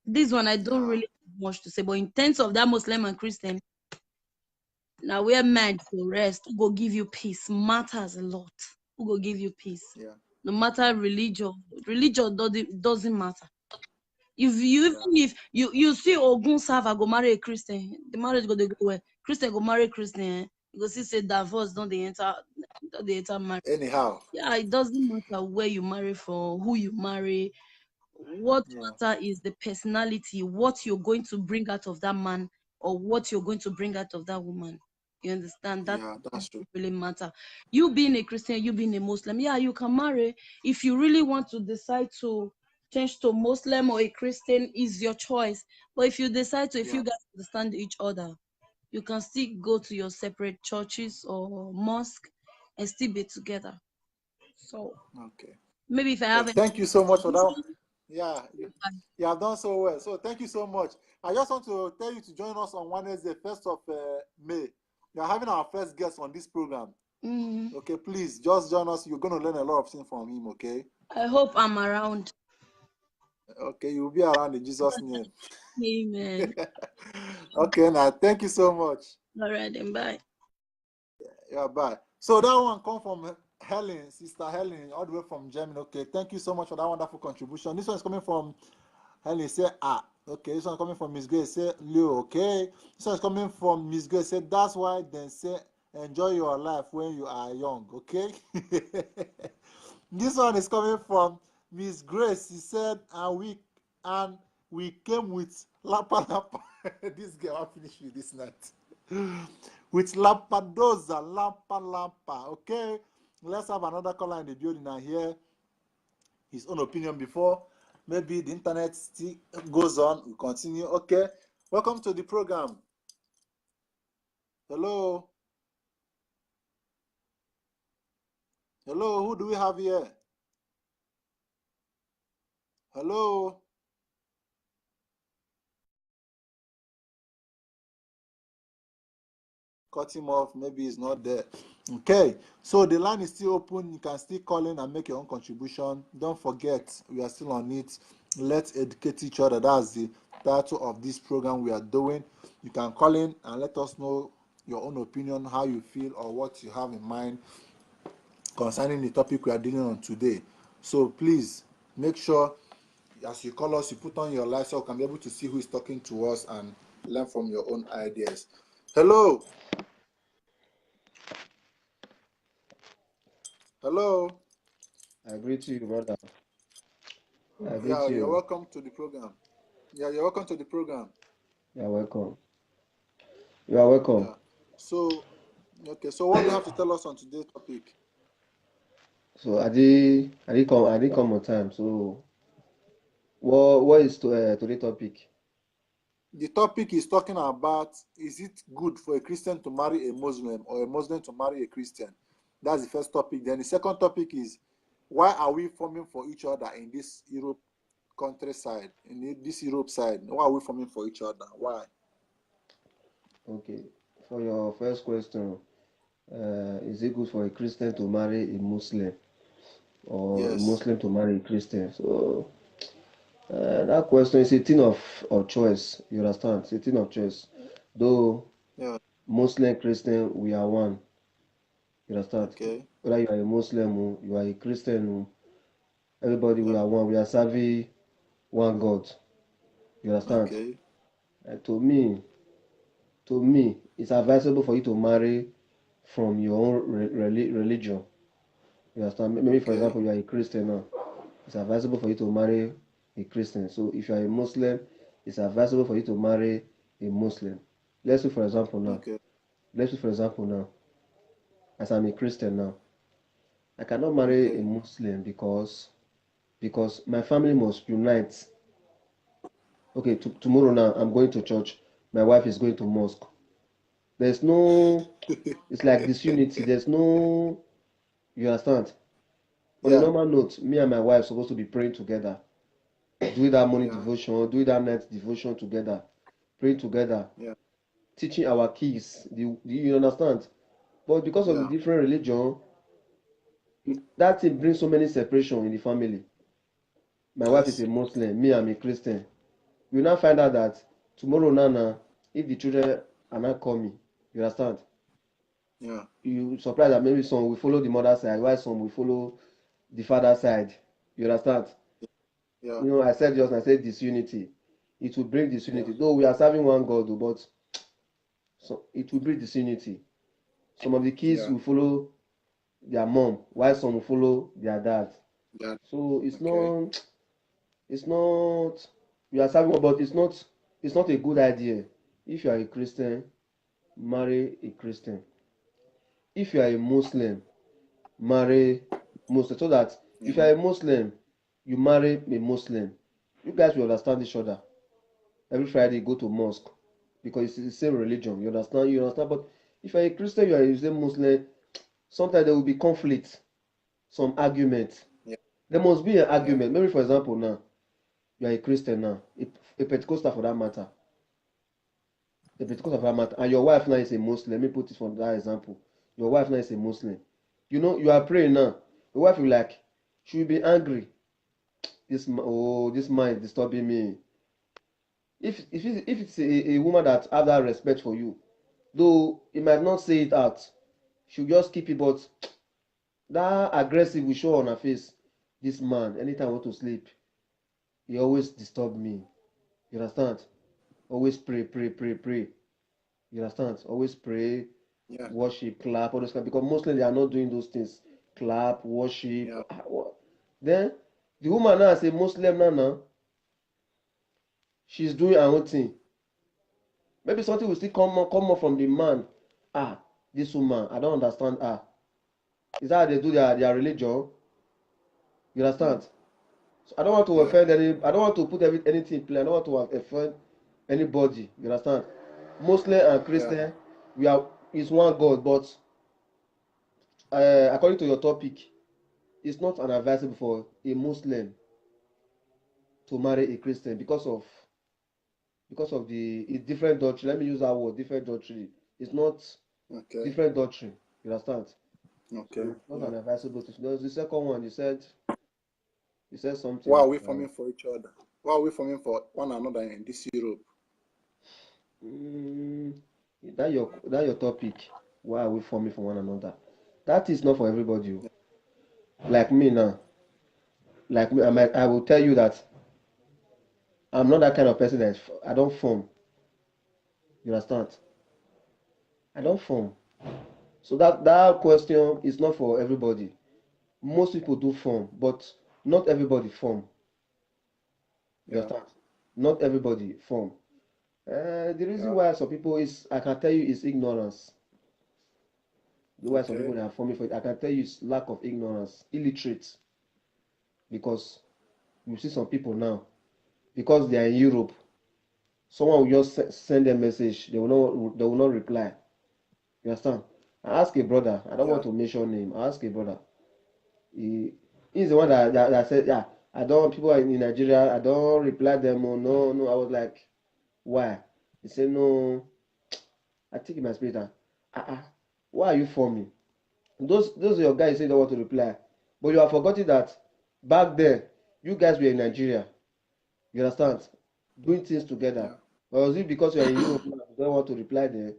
This one I don't Yeah. really have much to say, but in terms of that Muslim and Christian, now where mind for rest, who go give you peace matters a lot. Who go give you peace? Yeah. No matter religion, religion doesn't doesn't matter. If you, even if you you see Ogun Sava go marry a Christian, the marriage go dey go well. Christian go marry Christian, eh? You go see say divorce don't they enter, don't they enter marriage. Anyhow. Yeah, it doesn't matter where you marry from, who you marry. What Yeah. matter is the personality, what you're going to bring out of that man or what you're going to bring out of that woman. You understand? That Yeah, that's true. Really matter. You being a Christian, you being a Muslim, yeah, you can marry. If you really want to decide to change to Muslim or a Christian, is your choice. But if you decide to, if Yeah. you guys understand each other, you can still go to your separate churches or mosque and still be together. So Okay. maybe if I Well, have a thank you so much for that. Yeah, you, you have done so well. So thank you so much. I just want to tell you to join us on Wednesday, first of uh, May. You're having our first guest on this program. Mm, Okay, please just join us. You're going to learn a lot of things from him, okay? I hope I'm around. Okay, you'll be around in Jesus' name. Amen. Okay, now thank you so much. All right, then bye. Yeah, bye. So that one come from Helen, Sister Helen, all the way from Germany. Okay, thank you so much for that wonderful contribution. This one is coming from Helen. Say, ah, okay, this one coming from Miss Grace. Say, Leo, okay. This one is coming from Miss Grace. Say, that's why they say enjoy your life when you are young, okay? This one is coming from Miss Grace. She said, and we and we came with lapa lapa. This girl, I'll finish with this night. With lapadoza, lapa lapa. Okay, let's have another caller in the building and hear his own opinion before maybe the internet still goes on. We continue. Okay, welcome to the program. Hello. Hello, who do we have here? Hello. Cut him off, maybe he's not there. Okay, so the line is still open. You can still call in and make your own contribution. Don't forget, we are still on it. Let's educate each other. That's the title of this program we are doing. You can call in and let us know your own opinion, how you feel, or what you have in mind concerning the topic we are dealing on today. So please make sure as you call us, you put on your light so we can be able to see who is talking to us and learn from your own ideas. Hello. Hello. I greet you, brother. I greet Yeah, you. You're welcome to the program. Yeah, you're welcome to the program. You're welcome. You are welcome. Yeah. So, okay. So, what do you have to tell us on today's topic? So I did, I did come, I did come on time. So, what, what is to, uh, today's topic? The topic is talking about, is it good for a Christian to marry a Muslim or a Muslim to marry a Christian? That's the first topic. Then the second topic is, why are we forming for each other in this Europe countryside, in this Europe side? Why are we forming for each other? Why? Okay, for your first question, uh, is it good for a Christian to marry a Muslim or a Yes. Muslim to marry a Christian? So uh, that question is a thing of, of choice. You understand? It's a thing of choice. Though Yeah. Muslim, Christian, we are one. You understand? Okay. Whether you are a Muslim, oh, you are a Christian, oh, everybody we Yeah. are one. We are serving one God. You understand? Okay. Uh, to me, to me, it's advisable for you to marry from your own re- reli- religion. You understand? Maybe, for Okay. example, you are a Christian now. It's advisable for you to marry a Christian. So if you are a Muslim, it's advisable for you to marry a Muslim. Let's say, for example, now. Okay. Let's say, for example, now, as I'm a Christian now, I cannot marry Okay. a Muslim because because my family must unite. Okay, to, tomorrow now I'm going to church. My wife is going to mosque. There's no, it's like disunity. There's no, you understand? On a Yeah. normal note, me and my wife supposed to be praying together, doing that morning Yeah. devotion, doing that night devotion together, praying together, Yeah. teaching our kids. Do you, do you understand? But because of the Yeah. different religion, that thing brings so many separation in the family. My wife is Yes. a Muslim, me, I'm a Christian. You now find out that tomorrow, Nana, if the children are not coming, you understand? Yeah. You surprise that maybe some will follow the mother side, while some will follow the father side. You understand? Yeah. You know, I said just, I said disunity. It will bring disunity. Yeah. Though we are serving one God, oh, but so it will bring disunity. Some of the kids Yeah. will follow their mom, while some will follow their dad. Yeah. So it's Okay. not, it's not, you are serving, but it's not, it's not a good idea. If you are a Christian, marry a Christian. If you are a Muslim, marry Muslim. So that if you are a Muslim, you marry a Muslim, you guys will understand each other. Every Friday, you go to mosque because it's the same religion. You understand? You understand? But if you're a Christian, you are a Muslim, sometimes there will be conflict, some argument. Yeah. There must be an argument. Maybe, for example, now, you are a Christian now, a, a Pentecostal for that matter. A Pentecostal for that matter. And your wife now is a Muslim. Let me put it from that example. Your wife now is a Muslim. You know, you are praying now. Your wife will like, she will be angry. This ma- oh, this man is disturbing me. If if it's, if it's a, a woman that have that respect for you, though he might not say it out, She just keep it, but that aggressive we show on her face. This man, anytime I want to sleep, he always disturb me. You understand? Always pray, pray, pray, pray. You understand? Always pray, Yeah. worship, clap, all those kind. Because Muslims, they are not doing those things. Clap, worship. Yeah. Ah, what? Then the woman now say Muslim now now. She's doing her own thing. Maybe something will still come up, come up from the man. Ah, this woman, I don't understand her. Is that how they do their, their religion? You understand? So I don't want to Yeah. offend any. I don't want to put every, anything in play. I don't want to offend anybody. You understand? Muslim and Christian, we are is one God, but uh, according to your topic, it's not an advisable for a Muslim to marry a Christian because of because of the it's different doctrine. Let me use that word, different doctrine. It's not Okay. different doctrine. You understand? Okay. Not Yeah. an advisable thing. There's the second one you said. You said something. Why are we uh, forming for each other? Why are we forming for one another in this Europe? Mm, that your that your topic. Why are we forming for one another? That is not for everybody. Oh. Like me now. Like me, I might I will tell you that I'm not that kind of person that f- I don't form. You understand? I don't form. So that that question is not for everybody. Most people do form, but not everybody form. You Yeah. understand? Not everybody form. Uh, the reason Yeah. why some people is I can tell you is ignorance. The why some Okay. people that are forming for it, I can tell you is lack of ignorance, illiterate. Because you see some people now, because they are in Europe, someone will just se- send a message, they will not they will not reply. You understand? I ask a brother, I don't want Yeah. to mention name. I ask a brother. He he's the one that, that, that said, yeah, I don't people in Nigeria, I don't reply them. Oh, no, no. I was like, why? He said, no, I think in my spirit, ah, ah, ah, why are you forming? Those those are your guys say you don't want to reply, but you have forgotten that back then you guys were in Nigeria. You understand? Doing things together. Yeah. Or is it because you're in Europe now, you don't want to reply them?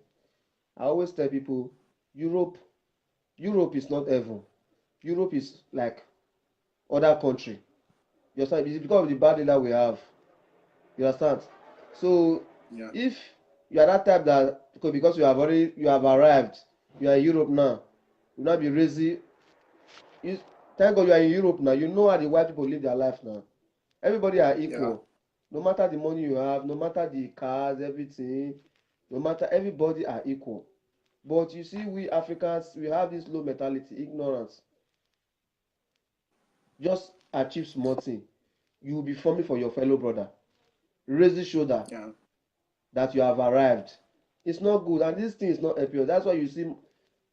I always tell people, Europe, Europe is not heaven. Europe is like other country. You understand? It's because of the bad leader we have. You understand? So Yeah. if you are that type that okay, because you have already you have arrived, you are in Europe now, you now be raising. You, thank God you are in Europe now. You know how the white people live their life now. Everybody are equal. No matter the money you have, no matter the cars, everything, no matter everybody are equal. But you see, we Africans, we have this low mentality, ignorance. Just achieve small thing. You will be forming for your fellow brother. Raise the shoulder Yeah. that you have arrived. It's not good, and this thing is not helping us. That's why you see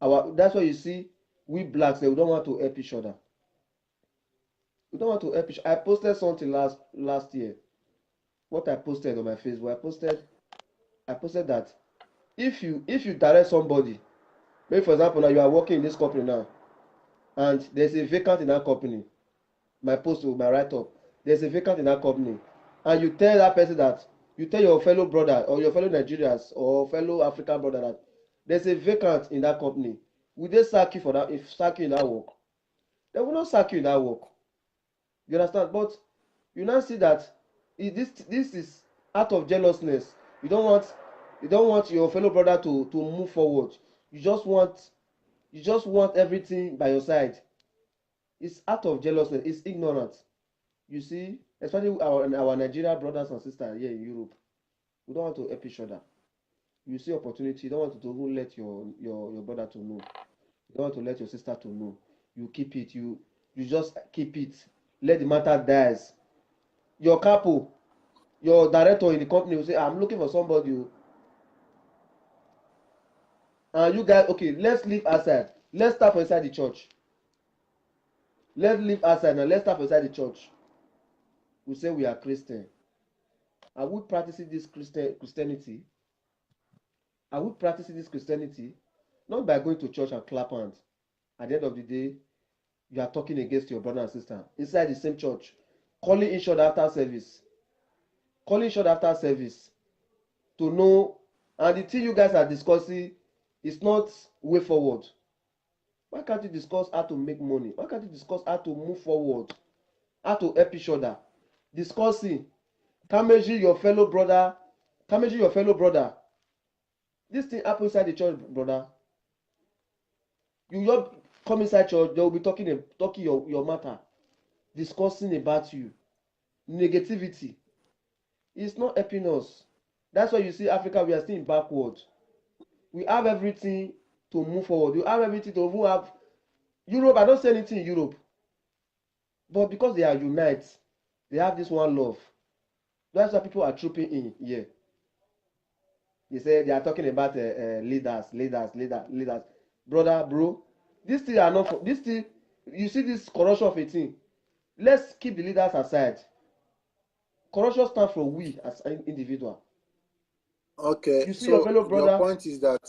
our that's why you see we blacks, eh, we don't want to help each other. We don't want to help each I posted something last last year. What I posted on my Facebook, I posted I posted that if you if you direct somebody, maybe for example now you are working in this company now, and there's a vacant in that company. My post to my write up, there's a vacant in that company, and you tell that person that you tell your fellow brother or your fellow Nigerians or fellow African brother that there's a vacant in that company. Will they sack you for that if sack you in that work? They will not sack you in that work. You understand? But you now see that it, this this is out of jealousness. You don't want you don't want your fellow brother to to move forward. You just want you just want everything by your side. It's out of jealousness. It's ignorance. You see, especially our our Nigerian brothers and sisters here in Europe, we don't want to help each other. You see opportunity, you don't want to even let your your your brother to know. You don't want to let your sister to know. You keep it. You you just keep it. Let the matter dies. Your capo, your director in the company will say, "I'm looking for somebody." Oh." And you guys, okay, let's leave outside. Let's start for inside the church. Let's leave outside now. Let's start for inside the church. We say we are Christian. Are we practicing this Christian Christianity? Are we practicing this Christianity? Not by going to church and clap hands. At the end of the day, you are talking against your brother and sister inside the same church, calling each other after service, calling each other after service to know. And the thing you guys are discussing is not way forward. Why can't you discuss how to make money? Why can't you discuss how to move forward? How to help each other? Discussing. Kameji, your fellow brother. Kameji, your fellow brother. This thing happen inside the church, brother. You just come inside church, they will be talking, talking your, your matter, discussing about you. Negativity. It's not helping us. That's why you see Africa, we are still backward. We have everything to move forward. We have everything to even have Europe. I don't say anything in Europe. But because they are unite, they have this one love. That's why people are trooping in here. They say they are talking about uh, uh, leaders, leaders, leader, leaders. Brother, bro, this thing are not for this thing. You see this corruption of a thing. Let's keep the leaders aside. Corruption stands for we as an individual. Okay. You see so your fellow brother. Your point is that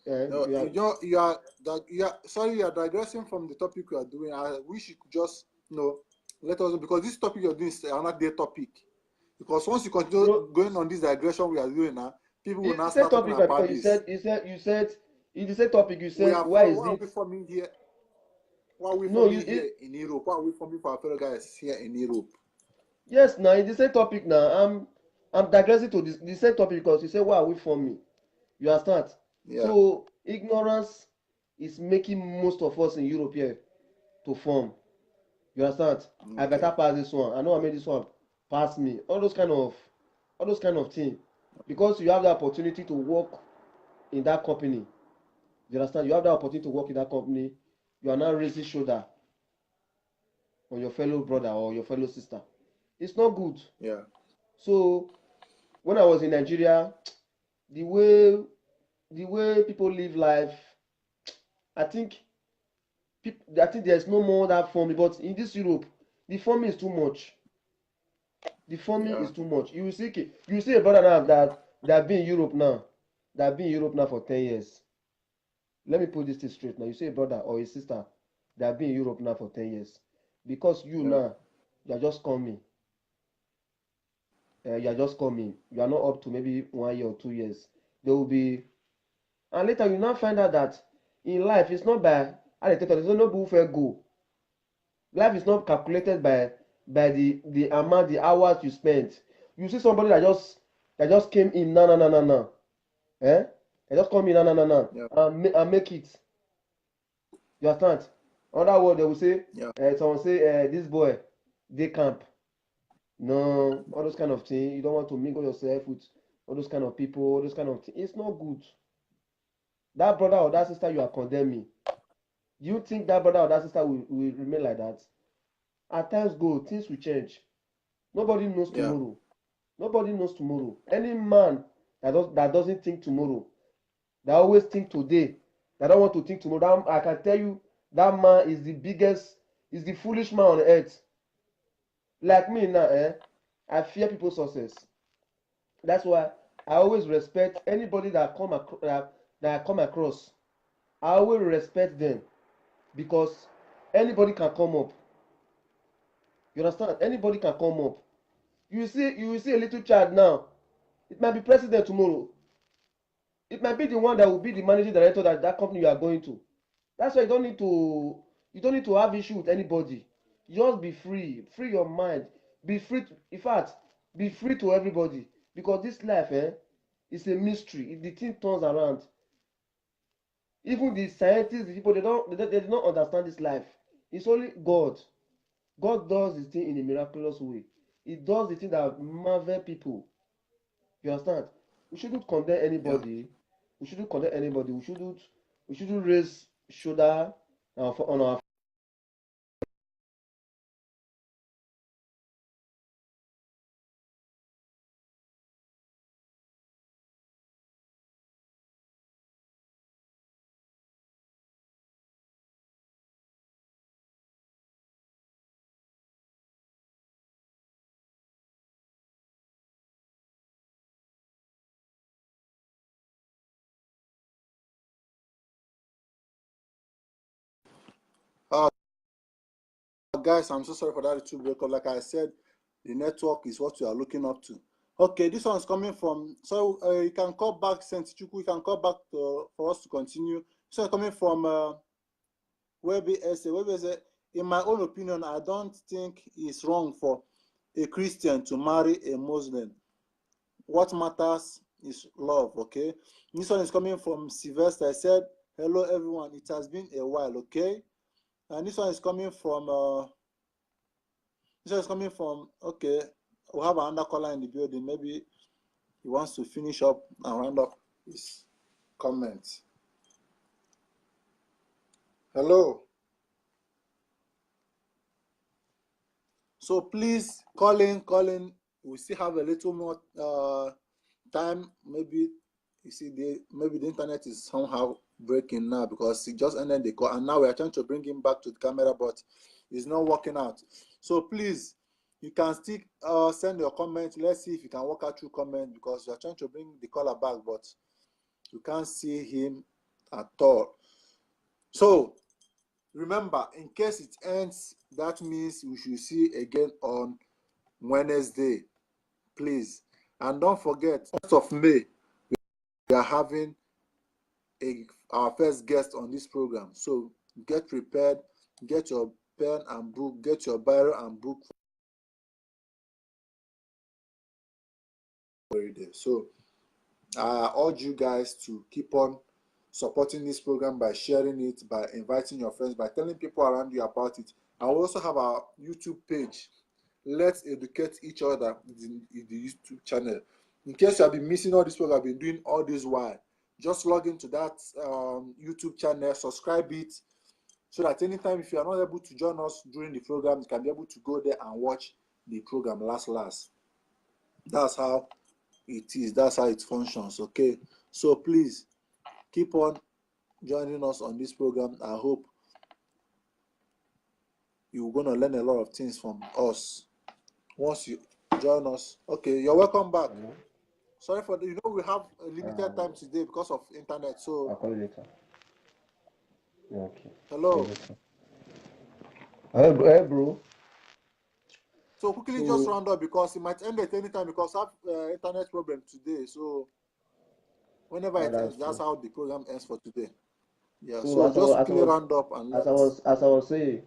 Uh, no, you are- you don't. You are that you are sorry. You are digressing from the topic we are doing. I wish you could just you know let us know because this topic you're doing is another day topic. Because once you continue No. going on this digression we are doing now, people will It's now the same start talking topic, but about you this. said you said you said you did the same topic. You We said are why for- is why are we this? Forming here? Why are we No, forming you- here in Europe? Why are we forming for our fellow guys here in Europe? Yes, now it's the same topic now. I'm I'm digressing to this the same topic because you say why are we forming? You understand? Yeah. So ignorance is making most of us in Europe here to form. You understand? I Okay. better pass this one. I know I made this one pass me. All those kind of all those kind of thing. Because you have the opportunity to work in that company. You understand? You have the opportunity to work in that company. You are now raising shoulder on your fellow brother or your fellow sister. It's not good. Yeah. So when I was in Nigeria, the way the way people live life, I think peop- I think there's no more that forming. But in this Europe, the forming is too much. The forming Yeah. is too much. You will see, ki- you see a brother now that that been in Europe now, that been in Europe now for ten years. Let me put this thing straight now. You see a brother or a sister that been in Europe now for ten years, because you Yeah. now you are just coming. Uh, you are just coming. You are not up to maybe one year or two years. There will be, and later you now find out that in life it's not by how they take it. There's no who fair go. Life is not calculated by by the the amount, the hours you spent. You see somebody that just that just came in, no, no, no, no, no. Eh? They just come in, no, no, no, no, Yeah. and, ma- and make it. You understand? Another word they will say, Yeah. Uh, someone say, uh, this boy, they camp. No, all those kind of thing. You don't want to mingle yourself with all those kind of people, all those kind of thing. It's not good. That brother or that sister you are condemning, do you think that brother or that sister will, will remain like that? At times go, things will change. Nobody knows Yeah. Tomorrow. Nobody knows tomorrow. Any man that does that doesn't think tomorrow, that always think today, that don't want to think tomorrow, that, I can tell you that man is the biggest, is the foolish man on earth. Like me now, eh? I fear people's success. That's why I always respect anybody that come acro- that, that I come across. I always respect them because anybody can come up. You understand? Anybody can come up. You see, you will see a little child now. It might be president tomorrow. It might be the one that will be the managing director that that company you are going to. That's why you don't need to you don't need to have issue with anybody. Just be free, free your mind, be free. To, in fact, be free to everybody because this life, eh, is a mystery. The thing turns around. Even the scientists, the people, they don't they, don't- they do not understand this life. It's only God. God does the thing in a miraculous way. He does the thing that marvel people. You understand? We shouldn't condemn anybody. We shouldn't condemn anybody. We shouldn't we shouldn't raise shoulder on our- on our Uh, guys, I'm so sorry for that little break up. Like I said, the network is what we are looking up to. Okay, this one's coming from. So uh, you can call back, Saint Chuku. You can call back to, for us to continue. one coming from uh, Webby Essay. Webby Essay, in my own opinion, I don't think it's wrong for a Christian to marry a Muslim. What matters is love, okay? This one is coming from Sylvester. I said, "Hello, everyone. It has been a while," okay? And this one is coming from uh, this one is coming from, okay, we have another caller in the building. Maybe he wants to finish up and round up his comment. Hello. So please call in, call in. We still have a little more uh, time. Maybe you see the maybe the internet is somehow breaking now because it just ended the call, and now we are trying to bring him back to the camera, but it's not working out. So please, you can still uh, send your comment. Let's see if you can work out through comment because we are trying to bring the caller back, but you can't see him at all. So remember, in case it ends, that means we should see again on Wednesday, please. And don't forget, first of May, we are having a, our first guest on this program. So get prepared, get your pen and book, get your biro and book for every day. So I urge you guys to keep on supporting this program by sharing it, by inviting your friends, by telling people around you about it. And we also have our YouTube page, Let's Educate Each Other, the, the YouTube channel. In case you have been missing all this work I've been doing all this while, just log into that um, YouTube channel, subscribe it, so that anytime if you are not able to join us during the program, you can be able to go there and watch the program last last. That's how it is. That's how it functions. Okay, so please keep on joining us on this program. I hope you're gonna learn a lot of things from us once you join us. Okay, you're welcome back. Sorry for the, you know we have a limited time today because of internet. So I'll call you later. Okay. Hello. Hey, bro. Hey, bro. So quickly, so, just round up because it might end at any time because I have uh, internet problem today. So whenever it ends, that's how the program ends for today. Yeah. So, so just quickly round up and as I was as I was saying,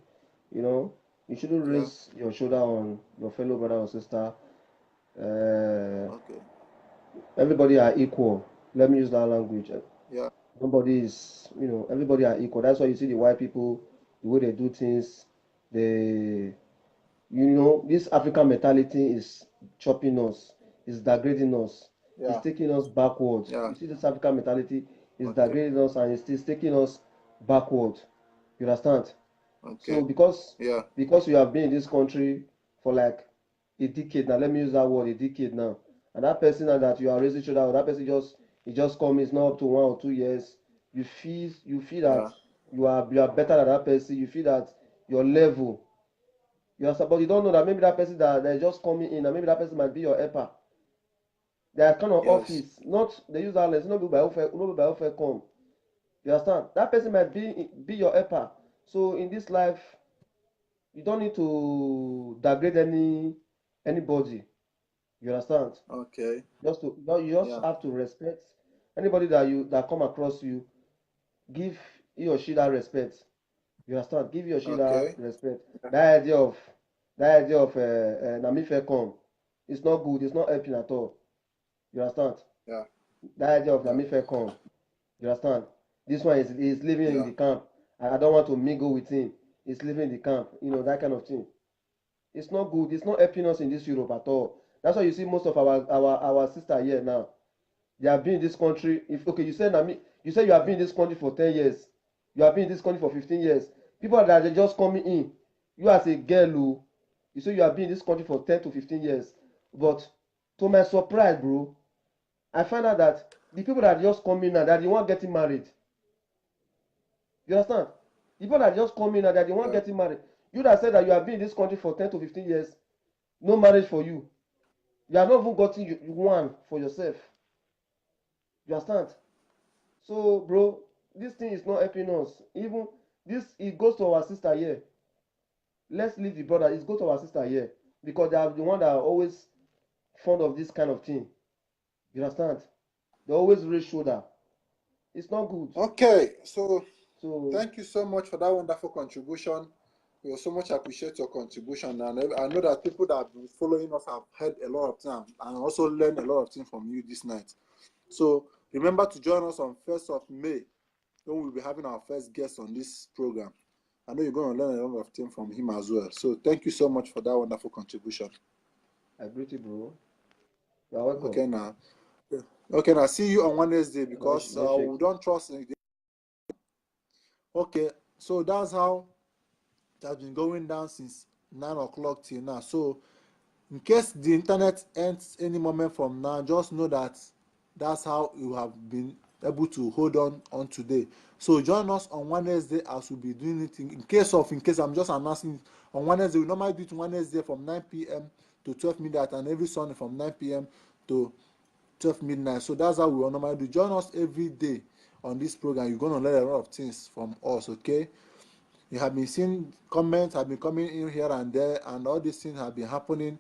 you know, you shouldn't raise your shoulder on your fellow brother or sister. Uh, okay. Everybody are equal. Let me use that language. Yeah. Nobody is, you know, everybody are equal. That's why you see the white people, the way they do things, they, you know, this African mentality is chopping us, is degrading us, yeah, it's taking us backward. Yeah. You see, this African mentality is okay, degrading us and it's, it's taking us backward. You understand? Okay. So because, yeah, because you have been in this country for like a decade now, let me use that word, a decade now, and that person now that you are raising shoulder, that person just, he just come, it's not up to one or two years. You feel, you feel that, yeah, you are, you are better than that person. You feel that your level, you are, but you don't know that maybe that person that, that is just coming in, and maybe that person might be your helper. Their kind of, yes, office, not, they use that lens, not be by offer, not be by offer come. You understand? That person might be be your helper. So in this life, you don't need to degrade any anybody. You understand? Okay. Just to, you just, yeah, have to respect anybody that you, that come across you. Give he or she that respect. You understand? Give he or she, okay, that respect. That idea of, that idea of uh, uh, na me first come, it's not good. It's not helping at all. You understand? Yeah. That idea of na me first come. You understand? This one is, is living in, yeah, the camp. I, I don't want to mingle with him. He's living in the camp. You know, that kind of thing. It's not good. It's not helping us in this Europe at all. That's why you see most of our our our sister here now. They have been in this country. If, okay, you said na me, you said you have been in this country for ten years. You have been in this country for fifteen years. People that are just coming in, you as a girl, oh, you say you have been in this country for ten to fifteen years. But to my surprise, bro, I find out that the people that just come in now, that they want getting married. You understand? The people that just come in now, that they want, yeah, getting married. You that said that you have been in this country for ten to fifteen years, no marriage for you. You have not even gotten you- one for yourself. You understand? So, bro, this thing is not helping us. Even this, it goes to our sister here. Let's leave the brother. It goes to our sister here because they are the one that are always fond of this kind of thing. You understand? They always raise shoulder. It's not good. Okay, so So thank you so much for that wonderful contribution. We so much appreciate your contribution, and I I know that people that have been following us have heard a lot of things and also learned a lot of things from you this night. So remember to join us on first of May, when we'll be having our first guest on this program. I know you're going to learn a lot of things from him as well. So thank you so much for that wonderful contribution. I greet you, bro. You're welcome. Okay, now. Okay, now see you on Wednesday because Nice, nice uh, shake. We don't trust in the. Okay, so that's how it has been going down since nine o'clock till now. So, in case the internet ends any moment from now, just know that that's how you have been able to hold on on today. So join us on Wednesday as we'll be doing it in, in case of in case I'm just announcing it. On Wednesday, we normally do it Wednesday from nine p.m. to twelve midnight, and every Sunday from nine p.m. to twelve midnight. So that's how we normally do. Join us every day on this program. You're gonna learn a lot of things from us, okay? You have been seeing comments have been coming in here and there, and all these things have been happening.